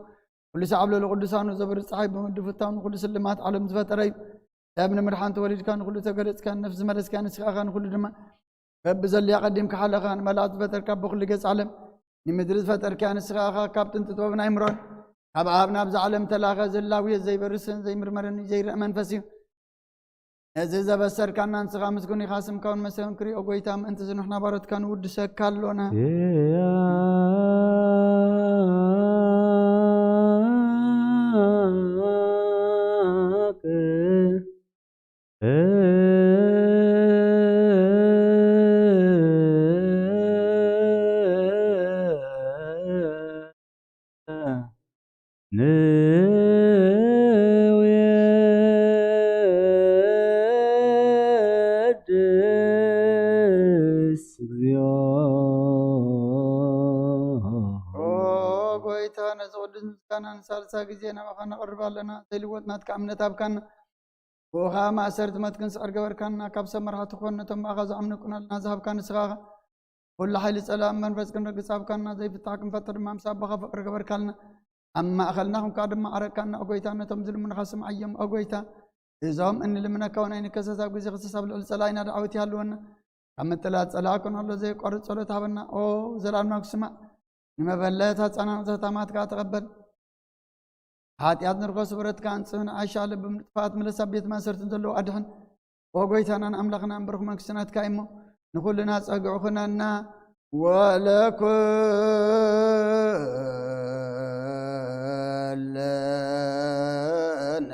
ኩሉ ሳዕ ኣብ ልዕሊ ቅዱሳኑ ዘብርህ ጸሓይ ብምድፍታው ንኹሉ ስልማት ዓለም ዝፈጠረ እዩ። ሰብ ንምድሓን ተወሊድካ፣ ንኹሉ ተገለጽካ፣ ንነፍሲ ዝመለስካ ንስኻ ኢኻ፣ ንኹሉ ድማ በብዘድልያ ቀዲምካ ሓለኻ፣ ንመላእክት ዝፈጠርካ፣ ብኹሉ ገጽ ዓለም ንምድሪ ዝፈጠርካ ንስኻ ኢኻ። ካብ ጥንቲ ጥበብን ኣይምሮን ካብ ኣብ ናብዛ ዓለም ተላኸ፣ ዝላውዮ ዘይበርስን ዘይምርመርን ዘይረአ መንፈስ እዩ። ነዚ ዘበሰርካና ንስኻ ምስጉን ኢኻ፣ ስምካ እውን መሰንክር እዩ። ኦ ጎይታ፣ ምእንቲ እዚ ንሕና ባሮትካ ንውድሰካ ኣሎና። ንውየድስ እግዚኦ። ኦ ጎይታ፣ ነዚ ቅዱስ ምስጋና ንሳልሳ ግዜ ናባኻ ነቕርብ ኣለና። ዘይልወጥ ናትካ እምነት ኣብካና። ብኡ ኸኣ ማእሰርቲ ሞት ክንስዕር ገበርካና። ካብ ሰብ መራሕቲ ኮን፣ ነቶም ብኣኻ ዝኣምኑ ቅኑዕ ልቦና ዝሃብካ ንስኻ ኢኻ። ኩሉ ሓይሊ ጸላእን መንፈስ ክንረግጽ ኣብካና፣ ዘይፍታሕ ክንፈጥር ድማ ምስ ኣቦኻ ፍቕሪ ገበርካልና። ኣብ ማእከልና ኹንካ ድማ ዓረቅካና፣ ኦ ጎይታ፣ ነቶም ዝልምኑኻ ስምዓዮም፣ ኦ ጎይታ። እዞም እንልምነካ እውን ኣይንከሰስ፣ ኣብ ግዜ ክሰስ ኣብ ልዕሊ ጸላኢና ዳዕወት ይሃልወና። ካብ ምጥላል ጸላኢ ክንሕሎ ዘየቋርጽ ጸሎት ሃበና፣ ኦ ዘላልማዊ ስማዕ። ንመበለት ኣጻናንቕቲ ሕታማት ከኣ ተቐበል። ሓጢኣት ንርኾ ስብረትካ ኣንጽህን፣ ዓሻ ልብም ንጥፋት ምለስ፣ ኣብ ቤት ማእሰርትን ዘለዉ ኣድሕን። ኦ ጎይታናን ኣምላኽናን፣ ብሩኽ መንግስቲ ናትካ እሞ፣ ንኹልና ጸግዑ ኩነና። ወለኩለነ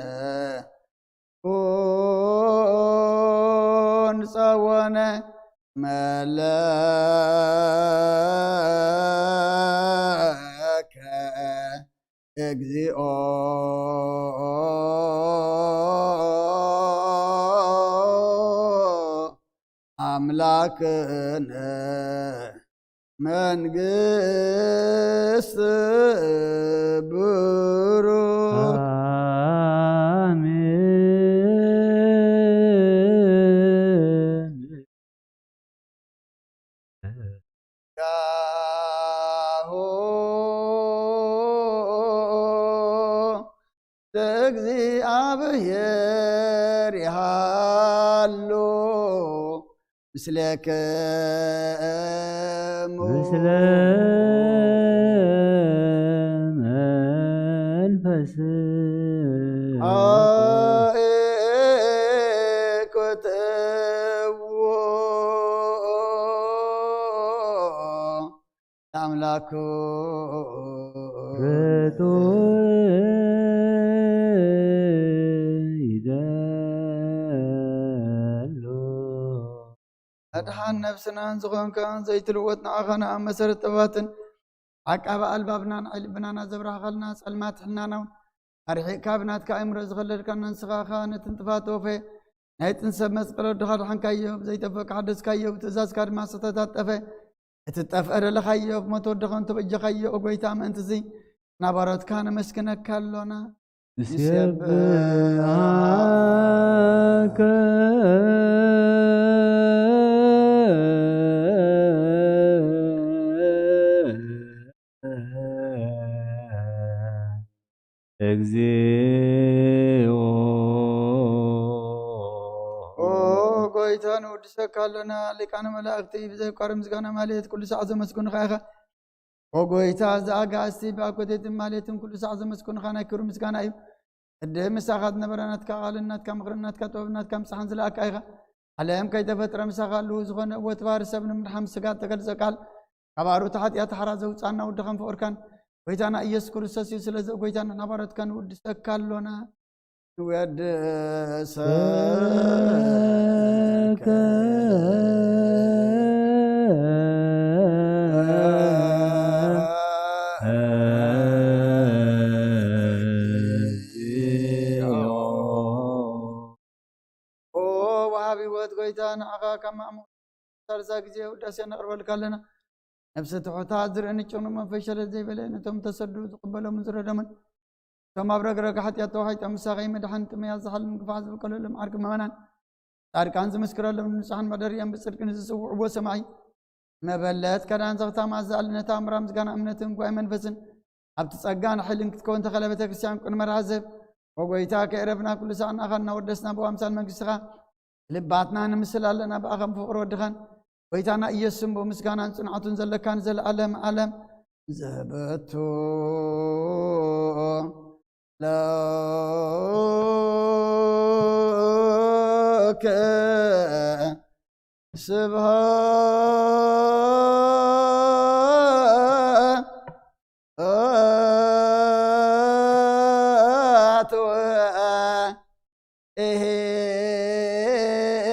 ኩን ጸወነ መለከ እግዚኦ ኣምላክነ መንግስት ብሩክ። ኣሜን። ጋሁ ለእግዚኣብሔር ይሃሉ ምስሌክሙ። ምስለ መንፈስ። ኣእኩትዎ ለኣምላኩ። ርቱዕ ይደሉ። መድሓን ነፍስናን ዝኾንካ ዘይትልወጥ ንዓኻ ንኣብ መሰረት ጥበባትን ዓቃቢ ኣልባብናን ዓይኒ ልብናና ዘብራህኻልና ጸልማት ሕናና እውን ኣርሒቕካ ብናትካ ኣእምሮ ዝኸለልካና ንስኻ ኸኣ ነቲ ንጥፋት ተወፈየ። ናይ ጥንሰብ መስቀል ወድኻ ድሓንካዮ፣ ብዘይተፈካ ሓደስካዮ፣ ብትእዛዝካ ድማ ስሕተታት ጠፈ። እቲ ጠፍአ ደለኻዮ፣ ብሞት ወድኻ እንተበጀኻዮ፣ ኦ ጐይታ፣ ምእንትዚ ናባሮትካ ነመስግነካ ኣሎና። ንሴብሐከ። እግዚኦ። ኦ ጐይታ፣ ንውድሰካ ኣሎና። ሊቃነ መላእክቲ ብዘይቋርም ምስጋና ማለት ኩሉ ሳዕ ዘመስግኑኻ ኢኻ። ኦ ጐይታ፣ እዚ ኣጋእዝቲ ብኣኮቴትን ማሌትን ኩሉ ሳዕ ዘመስግኑኻ ናይ ክብሪ ምስጋና እዩ። ቅድም ምሳኻ ዝነበረ ናትካ ቃልን ናትካ ምኽርን ናትካ ጥበብን ናትካ ምሳሕን ዝለኣካ ኢኻ። ዓለም ከይተፈጥረ ምሳኻ ኣለዉ ዝኾነ እወ እቲ ባህሪ ሰብ ንምድሓን ስጋ እተገልጸ ቃል ካብ ኣሩታ ሓጢኣት ሓራ ዘውጻና ወድኻን ፍቕርካን ጐይታና ኢየሱስ ክርስቶስ እዩ። ስለዚ ኦ ጐይታ ንሕና ባሮትካ ንውድሰካ ኣሎና። ንወድሰከ። ኦ ወሃቢ ህይወት ጐይታ፣ ንዓኻ ካብ ማእሙቕ ሳልሳ ግዜ ውዳሴ ነቕርበልካ ኣለና። ነፍሲ ትሑታት ዝርኢ ንጭኑ መንፈስ ሸለል ዘይበለ ነቶም ተሰዱ ዝቕበሎምን ዝረደምን እቶም ኣብ ረግረግ ሓጢኣት ተዋሒጦም ምሳኸይ መድሓን ጥመያ ዝሓልን ግፋዕ ዝበቀለሎም ዓርኪ ምእመናን ጻድቃን ዝምስክረሎም ንጹሓን መደርዮም ብጽድቂ ንዝጽውዕዎ ሰማዒ መበለት ከዳን ዘኽታም ኣዛሊ ነታ እምራ ምስጋና እምነትን ጉባኤ መንፈስን ኣብቲ ጸጋን ሓይልን ክትከውን ተኸለ ቤተ ክርስቲያን ቅድመ ራዘብ ወጎይታ ከይረፍና ኩሉ ሳዕ ንኣኻ እናወደስና ብኣምሳል መንግስትኻ ልባትና ንምስል ኣለና። ብኣኸም ፍቕሪ ወድኻን ጎይታና ኢየሱስን ብምስጋናን ጽንዓቱን ዘለካን ዘለዓለም ዓለም ዘበቱ ለከ ስብሐት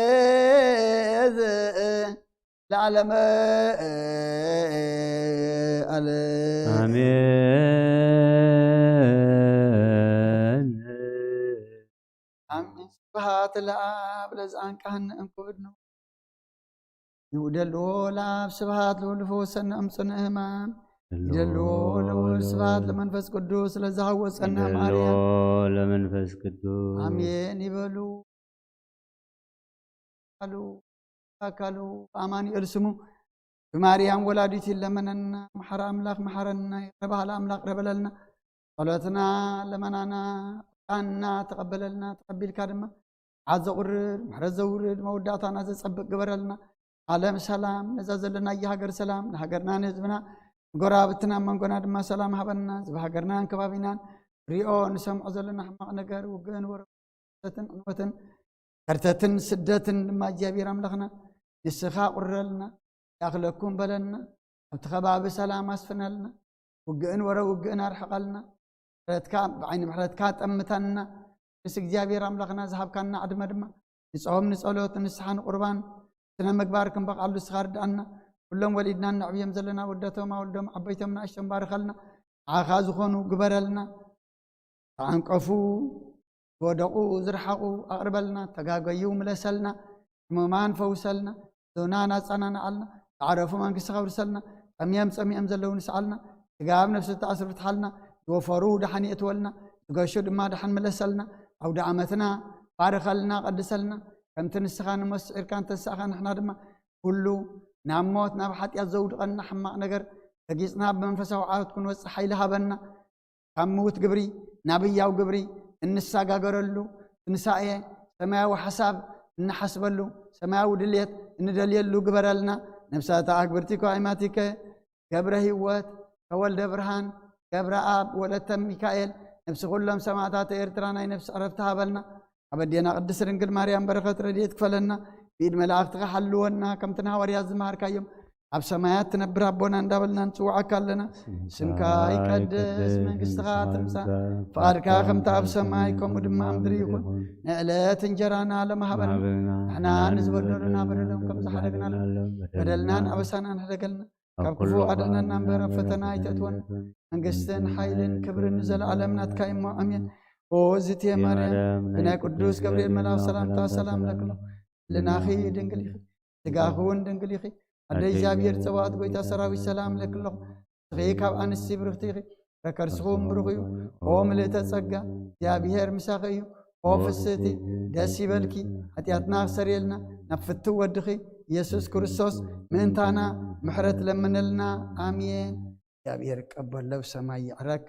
ወእሄዝ ለዓለመ ዓለም። ኣሜን። ኣሜን። ስብሐት ለአብ ለዘአንቀሐነ እንኩብድኑ ይውደልዎ ለአብ ስብሐት ለወልድ ፈወሰነ እምፅነ ህማም ይደልዎ ለወልድ ስብሐት ለመንፈስ ቅዱስ ለዛሃወፀና ይደልዎ ማርያም ለመንፈስ ቅዱስ። ኣሜን ይበሉ። ኣካሉ ኣካሉ ብኣማኑኤል ስሙ ብማርያም ወላዲት ይለመነና። መሓሪ ኣምላኽ መሓረና፣ ይቕረ በሃሊ ኣምላኽ ይቕረ በለልና። ጸሎትና ለመናና ቃና ተቐበለልና። ተቐቢልካ ድማ ዓዘ ቁርድ ምሕረት ዘውርድ መወዳእታና ዘጸብቅ ግበረልና። ዓለም ሰላም ነዛ ዘለናያ ሃገር ሰላም ንሃገርና ንህዝብና ንጎረባብትና መንጎና ድማ ሰላም ሃበና። እዚ ብሃገርናን ከባቢናን ሪኦ ንሰምዖ ዘለና ሕማቕ ነገር ውግእን ወረ ስደትን ዕንወትን ከርተትን ስደትን ድማ እግዚኣብሔር ኣምላኽና ንስኻ ቁረልና፣ ያኽለኩም በለልና፣ ኣብቲ ከባቢ ሰላም ኣስፍነልና፣ ውግእን ወረ ውግእን ኣርሕቐልና፣ ምሕረትካ ብዓይኒ ምሕረትካ ጠምተና። ምስ እግዚኣብሔር ኣምላኽና ዝሃብካና ዕድመ ድማ ንጾም ንጸሎት ንስሓ ንቁርባን ስነ ምግባር ክንበቕዓሉ ንስኻ ርድኣና። ኩሎም ወሊድና እነዕብዮም ዘለና ወደቶም ኣወልዶም ዓበይቶም ንኣሽቶም ባርኸልና። ንዓኻ ዝኾኑ ግበረልና። ተዓንቀፉ ዝወደቑ ዝረሓቑ ኣቕርበልና። ተጋገዩ ምለሰልና። ሕሙማን ፈውሰልና። ዞና ናጻና ንዓልና። ዝዓረፉ መንግስቲ ከብርሰልና። ጠምዮም ጸሚኦም ዘለዉ ንስዓልና። ስጋብ ነፍሲ ተኣስሩ ፍትሓልና። ዝወፈሩ ደሓን የእትወልና። ዝገሹ ድማ ደሓን ምለሰልና። ኣውደ ዓመትና ባርኸልና ቀድሰልና። ከምቲ ንስኻ ንሞት ስዒርካ እንተንሳእኻ ንሕና ድማ ኩሉ ናብ ሞት ናብ ሓጢኣት ዘውድቐና ሕማቕ ነገር ረጊጽና ብመንፈሳዊ ዓወት ክንወጽእ ሓይሊ ሃበና። ካብ ምዉት ግብሪ ናብ ህያው ግብሪ እንሰጋገረሉ ትንሳኤ ሰማያዊ ሓሳብ እንሓስበሉ ሰማያዊ ድልየት እንደልየሉ ግበረልና። ነብሳተ ኣክብርቲ ኮ ኣይማቲከ ገብረ ህይወት ተወልደ ብርሃን ገብረ ኣብ ወለተ ሚካኤል ነብሲ ኩሎም ሰማዕታት ኤርትራ ናይ ነብሲ ዕረፍቲ ሃበልና። ኣብ ኣዴና ቅድስት ድንግል ማርያም በረኸት ረድኤት ክፈለና። ብኢድ መላእኽትኻ ሓልወና። ከምቲ ንሃዋርያት ዝመሃርካዮም ኣብ ሰማያት ትነብር ኣቦና እንዳበልና ንጽውዓካ ኣለና። ስምካ ይቀደስ፣ መንግስትኻ ትምጻእ፣ ፍቓድካ ከምቲ ኣብ ሰማይ ከምኡ ድማ ኣብ ምድሪ ይኹን። ንዕለት እንጀራና ለመሃበና። ንሕና ንዝበደሉና በደሎም ከም ዝሓደግናሎም በደልናን ኣበሳናን ሕደገልና። ካብ ክፉ ኣድሕነና እምበር ኣብ ፈተና ኣይተእትወና። መንግስትን ሓይልን ክብርን ንዘለኣለም ናትካ እሞ ኣሜን። ኦ ዝቴ ማርያም፣ ብናይ ቅዱስ ገብርኤል መልኣኽ ሰላምታ ሰላም ለክሎ። ልናኺ ድንግል ኢኺ፣ ስጋኺ እውን ድንግል ኢኺ። ኣደ እግዚኣብሔር ጸባኦት ጎይታ ሰራዊት ሰላም ለክሎ። ንስኺ ካብ ኣንስቲ ብርኽቲ ኢኺ፣ ፍረ ከርስኹም ብሩኽ እዩ። ኦ ምልእተ ጸጋ፣ እግዚኣብሔር ምሳኺ እዩ። ኦ ፍስህቲ፣ ደስ ይበልኪ፣ ሓጢኣትና ክሰርየልና፣ ናብ ፍትው ወድኺ ኢየሱስ ክርስቶስ ምእንታና ምሕረት ለምነልና። ኣሜን። እግዚኣብሔር ቀበሎ ኣብ ሰማይ ይዕረግ።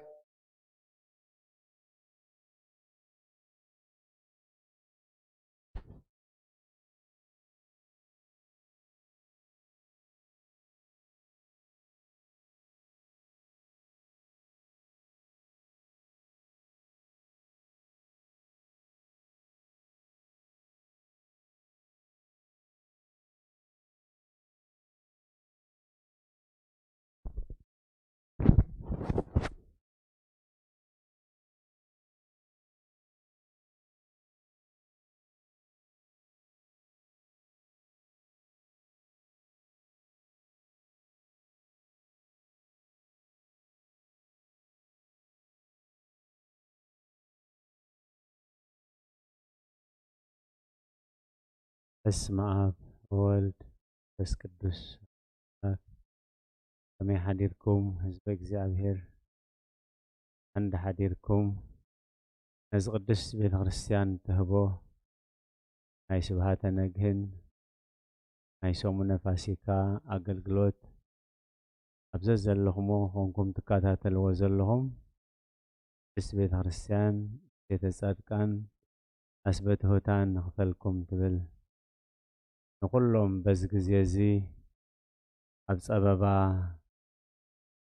በስመ አብ ወወልድ ወመንፈስ ቅዱስ። ከመይ ሓዲርኩም ህዝበ እግዚኣብሔር? እንዳ ሓዲርኩም ነዚ ቅድስት ቤተ ክርስቲያን ትህቦ ናይ ስብሃተ ነግህን ናይ ሰሙነ ፋሲካ ኣገልግሎት ኣብ ዘዘለኹሞ ኮንኩም ትከታተልዎ ዘለኹም ቅድስት ቤተ ክርስቲያን ቤተ ጻድቃን ኣስበትሁታን ንኽፈልኩም ትብል። ንኹሎም በዚ ግዜ እዚ ኣብ ጸበባ፣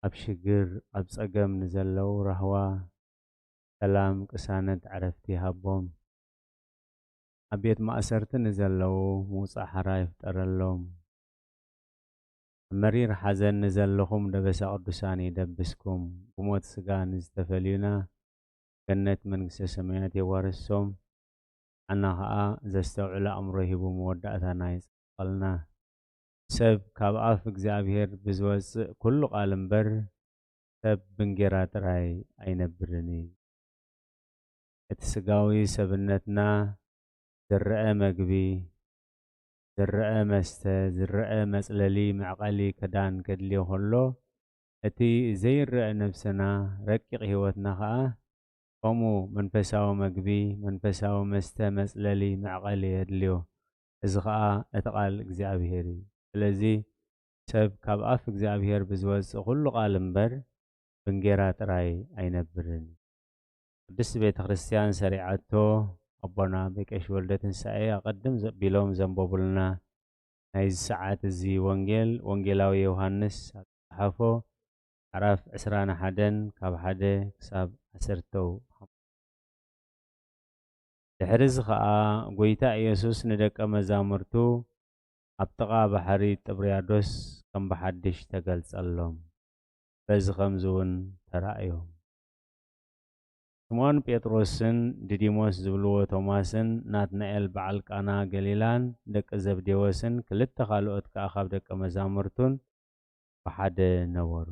ኣብ ሽግር፣ ኣብ ጸገም ንዘለዉ ራህዋ፣ ሰላም፣ ቅሳነት፣ ዕረፍቲ ይሃቦም። ኣብ ቤት ማእሰርቲ ንዘለዉ ምውጻእ ሓራ ይፍጠረሎም። ኣብ መሪር ሓዘን ንዘለኹም ደበሳ ቅዱሳን ይደብስኩም። ብሞት ስጋ ንዝተፈልዩና ገነት መንግስተ ሰማያት የዋርሶም። ኣና ኸኣ ዘስተውዕል ኣእምሮ ሂቡ መወዳእታና ይጸብቐልና። ሰብ ካብ ኣፍ እግዚኣብሔር ብዝወጽእ ኩሉ ቃል እምበር ሰብ ብንጌራ ጥራይ ኣይነብርን እዩ። እቲ ስጋዊ ሰብነትና ዝረአ መግቢ፣ ዝረአ መስተ፣ ዝረአ መጽለሊ፣ መዕቐሊ፣ ክዳን ከድልዮ ከሎ፣ እቲ ዘይረአ ነብስና፣ ረቂቕ ህይወትና ኸኣ ከምኡ መንፈሳዊ መግቢ፣ መንፈሳዊ መስተ፣ መጽለሊ፣ መዕቐሊ የድልዮ። እዚ ኸኣ እቲ ቃል እግዚኣብሔር እዩ። ስለዚ ሰብ ካብ ኣፍ እግዚኣብሔር ብዝወጽእ ኩሉ ቃል እምበር ብንጌራ ጥራይ ኣይነብርን። ቅድስት ቤተ ክርስቲያን ሰሪዓቶ ኣቦና ብቀሽ ወልደ ትንሳኤ ኣቐድም ዘ-፣ ቢሎም ዘንበቡልና ናይዚ ሰዓት እዚ ወንጌል፣ ወንጌላዊ ዮሃንስ ኣብ ዝጸሓፎ ምዕራፍ ዕስራን ሓደን ካብ ሓደ ክሳብ ዓሰርተው። ድሕሪ እዚ ኸኣ ጐይታ ኢየሱስ ንደቀ መዛሙርቱ ኣብ ጥቓ ባሕሪ ጥብርያዶስ ከም ብሓድሽ ተገልጸሎም። በዚ ኸምዚ እውን ተራእዮም። ስምዖን ጴጥሮስን ድዲሞስ ዝብልዎ ቶማስን ናትናኤል በዓል ቃና ገሊላን ደቂ ዘብዴዎስን ክልተ ካልኦት ከኣ ካብ ደቀ መዛሙርቱን ብሓደ ነበሩ።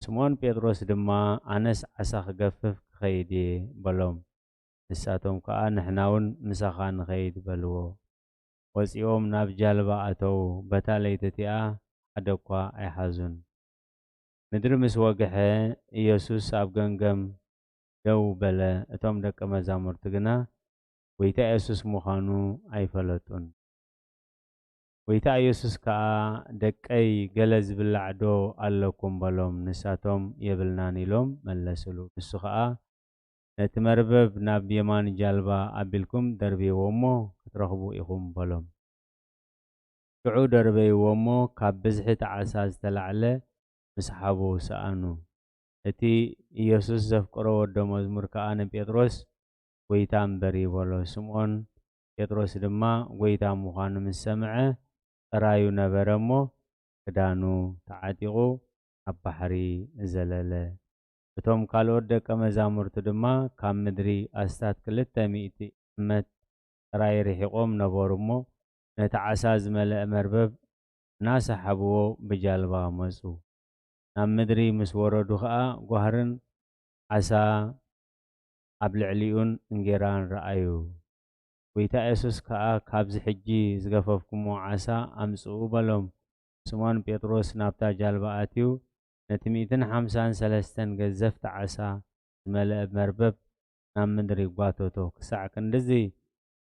ስምዖን ጴጥሮስ ድማ፣ ኣነስ ዓሳ ክገፍፍ ክኸይድ እየ በሎም። ንሳቶም ከኣ፣ ንሕና እውን ምሳኻ ንኸይድ በልዎ። ወጺኦም ናብ ጃልባ ኣተዉ። በታ ለይቲ እቲኣ ሓደ እኳ ኣይሓዙን። ምድሪ ምስ ወግሐ፣ ኢየሱስ ኣብ ገምገም ደው በለ። እቶም ደቀ መዛሙርቲ ግና፣ ጐይታ ኢየሱስ ምዃኑ ኣይፈለጡን። ጐይታ ኢየሱስ ከኣ፣ ደቀይ፣ ገለ ዝብላዕ ዶ ኣለኩም? በሎም። ንሳቶም፣ የብልናን ኢሎም መለስሉ። ንሱ ኸኣ፣ ነቲ መርበብ ናብ የማን ጃልባ ኣቢልኩም ደርብይዎ እሞ ክትረኽቡ ኢኹም በሎም። ሽዑ ደርበይዎ እሞ ካብ ብዝሒ እቲ ዓሳ ዝተላዕለ ምስሓቡ ሰኣኑ። እቲ ኢየሱስ ዘፍቅሮ ወዶ መዝሙር ከኣ ንጴጥሮስ፣ ጐይታ እምበር እዩ በሎ። ስምዖን ጴጥሮስ ድማ ጐይታ ምዃኑ ምስ ሰምዐ ጥራዩ ነበረ እሞ ክዳኑ ተዓጢቑ ኣብ ባሕሪ ዘለለ። እቶም ካልኦት ደቀ መዛሙርቱ ድማ ካብ ምድሪ ኣስታት ክልተ ሚእቲ እመት ጥራይ ርሒቖም ነበሩ እሞ፣ ነቲ ዓሳ ዝመልአ መርበብ እናሰሓብዎ ብጃልባ መጹ። ናብ ምድሪ ምስ ወረዱ ኸኣ፣ ጓህርን ዓሳ ኣብ ልዕሊኡን እንጌራን ረኣዩ። ጐይታ የሱስ ከኣ፣ "ካብዚ ሕጂ ዝገፈፍኩሞ ዓሳ ኣምጽኡ" በሎም። ስምዖን ጴጥሮስ ናብታ ጃልባ ኣትዩ፣ ነቲ ሚእትን ሓምሳን ሰለስተን ገዘፍቲ ዓሳ ዝመልአ መርበብ ናብ ምድሪ ጓተቶ። ክሳዕ ክንድዚ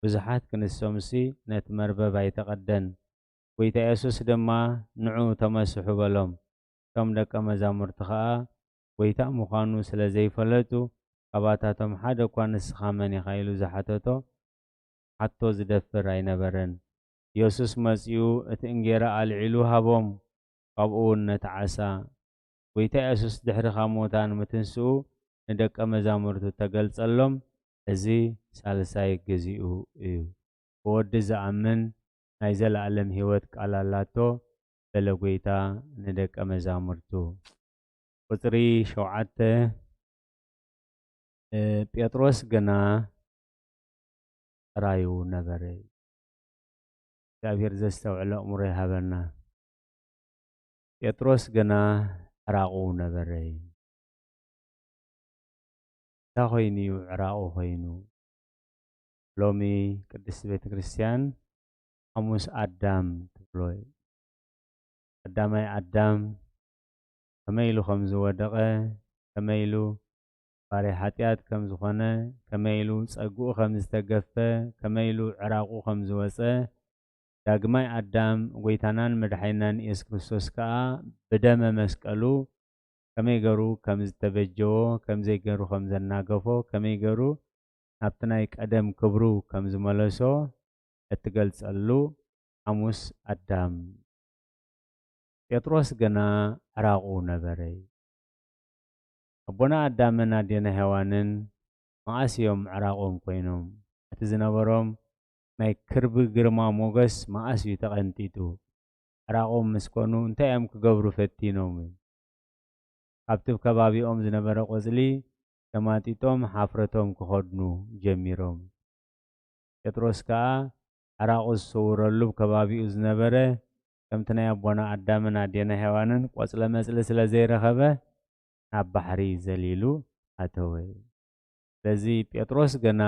ብዙሓት ክንሶምሲ ነቲ መርበብ ኣይተቐደን። ጐይታ የሱስ ድማ፣ "ንዑ ተመስሑ" በሎም። እቶም ደቀ መዛሙርቲ ኸኣ ጐይታ ምዃኑ ስለ ዘይፈለጡ፣ ካብኣታቶም ሓደ እኳ "ንስኻ መን ኢኻ?" ኢሉ ዝሓተቶ፣ ሓቶ ዝደፍር ኣይነበረን። የሱስ መጺኡ እቲ እንጌራ ኣልዒሉ ሃቦም፣ ካብኡ እውን ነቲ ዓሳ። ጐይታ የሱስ ድሕሪ ካብ ሙታን ምትንስኡ ንደቀ መዛሙርቱ ተገልጸሎም፣ እዚ ሳልሳይ ግዜኡ እዩ። ብወዲ ዝኣምን ናይ ዘለኣለም ህይወት ቃል ኣላቶ፣ በለ ጐይታ ንደቀ መዛሙርቱ። ቁጽሪ ሸውዓተ፣ እ፣ ጴጥሮስ ግና ጥራዩ ነበረ። እግዚኣብሔር ዘስተውዕሎ ኣእምሮ ይሃበና። ጴጥሮስ ግና ዕራቑ ነበረ። እንታይ ኮይኑ እዩ ዕራቑ ኮይኑ? ሎሚ ቅድስቲ ቤተ ክርስቲያን ሓሙስ ኣዳም ትብሎ እዩ። ቀዳማይ ኣዳም ከመይ ኢሉ ከም ዝወደቐ፣ ከመይ ኢሉ ባርያ ሓጢኣት ከም ዝኾነ፣ ከመይ ኢሉ ጸግኡ ከም ዝተገፈ፣ ከመይ ኢሉ ዕራቑ ከም ዝወጸ፣ ዳግማይ ኣዳም ጐይታናን መድሓኒናን ኢየሱስ ክርስቶስ ከኣ ብደመ መስቀሉ ከመይ ገሩ ከም ዝተበጀዎ፣ ከመይ ገሩ ከም ዘናገፎ፣ ከመይ ገሩ ናብቲ ናይ ቀደም ክብሩ ከም ዝመለሶ እትገልጸሉ ሓሙስ ኣዳም። ጴጥሮስ ግና ዕራቑ ነበረ። ኣቦና ኣዳምን ኣዴና ሄዋንን መዓስ እዮም ዕራቖም ኮይኖም? እቲ ዝነበሮም ናይ ክርቢ ግርማ ሞገስ መዓስ እዩ ተቐንጢጡ? ዕራቖም ምስ ኮኑ እንታይ እዮም ክገብሩ ፈቲኖም? ካብቲ ከባቢኦም ዝነበረ ቆጽሊ ተማጢጦም ሓፍረቶም ክኸድኑ ጀሚሮም። ጴጥሮስ ከኣ ዕራቑ ዝስውረሉ ከባቢኡ ዝነበረ፣ ከምቲ ናይ ኣቦና ኣዳምን ኣዴና ሄዋንን ቆጽለ መጽሊ ስለ ዘይረኸበ፣ ናብ ባሕሪ ዘሊሉ ኣተወ። ስለዚ ጴጥሮስ ግና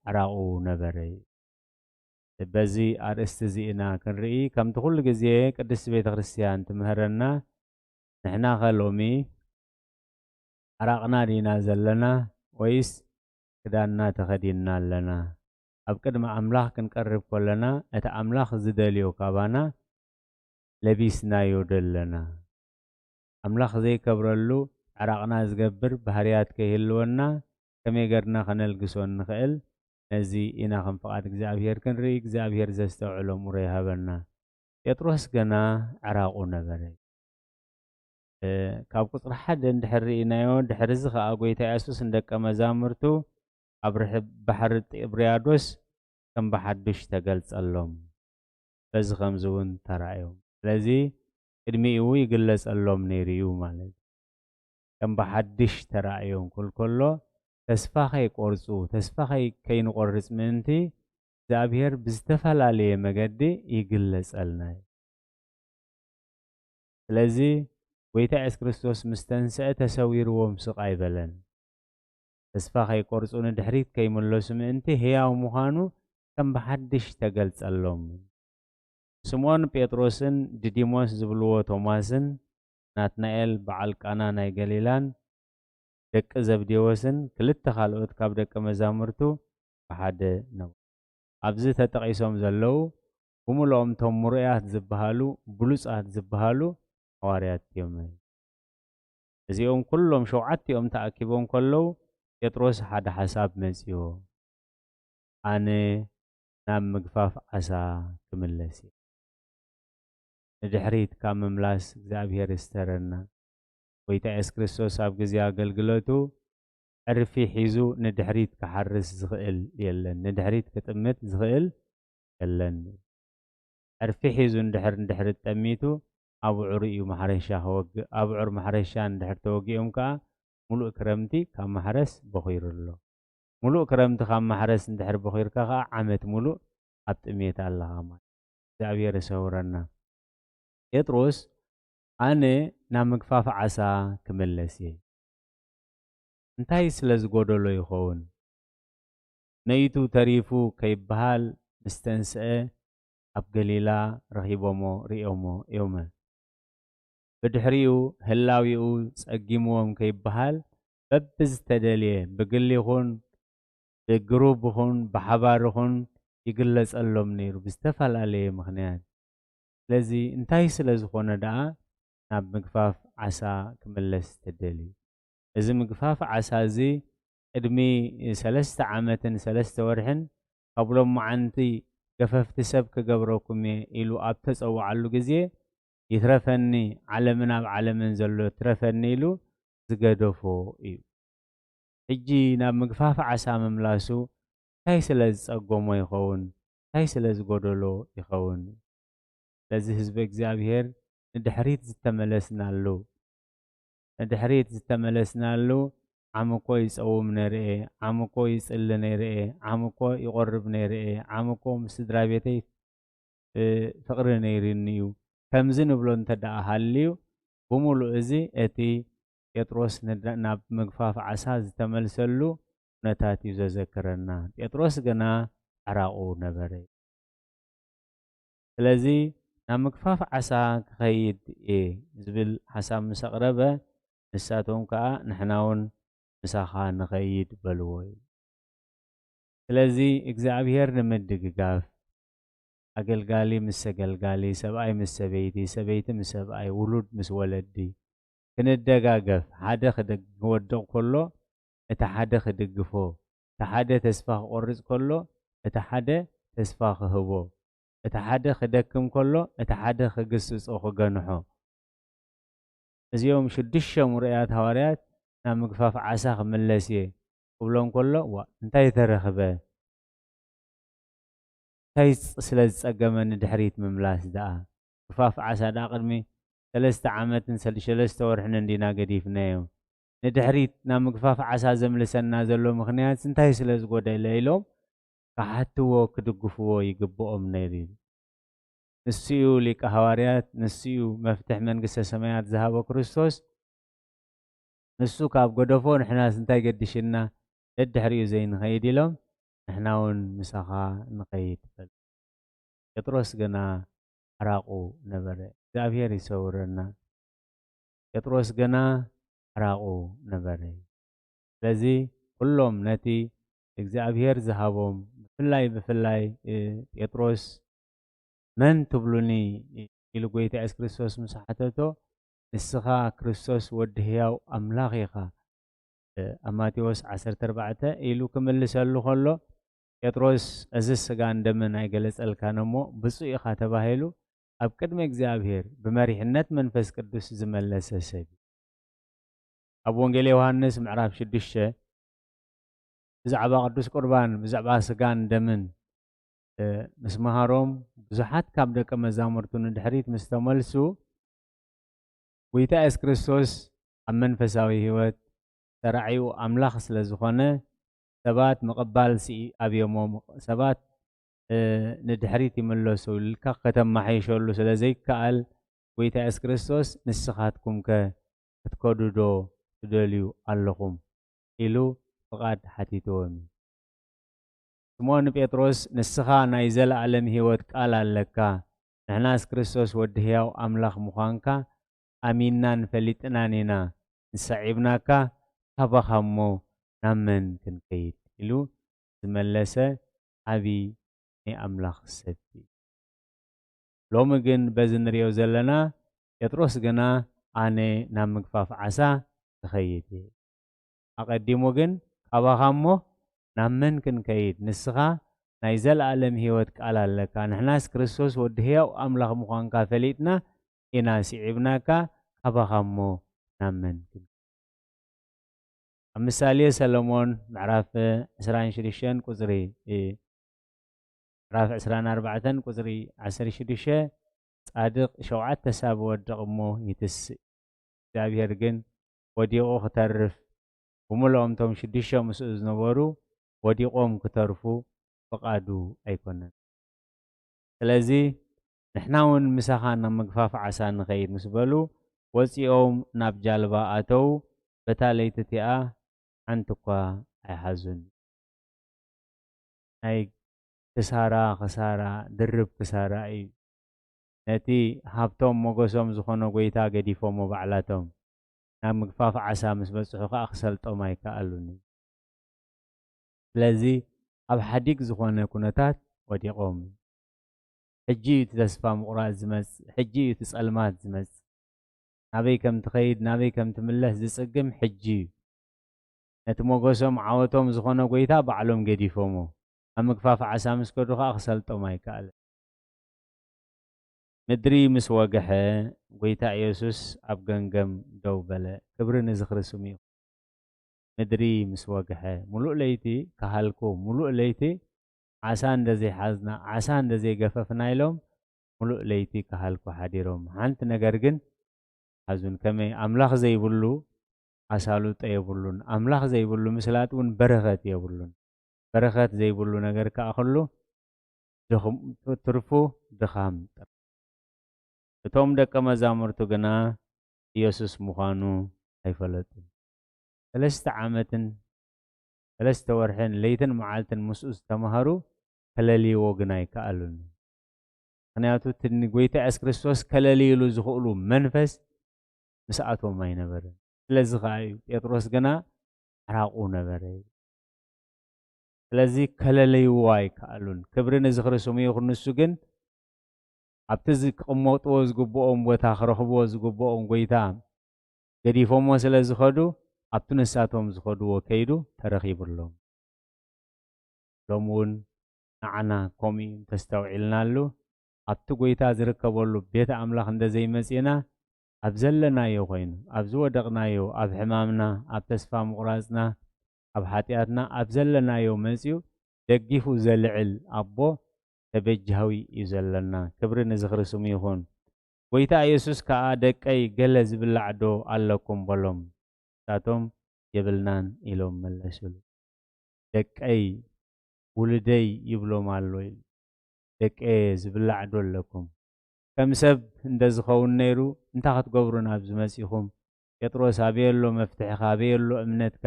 ዕራቑ ነበረ። በዚ ኣርእስቲ እዚ ኢና ክንርኢ። ከምቲ ኩሉ ግዜ ቅድስቲ ቤተ ክርስቲያን ትምህረና፣ ንሕናኸ ሎሚ ዕራቕና ዲና ዘለና ወይስ ክዳንና ተኸዲንና ኣለና? ኣብ ቅድሚ ኣምላኽ ክንቀርብ ከለና፣ እቲ ኣምላኽ ዝደልዮ ካባና ለቢስናዮ ዶ ኣለና? ኣምላኽ ዘይከብረሉ ዕራቕና ዝገብር ባህርያት ከይህልወና ከመይ ጌርና ከነልግሶ ንኽእል? ነዚ ኢና ከም ፍቓድ እግዚኣብሔር ክንርኢ፣ እግዚኣብሔር ዘስተውዕሎ እምሮ ይሃበና። ጴጥሮስ ገና ዕራቑ ነበረ። እ፣ ካብ ቁጽሪ ሓደ እንድሕር ርኢናዮ፣ ድሕሪ እዚ ኸኣ ጐይታ የሱስ ንደቀ መዛሙርቱ ኣብ ርሕብ ባሕሪ ጢብርያዶስ ከም ብሓድሽ ተገልጸሎም። በዚ ኸምዚ እውን ተራእዮም። ስለዚ ቅድሚኡ ይግለጸሎም ነይሩ እዩ ማለት እዩ። ከም ብሓድሽ ተራእዮም ክብል ከሎ፣ ተስፋ ከይቆርጹ፣ ተስፋ ከይ-፣ ከይንቆርጽ ምእንቲ እግዚኣብሔር ብዝተፈላለየ መገዲ ይግለጸልና እዩ። ስለዚ ጐይታ የሱስ ክርስቶስ ምስ ተንስአ ተሰዊርዎም ስቕ ኣይበለን። ተስፋ ከይቆርጹ ንድሕሪት ከይምለሱ ምእንቲ ህያው ምዃኑ ከም ብሓድሽ ተገልጸሎም። ስምዖን ጴጥሮስን ድዲሞስ ዝብልዎ ቶማስን ናትናኤል በዓል ቃና ናይ ገሊላን ደቂ ዘብዴዎስን ክልተ ካልኦት ካብ ደቀ መዛሙርቱ ብሓደ ነበሩ። ኣብዚ ተጠቒሶም ዘለዉ ብምልኦም እቶም ምሩያት ዝበሃሉ፣ ብሉጻት ዝበሃሉ ሃዋርያት እዮም። እዚኦም ኩሎም ሸውዓቲኦም ተኣኪቦም ከለዉ፣ ጴጥሮስ ሓደ ሓሳብ መጺዎ። ኣነ ናብ ምግፋፍ ዓሳ ክምለስ እየ። ንድሕሪት ካብ ምምላስ እግዚኣብሔር ይስተረና። ጐይታ የሱስ ክርስቶስ ኣብ ግዜ ኣገልግሎቱ ዕርፊ ሒዙ ንድሕሪት ክሓርስ ዝኽእል የለን። ንድሕሪት ክጥምት ዝኽእል የለን። ዕርፊ ሒዙ እንድሕር፣ እንድሕር ጠሚቱ ኣብዑሩ እዩ ማሕረሻ ክወግእ። ኣብዑር ማሕረሻ እንድሕር ተወጊኦም ከኣ ምሉእ ክረምቲ ካብ ማሕረስ በኺሩ ኣሎ። ምሉእ ክረምቲ ካብ ማሕረስ እንድሕር በኺርካ ከኣ ዓመት ምሉእ ኣብ ጥሜት ኣለኻ ማለት። እግዚኣብሔር ይሰውረና። ጴጥሮስ፣ "ኣነ ናብ ምግፋፍ ዓሳ ክምለስ እየ። እንታይ ስለ ዝጎደሎ ይኸውን? ነይቱ ተሪፉ ከይበሃል ምስ ተንስአ ኣብ ገሊላ ረኺቦሞ ርእዮሞ እዮመ። ብድሕሪኡ ህላዊኡ ጸጊምዎም ከይበሃል በብዝተደልየ ብግሊ ይኹን ብግሩብ ይኹን ብሓባር ይኹን ይግለጸሎም ነይሩ ብዝተፈላለየ ምኽንያት። ስለዚ እንታይ ስለ ዝኾነ ደኣ ናብ ምግፋፍ ዓሳ ክምለስ ተደልዩ? እዚ ምግፋፍ ዓሳ እዚ ቅድሚ ሰለስተ ዓመትን ሰለስተ ወርሕን ካብ ሎማዓንቲ ገፈፍቲ ሰብ ክገብረኩም እየ ኢሉ ኣብ ተጸውዓሉ ግዜ ይትረፈኒ ዓለምን ኣብ ዓለምን ዘሎ ትረፈኒ ኢሉ ዝገደፎ እዩ። ሕጂ ናብ ምግፋፍ ዓሳ ምምላሱ እንታይ ስለ ዝጸገሞ ይኸውን? እንታይ ስለ ዝጎደሎ ይኸውን? ስለዚ ህዝቢ እግዚኣብሔር ንድሕሪት ዝተመለስናሉ ንድሕሪት ዝተመለስናሉ ዓም እኮ ይጸውም ነይረ፣ ዓም እኮ ይጽሊ ነይረ፣ ዓም እኮ ይቆርብ ነይረ፣ ዓም እኮ ምስ ስድራ ቤተይ እ፣ ፍቕሪ ነይሩኒ እዩ። ከምዚ ንብሎ እንተ ደኣ ሃልዩ፣ ብምሉእ እዚ እቲ ጴጥሮስ ንዳ-፣ ናብ ምግፋፍ ዓሳ ዝተመልሰሉ ኩነታት እዩ ዘዘክረና። ጴጥሮስ ግና ሕራቑ ነበረ። ስለዚ ናብ ምግፋፍ ዓሳ ክኸይድ እየ ዝብል ሓሳብ ምስ ኣቕረበ፣ ንሳቶም ከኣ ንሕና እውን ምሳኻ ንኸይድ በልዎ እዩ። ስለዚ እግዚኣብሔር ንምድግጋፍ ኣገልጋሊ ምስ ኣገልጋሊ፣ ሰብኣይ ምስ ሰበይቲ፣ ሰበይቲ ምስ ሰብኣይ፣ ውሉድ ምስ ወለዲ ክንደጋገፍ፣ ሓደ ክደግ-፣ ክወድቕ ከሎ እቲ ሓደ ክድግፎ፣ እቲ ሓደ ተስፋ ክቆርጽ ከሎ እቲ ሓደ ተስፋ ክህቦ፣ እቲ ሓደ ክደክም ከሎ እቲ ሓደ ክግስጾ፣ ክገንሖ። እዚኦም ሽዱሽተ ምሩያት ሃዋርያት ናብ ምግፋፍ ዓሳ ክምለስ እየ ክብሎም ከሎ፣ ዋ፣ እንታይ ተረኽበ? እንታይ ዝ-፣ ስለ ዝጸገመ ንድሕሪት ምምላስ ደኣ? ምግፋፍ ዓሳ ደኣ ቅድሚ ሰለስተ ዓመትን ሰል-፣ ሰለስተ ወርሕን እንዲና ገዲፍናዮ። ንድሕሪት ናብ ምግፋፍ ዓሳ ዘምልሰና ዘሎ ምኽንያት እንታይ ስለ ዝጎደለ? ኢሎም ክሓትዎ፣ ክድግፍዎ ይግብኦም ነይሩ እዩ። ንሱ እዩ ሊቀ ሃዋርያት፣ ንሱ እዩ መፍትሕ መንግስተ ሰማያት ዝሃቦ ክርስቶስ። ንሱ ካብ ገደፎ ንሕናስ እንታይ ገድሽና ደድሕሪኡ ዘይንኸይድ ኢሎም ንሕና እውን ምሳኻ ንኸይድ በሉ። ጴጥሮስ ግና ሕራቑ ነበረ። እግዚኣብሔር ይሰውረና። ጴጥሮስ ግና ሕራቑ ነበረ። ስለዚ ኩሎም ነቲ እግዚኣብሔር ዝሃቦም ብፍላይ ብፍላይ እ፣ ጴጥሮስ መን ትብሉኒ ኢሉ ጎይታ የሱስ ክርስቶስ ምስ ሓተቶ ንስኻ ክርስቶስ ወዲ ህያው ኣምላኽ ኢኻ ኣብ ማቴዎስ ዓሰርተ ኣርባዕተ ኢሉ ክምልሰሉ ከሎ ጴጥሮስ እዚ ስጋን ደምን ኣይገለጸልካን እሞ ብፁዕ ኢኻ ተባሂሉ ኣብ ቅድሚ እግዚኣብሔር ብመሪሕነት መንፈስ ቅዱስ ዝመለሰ ሰብ እዩ። ኣብ ወንጌል ዮሃንስ ምዕራፍ ሽዱሽተ ብዛዕባ ቅዱስ ቁርባን ብዛዕባ ስጋን ደምን ምስ መሃሮም ብዙሓት ካብ ደቀ መዛሙርቱ ንድሕሪት ምስ ተመልሱ ጎይታ የሱስ ክርስቶስ ኣብ መንፈሳዊ ህይወት ተራዕዩ ኣምላኽ ስለ ዝኾነ ሰባት ምቕባል ስኢ ኣብዮሞ ሰባት ንድሕሪት ይምለሱ ኢልካ ከተማሓይሸሉ ስለ ዘይከኣል ጎይታ የሱስ ክርስቶስ ንስኻትኩምከ ክትከዱ ዶ ትደልዩ ኣለኹም ኢሉ ፍቓድ ሓቲትዎም እዩ። ስምዖን ጴጥሮስ ንስኻ ናይ ዘለኣለም ህይወት ቃል ኣለካ፣ ንሕናስ ክርስቶስ ወዲ ህያው ኣምላኽ ምዃንካ ኣሚንናን ፈሊጥናን ኢና ንሰዒብናካ፣ ካባኻ እሞ ናብ መን ክንከይድ ኢሉ ዝመለሰ ዓቢ ናይ ኣምላኽ ሰብ እዩ። ሎሚ ግን በዚ ንሪኦ ዘለና ጴጥሮስ ግና ኣነ ናብ ምግፋፍ ዓሳ ክኸይድ እየ። ኣቐዲሙ ግን ካባኻ እሞ ናብ መን ክንከይድ? ንስኻ ናይ ዘለኣለም ህይወት ቃል ኣለካ። ንሕናስ ክርስቶስ ወዲ ህያው ኣምላኽ ምዃንካ ፈሊጥና ኢና ስዒብናካ፣ ካባኻ እሞ ናብ መን ክንከይድ? ኣብ ምሳሌ ሰለሞን ምዕራፍ ዕስራን ሽዱሽተን ቁጽሪ ምዕራፍ ዕስራን ኣርባዕተን ቁጽሪ ዓሰርተ ሽዱሽተ ጻድቕ ሸውዓተ ሳብ ወድቕ እሞ ይትስእ እግዚኣብሔር ግን ወዲቑ ክተርፍ ብምልኦም እቶም ሽዱሽተ ምስኡ ዝነበሩ ወዲቖም ክተርፉ ፍቓዱ ኣይኮነን። ስለዚ ንሕና እውን ምሳኻ ናብ ምግፋፍ ዓሳ ንኸይድ ምስ በሉ ወፂኦም ናብ ጃልባ ኣተው። በታ ለይቲ እቲኣ ሓንቲ እኳ ኣይሓዙን። ናይ ክሳራ፣ ክሳራ፣ ድርብ ክሳራ እዩ። ነቲ ሃብቶም ሞገሶም ዝኾነ ጎይታ ገዲፎሞ ባዕላቶም ናብ ምግፋፍ ዓሳ ምስ በጽሑ ከኣ ክሰልጦም ኣይከኣሉን እዩ። ስለዚ ኣብ ሓዲግ ዝኾነ ኩነታት ወዲቖም። ሕጂ እዩ እቲ ተስፋ ምቑራጽ ዝመጽእ፣ ሕጂ እዩ እቲ ጸልማት ዝመጽእ። ናበይ ከም ትኸይድ፣ ናበይ ከም ትምለስ ዝጽግም ሕጂ እዩ። ነቲ ሞገሶም ዓወቶም ዝኾነ ጎይታ ባዕሎም ገዲፎሞ። ኣብ ምግፋፍ ዓሳ ምስ ከዱ ከኣ ክሰልጦም ኣይከኣለን። ምድሪ ምስ ወግሐ፣ ጎይታ ኢየሱስ ኣብ ገምገም ደው በለ። ክብሪ ንዝኽሪ ስሙ ይኹን። ምድሪ ምስ ወግሐ፣ ምሉእ ለይቲ ከሃልኩ፣ ምሉእ ለይቲ ዓሳ እንደ ዘይሓዝና፣ ዓሳ እንደ ዘይገፈፍና ኢሎም፣ ምሉእ ለይቲ ከሃልኩ ሓዲሮም። ሓንቲ ነገር ግን ሓዙን፣ ከመይ ኣምላኽ ዘይብሉ ኣሳልጦ የብሉን። ኣምላኽ ዘይብሉ ምስላጥ እውን በረኸት የብሉን። በረኸት ዘይብሉ ነገር ከኣ ኩሉ ድኽም-፣ ትርፉ ድኻም ጥራይ። እቶም ደቀ መዛሙርቱ ግና ኢየሱስ ምዃኑ ኣይፈለጡን። ሰለስተ ዓመትን ሰለስተ ወርሕን ለይትን መዓልትን ምስኡ ዝተማሃሩ ከለልይዎ ግን ኣይከኣሉን። ምኽንያቱ እቲ ንጎይታ የሱስ ክርስቶስ ከለልይሉ ዝኽእሉ መንፈስ ምስኣቶም ኣይነበረን። ስለዚ ከኣ እዩ ጴጥሮስ ግና ኣራቑ ነበረ። ስለዚ ከለለይዎ ኣይከኣሉን። ክብሪ ንዝኽሪ ስሙ ይኹን። ንሱ ግን ኣብቲ ዝ-፣ ክቕመጥዎ ዝግብኦም ቦታ፣ ክረኽብዎ ዝግብኦም ጎይታ ገዲፎሞ ስለ ዝኸዱ፣ ኣብቲ ንሳቶም ዝኸድዎ ከይዱ ተረኺቡሎም። ሎም እውን ንዓና ከምኡ እዩ እንተስተውዒልናሉ፣ ኣብቲ ጎይታ ዝርከበሉ ቤት ኣምላኽ እንደ ዘይመጺእና፣ ኣብ ዘለናዮ ኮይኑ፣ ኣብ ዝወደቕናዮ፣ ኣብ ሕማምና፣ ኣብ ተስፋ ምቑራጽና፣ ኣብ ሓጢኣትና፣ ኣብ ዘለናዮ መጺኡ ደጊፉ ዘልዕል ኣቦ ተበጃዊ እዩ ዘለና። ክብሪ ንዝኽሪ ስሙ ይኹን። ጎይታ ኢየሱስ ከኣ፣ "ደቀይ፣ ገለ ዝብላዕ ዶ ኣለኩም?" በሎም። ንሳቶም፣ "የብልናን" ኢሎም መለሱሉ። "ደቀይ፣ ውሉደይ" ይብሎም ኣሎ ኢሉ። "ደቀየ፣ ዝብላዕ ዶ ኣለኩም?" ከም ሰብ እንደ ዝኸውን ነይሩ፣ "እንታይ ክትገብሩ ናብዚ መጺኹም?" ጴጥሮስ፣ "ኣበይ ኣሎ መፍትሕኻ? ኣበይ ኣሎ እምነትካ?"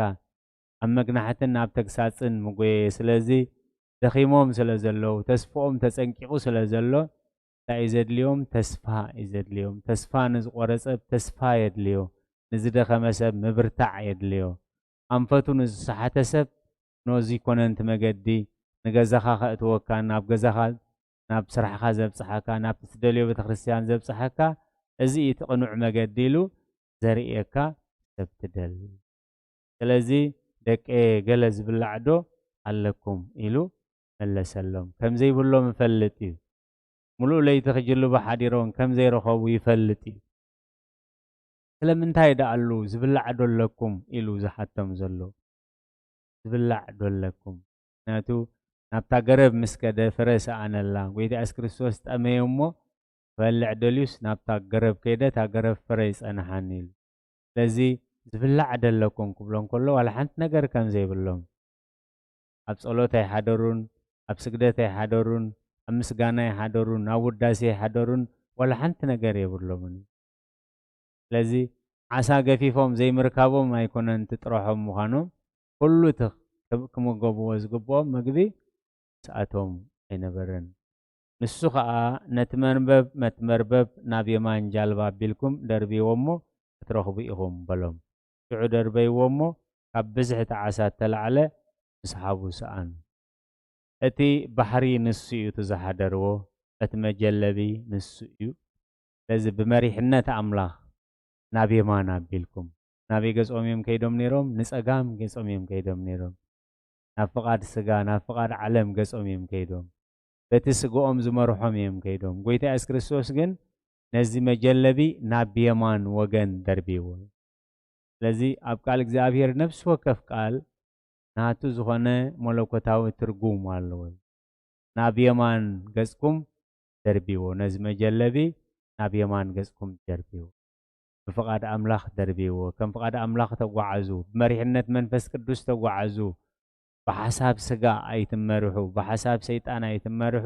ኣብ መግናሕትን ኣብ ተግሳጽን ምጎየ። ስለዚ ደኺሞም ስለ ዘለዉ፣ ተስፍኦም ተጸንቂቑ ስለ ዘሎ፣ እንታይ እዩ ዘድልዮም? ተስፋ እዩ ዘድልዮም። ተስፋ ንዝቖረጸ ተስፋ የድልዮ። ንዝደኸመ ሰብ ምብርታዕ የድልዮ። ኣንፈቱ ንዝሰሓተ ሰብ፣ ነዚ ኮነ ነቲ መገዲ፣ ንገዛኻ ከእትወካ፣ ናብ ገዛኻ፣ ናብ ስራሕኻ ዘብጽሓካ፣ ናብቲ ትደልዮ ቤተክርስትያን ዘብጽሓካ፣ እዚ እዩ እቲ ቅኑዕ መገዲ ኢሉ ዘርእየካ ሰብ ትደሊ። ስለዚ፣ "ደቀየ፣ ገለ ዝብላዕ ዶ ኣለኩም?" ኢሉ መለሰሎም። ከም ዘይብሎም ይፈልጥ እዩ። ምሉእ ለይቲ ክጅልቡ ሓዲሮም ከም ዘይረኸቡ ይፈልጥ እዩ። "ስለምንታይ ደኣሉ ዝብላዕ ዶ ኣለኩም?" ኢሉ ዝሓቶም ዘሎ። "ዝብላዕ ዶ ኣለኩም?" ምኽንያቱ ናብታ ገረብ ምስ ከደ ፍረ ሰኣነላ። ጎይታ የሱስ ክርስቶስ ጠመየ እሞ ክበልዕ ደልዩስ ናብታ ገረብ ከይደ፣ "እታ ገረብ ፍረ ይጸንሓኒ" ኢሉ። ስለዚ "ዝብላዕ ዶ ኣለኩም?" ክብሎም ከሎ ዋላ ሓንቲ ነገር ከም ዘይብሎም፣ ኣብ ጸሎት ኣይሓደሩን፣ ኣብ ስግደት ኣይሓደሩን፣ ኣብ ምስጋና ኣይሓደሩን፣ ኣብ ውዳሴ ኣይሓደሩን፣ ዋላ ሓንቲ ነገር የብሎምን። ስለዚ ዓሳ ገፊፎም ዘይምርካቦም ኣይኮነን እቲ ጥረሖም ምዃኖም፣ ኩሉ እቲ ክም-፣ ክምገብዎ ዝግብኦም ምግቢ ምስኣቶም ኣይነበረን። ንሱ ኸኣ ነቲ መንበብ፣ ነቲ መርበብ ናብ የማን ጃልባ ኣቢልኩም ደርብይዎ እሞ ክትረኽቡ ኢኹም በሎም። ሽዑ ደርበይዎ እሞ ካብ ብዝሒ እቲ ዓሳ እተላዕለ ምስሓቡ ሰኣኑ። እቲ ባሕሪ ንሱ እዩ እቲ ዝሓደርዎ፣ እቲ መጀለቢ ንሱ እዩ። ስለዚ ብመሪሕነት ኣምላኽ ናብ የማን ኣቢልኩም። ናበይ ገጾም እዮም ከይዶም ነይሮም? ንጸጋም ገጾም እዮም ከይዶም ነይሮም። ናብ ፍቓድ ስጋ፣ ናብ ፍቓድ ዓለም ገጾም እዮም ከይዶም። በቲ ስጋኦም ዝመርሖም እዮም ከይዶም። ጎይታ የሱስ ክርስቶስ ግን ነዚ መጀለቢ ናብ የማን ወገን ደርብይዎ። ስለዚ ኣብ ቃል እግዚኣብሔር ነፍሲ ወከፍ ቃል ናቱ ዝኾነ መለኮታዊ ትርጉም ኣለዎ። "ናብ የማን ገጽኩም ደርብይዎ፣ ነዚ መጀለቢ ናብ የማን ገጽኩም ደርብይዎ። ብፍቓድ ኣምላኽ ደርብይዎ፣ ከም ፍቓድ ኣምላኽ ተጓዓዙ፣ ብመሪሕነት መንፈስ ቅዱስ ተጓዓዙ፣ ብሓሳብ ስጋ ኣይትመርሑ፣ ብሓሳብ ሰይጣን ኣይትመርሑ፣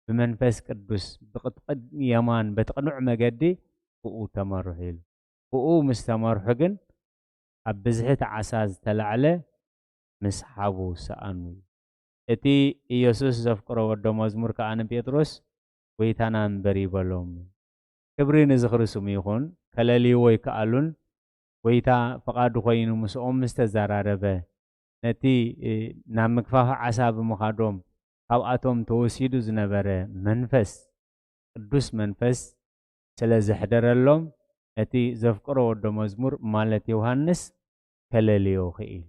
ብመንፈስ ቅዱስ ብቕድሚ የማን በቲ ቅኑዕ መገዲ ብኡ ተመርሑ" ኢሉ። ብኡ ምስ ተመርሑ ግን ካብ ብዝሒ እቲ ዓሳ ዝተላዕለ ምስሓቡ ሰኣኑ እዩ። እቲ ኢየሱስ ዘፍቅሮ ወዶ መዝሙር ከኣ ንጴጥሮስ፣ "ጐይታና እምበር" ይበሎም። ክብሪ ንዝኽሪ ስሙ ይኹን። ከለልይዎ ኣይከኣሉን። ጐይታ ፍቓዱ ኾይኑ ምስኦም ምስ ተዘራረበ፣ ነቲ፣ እ፣ ናብ ምግፋፍ ዓሳ ብምኻዶም ካብኣቶም ተወሲዱ ዝነበረ መንፈስ፣ ቅዱስ መንፈስ ስለ ዘሕደረሎም፣ እቲ ዘፍቅሮ ወዶ መዝሙር ማለት ዮሃንስ ከለልዮ ኽኢሉ።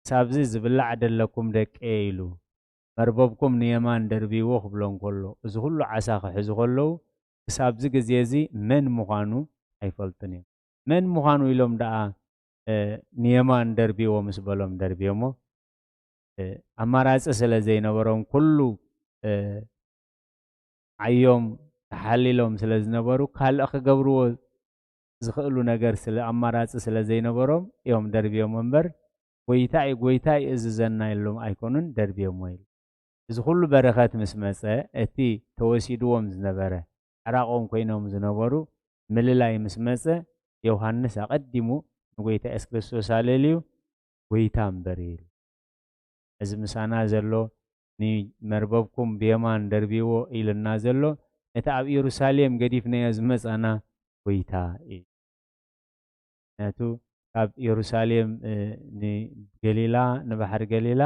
"ክሳብዚ ዝብላዕ ደለኩም ደቀየ" ኢሉ፣ "መርበብኩም ንየማን ደርብይዎ" ክብሎም ከሎ፣ እዚ ኹሉ ዓሳ ክሕዙ ከለዉ፣ ክሳብዚ ግዜ እዚ መን ምዃኑ ኣይፈልጡን እዮም። መን ምዃኑ ኢሎም ደኣ፣ እ፣ ንየማን ደርብይዎ ምስ በሎም ደርብዮሞ፣ እ፣ ኣማራጺ ስለ ዘይነበሮም፣ ኩሉ፣ እ፣ ዓዮም ተሓሊሎም ስለ ዝነበሩ፣ ካልእ ክገብርዎ ዝኽእሉ ነገር ስለ፣ ኣማራጺ ስለ ዘይነበሮም እዮም ደርብዮም እምበር፣ "ጐይታይ፣ ጐይታይ፣ እዝዘና" ኢሎም ኣይኮኑን ደርብዮሞ ኢሉ። እዚ ኹሉ በረኸት ምስ መጸ፣ እቲ ተወሲድዎም ዝነበረ፣ ዕራቖም ኮይኖም ዝነበሩ ምልላይ ምስ መጸ፣ ዮሃንስ ኣቐዲሙ ንጐይታ የሱስ ክርስቶስ ኣለልዩ፣ "ጐይታ እምበር" ኢሉ። እዚ ምሳና ዘሎ፣ "ንመርበብኩም ብየማን ደርብይዎ" ኢሉና ዘሎ፣ ነቲ ኣብ የሩሳሌም ገዲፍናዮ ዝመጻና ጐይታ እዩ። ምኽንያቱ ካብ የሩሳሌም፣ እ፣ ንገሊላ፣ ንባሕሪ ገሊላ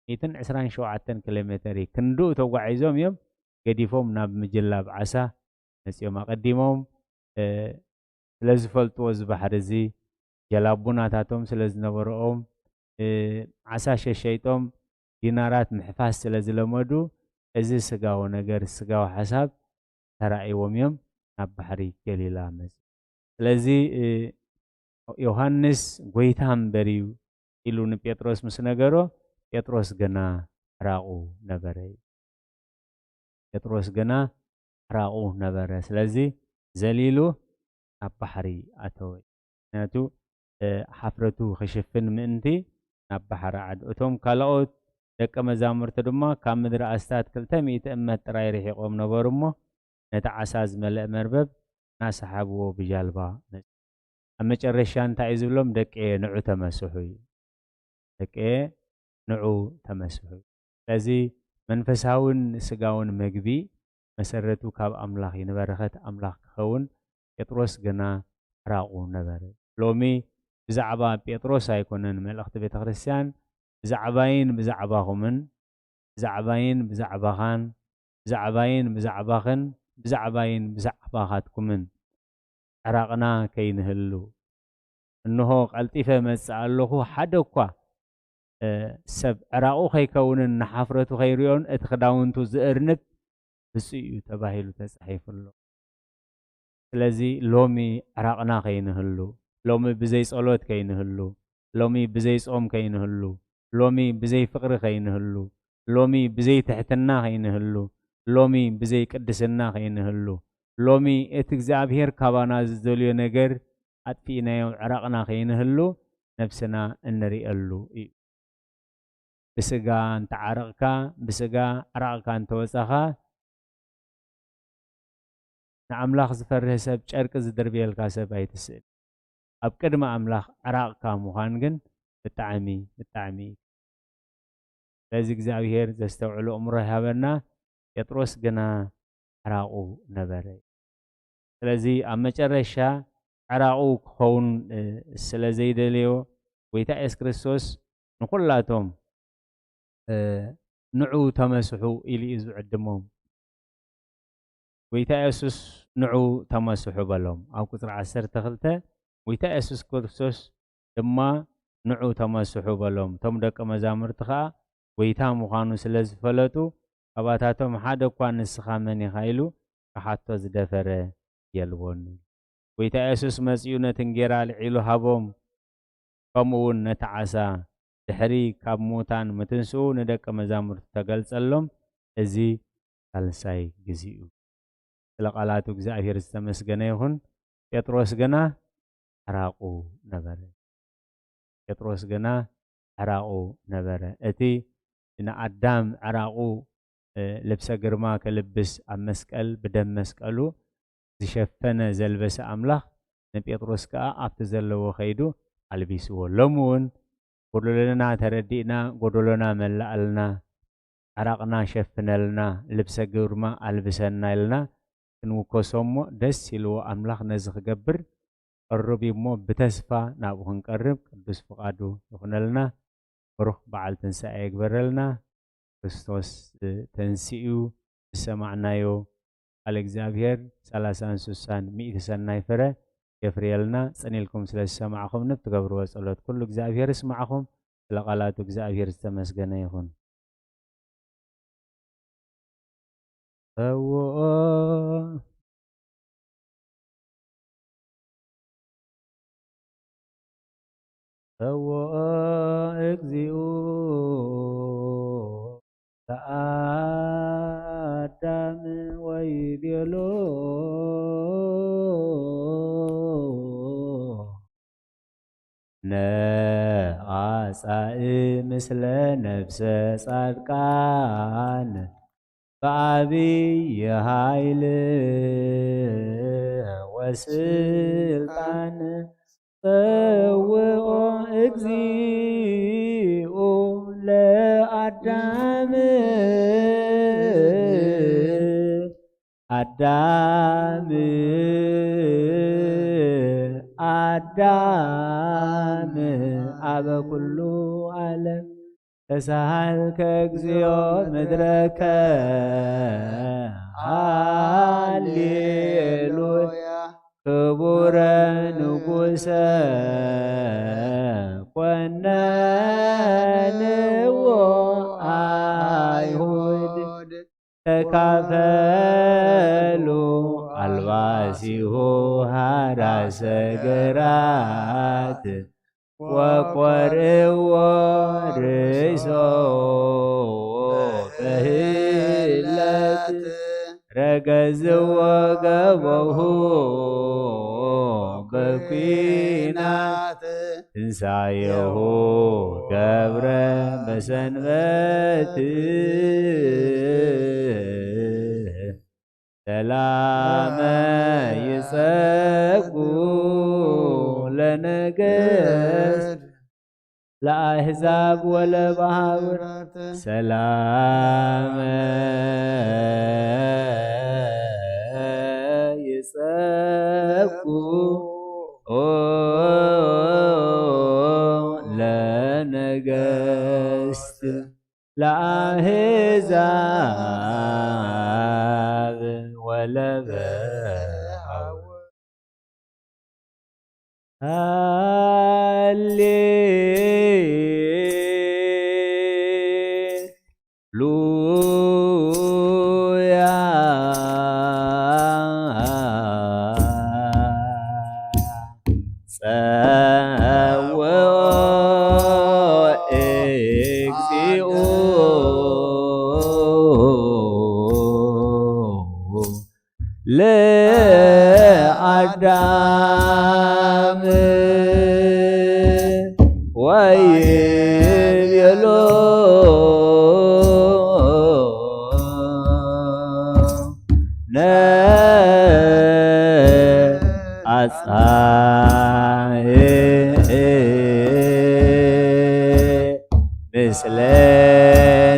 ሚእትን ዕስራን ሸውዓተን ኪሎ ሜተር እዩ። ክንድኡ ተጓዒዞም እዮም ገዲፎም ናብ ምጅላብ ዓሳ መጺኦም። ኣቐዲሞም፣ እ፣ ስለ ዝፈልጥዎ እዚ ባሕሪ እዚ፣ ጀላቡ ናታቶም ስለ ዝነበርኦም፣ እ፣ ዓሳ ሸሸይጦም ዲናራት ምሕፋስ ስለ ዝለመዱ፣ እዚ ስጋዊ ነገር፣ ስጋዊ ሓሳብ ተራእይዎም እዮም ናብ ባሕሪ ገሊላ መጺኦም። ስለዚ፣ እ፣ ዮሃንስ "ጐይታ እምበር እዩ" ኢሉ ንጴጥሮስ ምስ ነገሮ፣ ጴጥሮስ ግና ዕራቑ ነበረ። ጴጥሮስ ግና ዕራቑ ነበረ። ስለዚ ዘሊሉ ናብ ባሕሪ ኣተወ። ምኽንያቱ፣ እ፣ ሓፍረቱ ክሽፍን ምእንቲ ናብ ባሕሪ ዓዲ። እቶም ካልኦት ደቀ መዛሙርቲ ድማ ካብ ምድሪ ኣስታት ክልተ ሚእቲ እመት ጥራይ ርሒቖም ነበሩ እሞ፣ ነቲ ዓሳ ዝመልአ መርበብ እናሰሓብዎ ብጃልባ መጹ። ኣብ መጨረሻ እንታይ እዩ ዝብሎም? "ደቀየ፣ ንዑ ተመስሑ" እዩ። "ደቀየ፣ ንዑ ተመስሑ" እዩ። ስለዚ መንፈሳውን ስጋውን መግቢ መሰረቱ ካብ ኣምላኽ እዩ፣ ንበረኸት ኣምላኽ ክኸውን። ጴጥሮስ ግና ዕራቑ ነበረ። ሎሚ ብዛዕባ ጴጥሮስ ኣይኮነን መልእኽቲ ቤተ ክርስቲያን፣ ብዛዕባይን ብዛዕባኹምን፣ ብዛዕባይን ብዛዕባኻን፣ ብዛዕባይን ብዛዕባኽን፣ ብዛዕባይን ብዛዕባኻትኩምን ዕራቕና ከይንህሉ። እንሆ ቀልጢፈ እመጽእ ኣለኹ፣ ሓደ እኳ፣ እ፣ ሰብ ዕራቑ ከይከውንን ንሓፍረቱ ከይርእዮን እቲ ክዳውንቱ ዝእርንብ ብፁዕ እዩ ተባሂሉ ተጻሒፉ ኣሎ። ስለዚ ሎሚ ዕራቕና ከይንህሉ፣ ሎሚ ብዘይ ጸሎት ከይንህሉ፣ ሎሚ ብዘይ ጾም ከይንህሉ፣ ሎሚ ብዘይ ፍቕሪ ከይንህሉ፣ ሎሚ ብዘይ ትሕትና ከይንህሉ፣ ሎሚ ብዘይ ቅድስና ከይንህሉ፣ ሎሚ እቲ እግዚኣብሔር ካባና ዝደልዮ ነገር ኣጥፊእናዮ ዕራቕና ከይንህሉ ነብስና እንርእየሉ እዩ። ብስጋ እንተዓረቕካ፣ ብስጋ ዕራቕካ እንተወጻኻ፣ ንኣምላኽ ዝፈርህ ሰብ ጨርቂ ዝድርብየልካ ሰብ ኣይትስእል። ኣብ ቅድሚ ኣምላኽ ዕራቕካ ምዃን ግን ብጣዕሚ፣ ብጣዕሚ እዩ። ስለዚ እግዚኣብሔር ዘስተውዕሎ እምሮ ይሃበና። ጴጥሮስ ግና ዕራቑ ነበረ። ስለዚ ኣብ መጨረሻ ዕራቑ ክኸውን፣ እ፣ ስለ ዘይደለዮ፣ ጎይታ የሱስ ክርስቶስ ንኹላቶም፣ እ፣ "ንዑ ተመስሑ" ኢሉ እዩ ዝዕድሞም። ጎይታ የሱስ "ንዑ ተመስሑ" በሎም። ኣብ ቁጽሪ ዓሰርተ ክልተ፣ ጎይታ የሱስ ክርስቶስ ድማ "ንዑ ተመስሑ" በሎም። እቶም ደቀ መዛሙርቲ ኸኣ ጎይታ ምዃኑ ስለ ዝፈለጡ፣ ካባታቶም ሓደ እኳ "ንስኻ መን ኢኻ?" ኢሉ ክሓቶ ዝደፈረ የልቦን። ጎይታ የሱስ መጺኡ ነቲ እንጌራ ኣልዒሉ ሃቦም፣ ከምኡ እውን ነቲ ዓሳ። ድሕሪ ካብ ምዉታን ምትንስኡ ንደቀ መዛሙርቱ ተገልጸሎም፣ እዚ ሳልሳይ ግዜኡ። ስለ ቃላቱ እግዚኣብሔር ዝተመስገነ ይኹን። ጴጥሮስ ግና ዕራቑ ነበረ። ጴጥሮስ ግና ዕራቑ ነበረ። እቲ ንኣዳም ዕራቑ፣ እ፣ ልብሰ ግርማ ክልብስ ኣብ መስቀል፣ ብደም መስቀሉ ዝሸፈነ ዘልበሰ ኣምላኽ ንጴጥሮስ ከኣ ኣብቲ ዘለዎ ከይዱ ኣልቢስዎ። ሎሚ እውን ጎደሎና ተረዲእና፣ ጎደሎና መላኣልና፣ ዓራቕና ሸፍነልና፣ ልብሰ ግርማ ኣልብሰና ኢልና ክንውከሶ እሞ፣ ደስ ኢልዎ ኣምላኽ ነዚ ክገብር ቅሩብ እዩ እሞ፣ ብተስፋ ናብኡ ክንቀርብ ቅዱስ ፍቓዱ ይኹነልና። ብሩኽ በዓል ትንሳኤ ይግበረልና። ክርስቶስ ተንሲኡ፣ ዝሰማዕናዮ ቃል እግዚኣብሔር ሠላሳን ስሳን ሚእቲ ሰናይ ፍረ የፍርየልና። ጽን ኢልኩም ስለ ዝሰማዕኹምኒ፣ ብትገብርዎ ጸሎት ኩሉ እግዚኣብሔር ይስማዕኹም። ስለ ቃላቱ እግዚኣብሔር ዝተመስገነ ይኹን። ጸውኦ፣ ጸውኦ እግዚኡ ለአዳም ወይቤሎ፣ ነአጻኢ ምስለ ነፍሰ ጻድቃን በአብይ ኃይል ወስልጣን ጸውኦ እግዚኦ ለአዳም። አዳም፣ አዳም አበ ኩሉ ዓለም ተሳሃልከ እግዚኦ ምድረከ። ሃሌሉያ። ክቡረ ንጉሰ ኮነንዎ አይሁድ። ተካፈሉ አልባሲሁ ሐራሰ ገራት ወቆርዎ ርእሶ በህለት ረገዝዎ ገቦሁ በኩናት ትንሳኤሁ ገብረ በሰንበት። ሰላመ ይጸጉ ለነገድ ለአሕዛብ ወለባህብር ሰላመ ይጸጉ ለነገስት ለአሕዛብ ወለበሃው። ሃሌሉያ። ጸውኦ እግዚኦ ለአዳም ወይቤሎ፣ ነአጻኢ ምስለ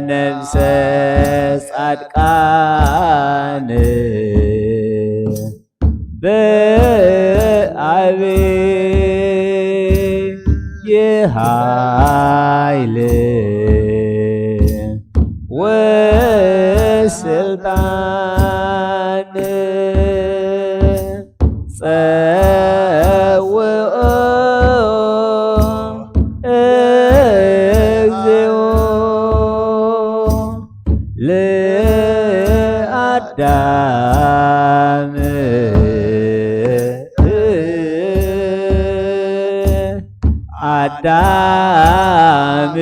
ነፍሰ ጻድቃን በአብይ ኃይል ወስልጣን ጸውኦ እግዚኦ ለአዳም። አዳም፣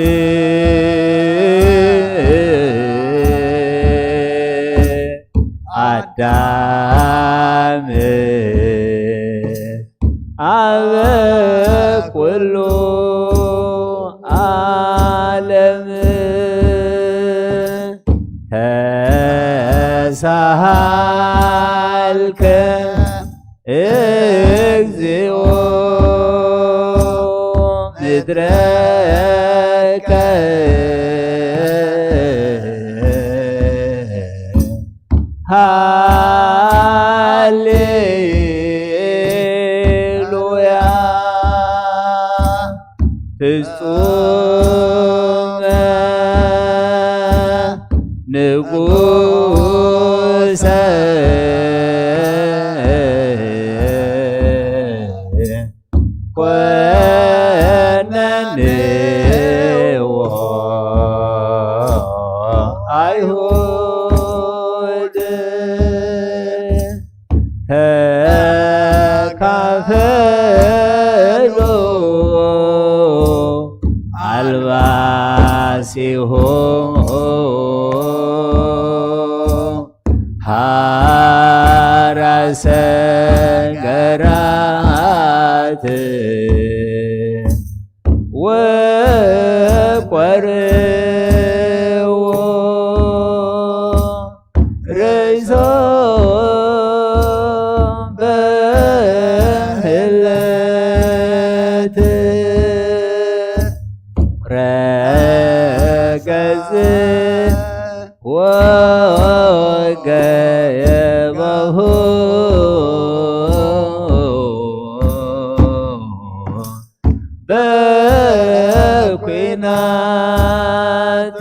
አዳም አበ ኩሉ ዓለም ተሳሃልከ እግዚኦ ምድረ ንጉሰ ኮነንዎ ኣይሁድ ተካፈሉ ኣልባሲሁ ሃራሰ ገራት ወቆርዎ ርእሶ በህለት ረገጽ ወገበሁ በኩናት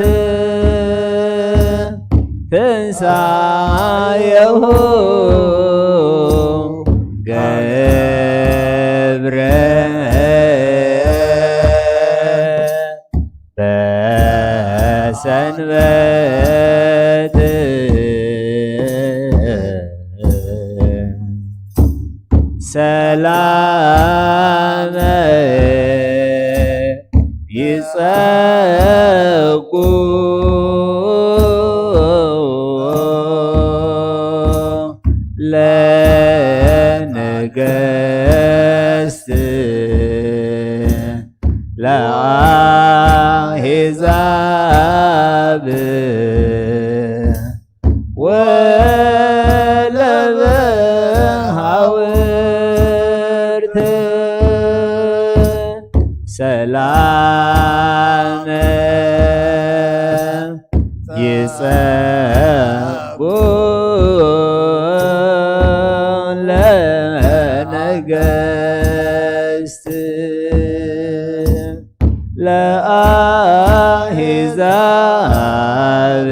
ትንሳኤሁ ገብረ በሰንበት ሰላመ ይጸጉ ለነገስት ለአሕዛብ ወለበሃውርት ሰላመ ይጸጉ ለነገስት ለአሕዛብ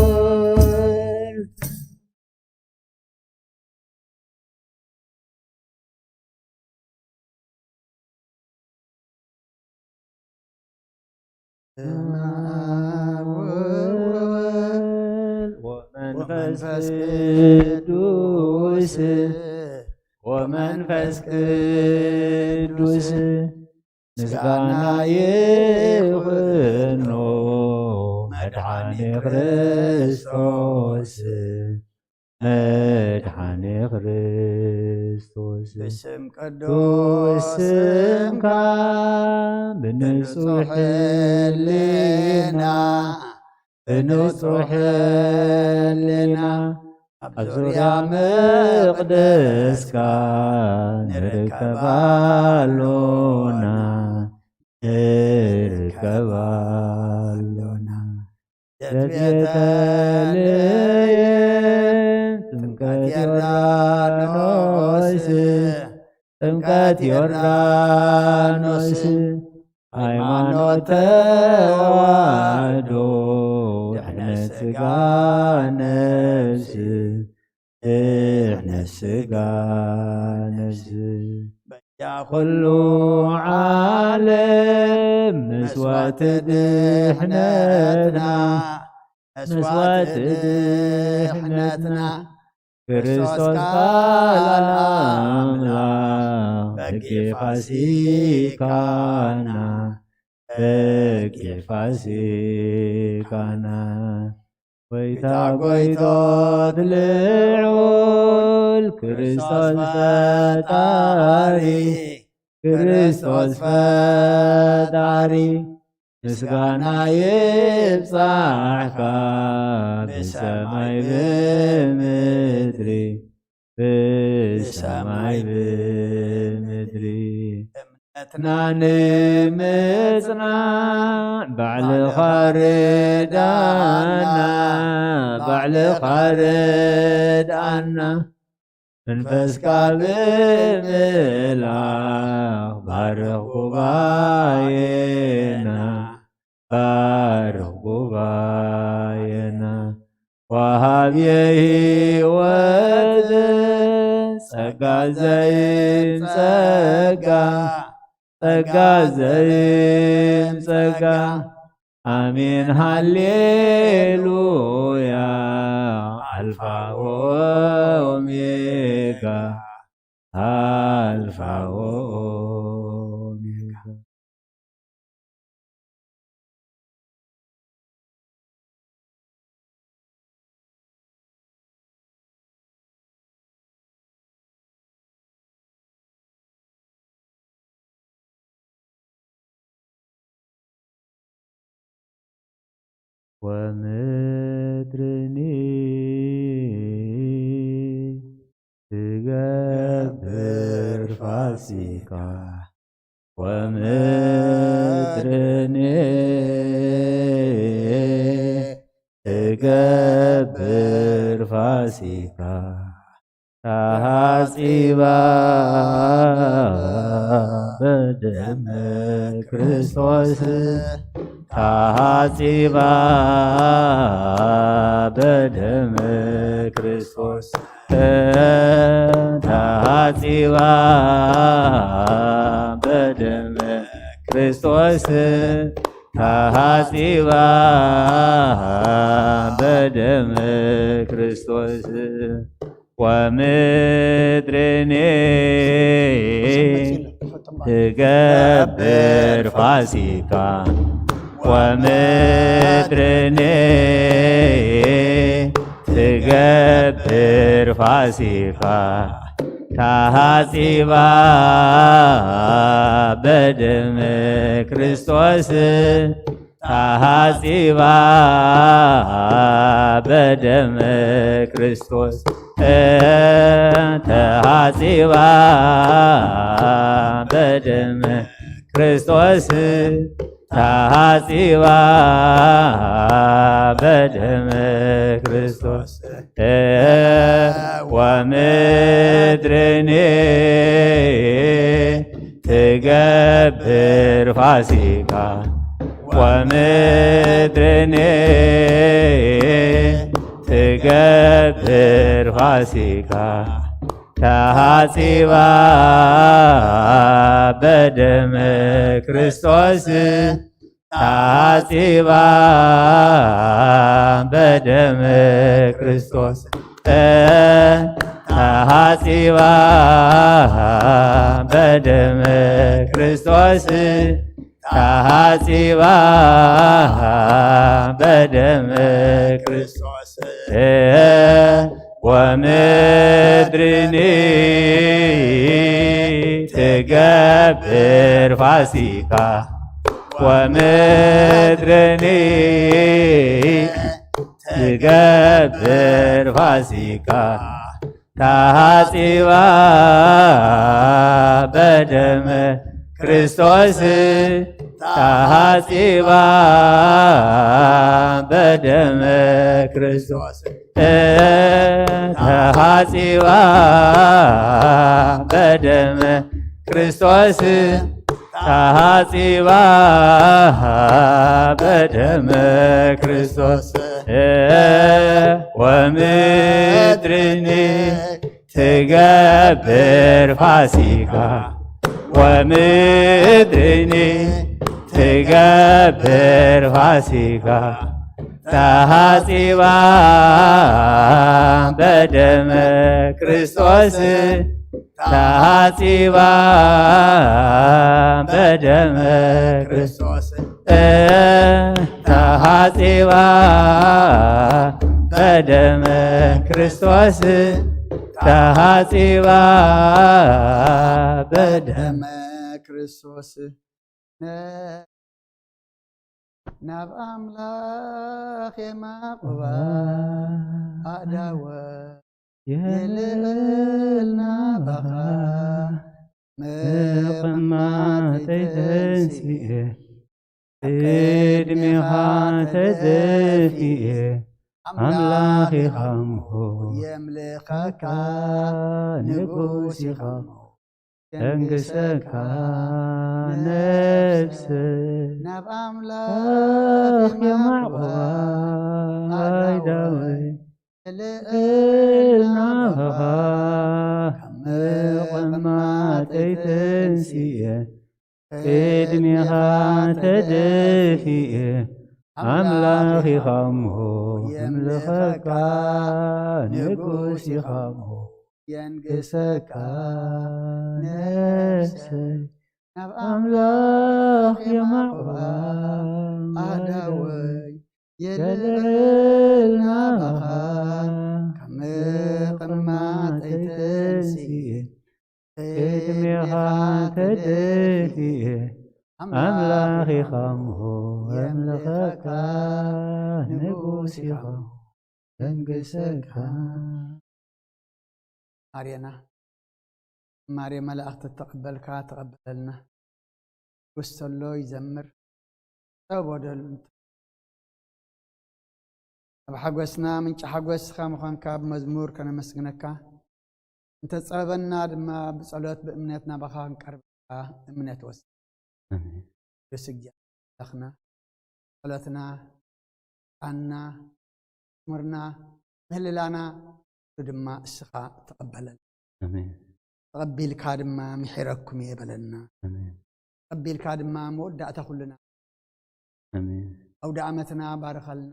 ወለበሃውርት ወመንፈስ ቅዱስ ወመንፈስ ቅዱስ ምስጋና ይኹኖ መድኃኔ ክርስቶስ መድኃኔ ክርስቶስ ብስም ቅዱስ ስምካ ብንጹሕ ሕልና ብንጹሕ ሕልና ኣብ ዙርያ መቕደስካ ንርከብ ኣሎና ንርከብ ኣሎና። ልደት ቤተልሔም ጥምቀት ዮርዳኖስ ጥምቀት ዮርዳኖስ ሃይማኖት ተዋህዶ ድሕነት ስጋ ነፍስ ድሕነት ስጋ ነፍስ በጃ ኩሉ ዓለም መስዋዕቲ ድሕነትና መስዋዕቲ ድሕነትና ክርስቶስ ቃል ኣምላኽ በጊዕ ፋሲካና በጊዕ ፋሲካና ጎይታ ጎይቶት ልዑል ክርስቶስ ፈጣሪ ክርስቶስ ፈጣሪ ምስጋና ይብጻሕካ ብሰማይ ብምድሪ ብሰማይ ብምድሪ እምነትና ንምጽናዕ ባዕልኻ ርድኣና ባዕልኻ ርድኣና መንፈስካ ብምልኣኽ ባርኽ ጉባኤና፣ ባርኽ ጉባኤና። ወሃብየ ህይወት ጸጋ ዘይም ጸጋ፣ ጸጋ ዘይም ጸጋ። ኣሜን ሃሌሉያ። ኣልፋ ወኦሜጋ፣ ኣልፋ ወኦሜጋ። ወምድርኒ ትገብር ፋሲካ፣ ወምድርኒ ትገብር ፋሲካ። ተሃጺባ በደም ክርስቶስ፣ ተሃጺባ በደም ክርስቶስ፣ ተሃጺባ በደም ክርስቶስ፣ ተሃጺባ በደም ክርስቶስ። ወምድርኒ ትገብር ፋሲካ፣ ወምድርኒ ትገብር ፋሲካ። ተሃጺባ በደም ክርስቶስ፣ ተሃጺባ በደም ክርስቶስ፣ ተሃጺባ በደም ክርስቶስ፣ ተሃጺባ በደም ክርስቶስ። ወምድርኒ ትገብር ፋሲካ፣ ወምድርኒ ትገብር ፋሲካ። ተሃጺባ በደም ክርስቶስ፣ ተሃጺባ በደም ክርስቶስ፣ ተሃጺባ በደም ክርስቶስ፣ ተሃጺባ በደም ክርስቶስ። ወምድርኒ ትገብር ፋሲካ፣ ወምድርኒ ትገብር ፋሲካ። ተሃጺባ በደም ክርስቶስ፣ ተሃጺባ በደም ክርስቶስ፣ ተሃጺባ በደም ክርስቶስ፣ ተሃጺባ በደም ክርስቶስ። ወምድርኒ ትገብር ፋሲካ፣ ወምድርኒ ትገብር ፋሲካ። ተሃጺባ በደም ክርስቶስ፣ ተሃጺባ በደም ክርስቶስ፣ ተሃጺባ በደም ክርስቶስ፣ ተሃጺባ በደም ክርስቶስ። ናብ ኣምላኽ የማቕባ ኣእዳወ የልዕል ናባኻ፣ ምቕማጠይ ተንሲኤ፣ ቅድሜኻ ተደፊኤ፣ ኣምላኽ ኢኻ እሞ የምልኸካ፣ ንጉስ ኢኻ እሞ የንግሰካ ነፍሰይ። ናብ ኣምላኽ የማዕቑባ ኣእዳወይ፣ ልዕልና ናባኻ ካብ ምቕማጠይ ተንሲኤ፣ ቅድሜኻ ተደፊኤ፣ ኣምላኽ ኢኻ እሞ የምልኸካ፣ ንጉስ ኢኻ እሞ የንግሰካ ነፍሰይ። ናብ ኣምላኽ የማዕቑባ ኣእዳወይ፣ የልዕል ናባኻ ካብ ምቕማጠይ ተንሲኤ፣ ቅድሜኻ ተደፊኤ፣ ኣምላኽ ኢኻ እሞ የምልኸካ፣ ንጉስ ኢኻ እሞ የንግሰካ። ማርያና፣ ማርያ መላእኽቲ ተቐበልካ፣ ተቐበለልና። ንጉስ ተሎ ይዘምር፣ ጸበደሉ። ኣብ ሓጎስና ምንጪ ሓጎስ እስኻ ምዃንካ ብመዝሙር ከነመስግነካ፣ እንተጸበና ድማ ብጸሎት ብእምነት ናባኻ ክንቀርበካ እምነት ወስድ። ኣሜን። ቅዱስ እግዚኣብሔር ኣምላኽና፣ ጸሎትና፣ ጻና፣ ምርና፣ ምህልላና ድማ እስኻ ተቐበለና። ኣሜን። ተቐቢልካ ድማ ምሒረኩም እየ በለና። ኣሜን። ተቐቢልካ ድማ መወዳእታ ኩልና። ኣሜን። ኣውደ ዓመትና ባርኸልና።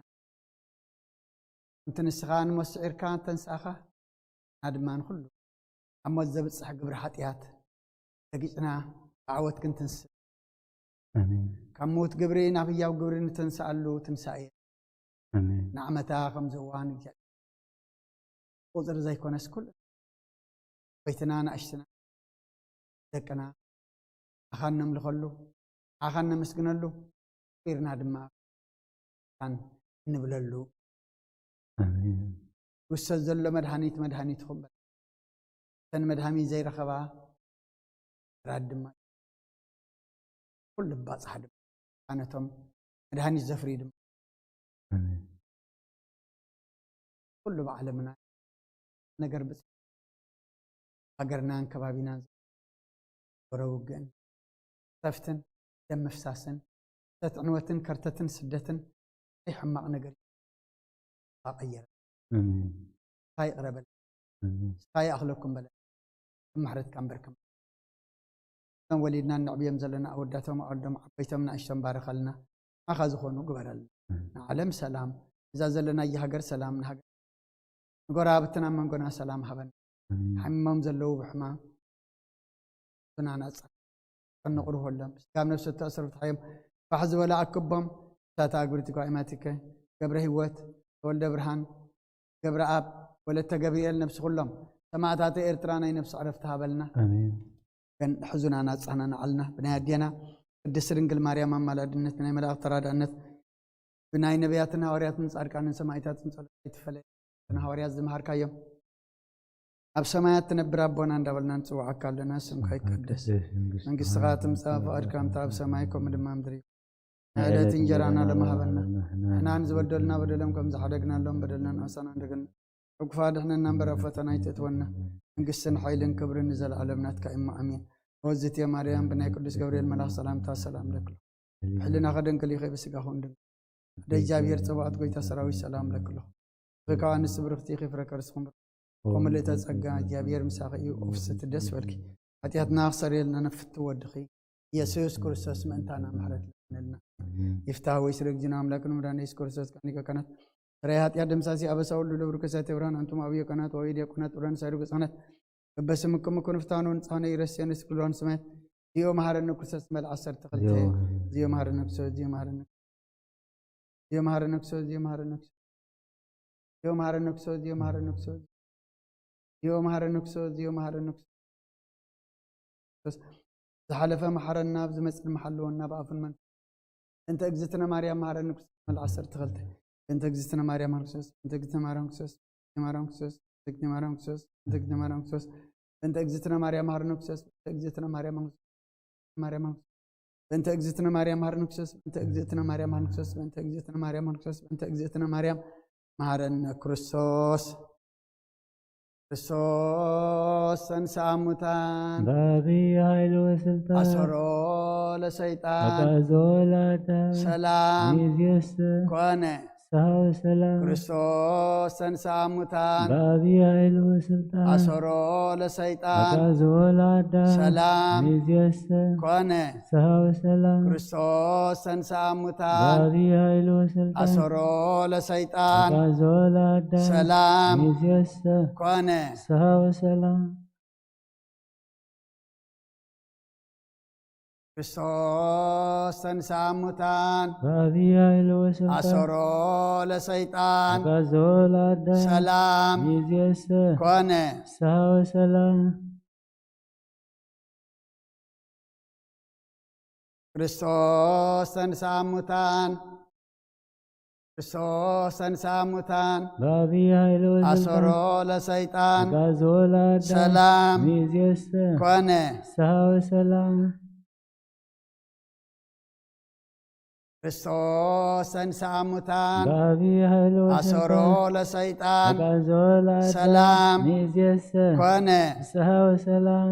እንተ ንስኻ ንሞት ስዒርካ ተንስኣኻ፣ ንሕና ድማ ንኹሉ ኣብ ሞት ዘብጽሕ ግብሪ ሓጢኣት ረጊጽና ብዓወት ክንትንስእ፣ ኣሜን። ካብ ምዉት ግብሪ ናብ ህያው ግብሪ ንተንስኣሉ ትንሳኤ ኣሜን። ንዓመታ ከምዚ እዋን እግዚኣብሔር ቁጽሪ ዘይኮነስ ኩሉ ዓበይትና ንኣሽትና ደቅና ንዓኻ እነምልኸሉ፣ ንዓኻ እነመስግነሉ፣ ኢርና ድማ እንብለሉ ኣሜን። ውሰድ ዘሎ መድሃኒት መድሃኒትኩም በል። እተን መድሃኒት ዘይረኸባ ራት ድማ ኩሉ ባጽሓ ድማ ነቶም መድሃኒት ዘፍርዩ ድማ ኣሜን። ኩሉ ብዓለምና ነገር ብጽ-፣ ሃገርናን ከባቢናን ዝነበረ ውግእን ሰፍትን ደም ምፍሳስን፣ ሰት ዕንወትን ከርተትን ስደትን፣ እንታይ ሕማቕ ነገር እዩ ኣቐየረ? ኣሜን። እንታይ ይቕረ በለ? ኣሜን። እንታይ ይኣኽለኩም በለ? ምሕረትካ እምበር ከም እቶም ወሊድና እነዕብዮም ዘለና ኣወዳቶም ኣወዶም ዓበይቶም ንእሽቶም ባርኸልና፣ ንዓኻ ዝኾኑ ግበረልና። ኣሜን። ንዓለም ሰላም፣ እዛ ዘለናያ ሃገር ሰላም፣ ንሃገር ንጎረባብትና መንጎና ሰላም ሃበና። ኣሜን። ሓሚሞም ዘለዉ ብሕማም ብናና ጸ-፣ ንቕርበሎም። ስጋብ ነፍሲ እተኣስሩ ፍትሓዮም፣ ፋሕ ዝበለ ኣክቦም። እሳተ ኣግብርቲ ጓይማቲከ፣ ገብረ ህይወት፣ ተወልደ ብርሃን፣ ገብረኣብ፣ ወለተ ገብርኤል፣ ነብሲ ኩሎም ሰማእታተ ኤርትራ ናይ ነብሲ ዕረፍቲ ሃበልና። ኣሜን። ግን ሕዙና ናጻና ንዓልና ብናይ ኣዴና ቅድስቲ ድንግል ማርያም ኣማላድነት፣ ብናይ መላእኽቲ ተራዳእነት፣ ብናይ ነቢያትን ሃዋርያትን ጻድቃንን ሰማእታትን ጸሎት ኣይትፈለየና። እቶም ሃዋርያት ዝመሃርካዮም ኣብ ሰማያት ትነብር ኣቦና እንዳበልና ንጽውዓካ ኣለና። ስምካ ይቀደስ፣ መንግስትኻ ትምጻእ፣ ፍቓድካ ከምታ ኣብ ሰማይ ከምኡ ድማ ምድሪ። ንዕለት እንጀራና ሎሚ ሃበና። ንሕና ንዝበደሉና በደሎም ከም ዝሓደግናሎም በደልና ንኣሳና እንደገና። ካብ ክፉእ ኣድሕነና እምበር ኣብ ፈተና ኣይተእትወና። መንግስትን ሓይልን ክብርን ንዘለኣለም ናትካ እሞ ኣሜን። ወዝት ማርያም ብናይ ቅዱስ ገብርኤል መልኣኽ ሰላምታ ሰላም ለኪ። ብሕልናኺ ድንግል ኢኺ ብስጋኺ እውን ድንግል። ወደ እግዚኣብሔር ጸባኦት ጎይታ ሰራዊት ሰላም ለኪ ኣለኹ። ብሩክ ኣንስቲ ብርክቲ ኢኺ ፍረ ከርስኹም ብሩክ። ከምልእተ ጸጋ እግዚኣብሔር ምሳኺ እዩ። ኦፍስቲ ደስ በልኪ። ሓጢኣትና ክሰርየልና ነፍቲ ወድኺ ኢየሱስ ክርስቶስ ምእንታና ምሕረት ለምነልና። ይፍታህ ወይ ስለ ግዜና ኣምላክን መድኃኒነ ኢየሱስ ክርስቶስ ቃል ሊቀ ካህናት ስራይ ኃጢአት ደምሳሲ አበሳ ሁሉ ለብሩ ከሳቴ ብርሃን አንቱም አብዮ ካህናት ወይ ዲያቆናት ብርሃን ሳይዱ ገጽ ካህናት በበስምኩም ኩን ፍታኑ ንጻነ ይረስየን ስክልዋን ስማያት ዚዮ መሐረነ ክርስቶስ መልዓ ሰርተ ክልተ ዚዮ መሐረነ ክርስቶስ ዚዮ መሐረነ ዚዮ መሐረነ ክርስቶስ ዚዮ መሐረነ ክርስቶስ ዚዮ መሐረነ ክርስቶስ ዚዮ መሐረነ ክርስቶስ ዚዮ መሐረነ ክርስቶስ ዚዮ መሐረነ ክርስቶስ ዝሓለፈ መሐረና፣ ኣብ ዝመጽእ ድማ ሓልወና ብኣፉን መንፈስ። እንተ እግዝእትነ ማርያም መሐረኒ ክርስቶስ መልዓ ዓሰርተ ክልተ። እንተ እግዝእትነ ማርያም ክርስቶስ፣ እንተ እግዝእትነ ማርያም ክርስቶስ፣ ማርያም ክርስቶስ፣ እንተ እግዝእትነ ማርያም ክርስቶስ፣ እንተ እግዝእትነ ማርያም ክርስቶስ፣ እንተ እግዝእትነ ማርያም መሐረኒ ክርስቶስ፣ እንተ እግዝእትነ ማርያም ማርያም በእንተ እግዝእትነ ማርያም መሐረነ ክርስቶስ፣ በእንተ እግዝእትነ ማርያም መሐረነ ክርስቶስ፣ በእንተ እግዝእትነ ማርያም መሐረነ ክርስቶስ፣ በእንተ እግዝእትነ ማርያም መሃረነ ክርስቶስ። ክርስቶስ ተንሥአ እሙታን በአብይ ኃይል ወስልጣን አሰሮ ለሰይጣን አግዓዞ ለአዳም ሰላም ይእዜሰ ኮነ። ፍስሐ ወሰላም ክርስቶስ ተንሥአ እሙታን በአብይ ኃይል ወስልጣን አሰሮ ለሰይጣን አግዓዞ ለአዳም ሰላም ይእዜሰ ኮነ። ፍስሐ ወሰላም ክርስቶስ ተንሥአ እሙታን በአብይ ኃይል ወስልጣን አሰሮ ለሰይጣን አግዓዞ ለአዳም ሰላም ይእዜሰ ኮነ። ፍስሐ ወሰላም ክርስቶስ ተንሥአ እሙታን በአብይ ኃይል ወስልጣን አሰሮ ለሰይጣን አግዓዞ ለአዳም ሰላም ይእዜሰ ኮነ። ፍስሐ ወሰላም ክርስቶስ ተንሥአ እሙታን ክርስቶስ ተንሥአ እሙታን በአብይ ኃይል አሰሮ ወስልጣን ለሰይጣን አግዓዞ ለአዳም ሰላም ይእዜሰ ኮነ። ፍስሐ ወሰላም ክርስቶስ ተንሥአ እሙታን በአብይ ኃይል አሰሮ ወስልጣን ለሰይጣን አግዓዞ ለአዳም ሰላም ይእዜሰ ኮነ። ፍስሐ ወሰላም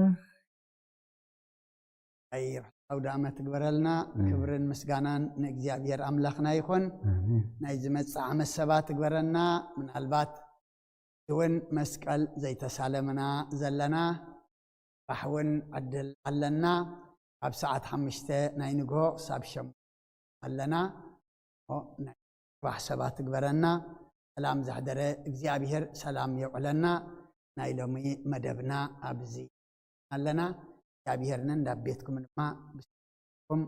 ኣይ ኣውደ ዓመት ትግበረልና። ኣሜን። ክብርን ምስጋናን ንእግዚኣብሔር ኣምላኽና ይኹን። ኣሜን ናይ ዝመጽእ ዓመት ሰባት ትግበረና። ምናልባት እውን መስቀል ዘይተሳለምና ዘለና ባሕ እውን ዕድል ኣለና። ካብ ሰዓት ሓሙሽተ ናይ ንግሆ ክሳብ ሸም ኣለና። እሞ ናይ ጽባሕ ሰባት ትግበረና። ሰላም ዘሕደረ እግዚኣብሔር ሰላም የውዕለና። ናይ ሎሚ መደብና ኣብዚ ኣለና። እግዚኣብሔር ነንዳ ቤትኩም ድማ ብስም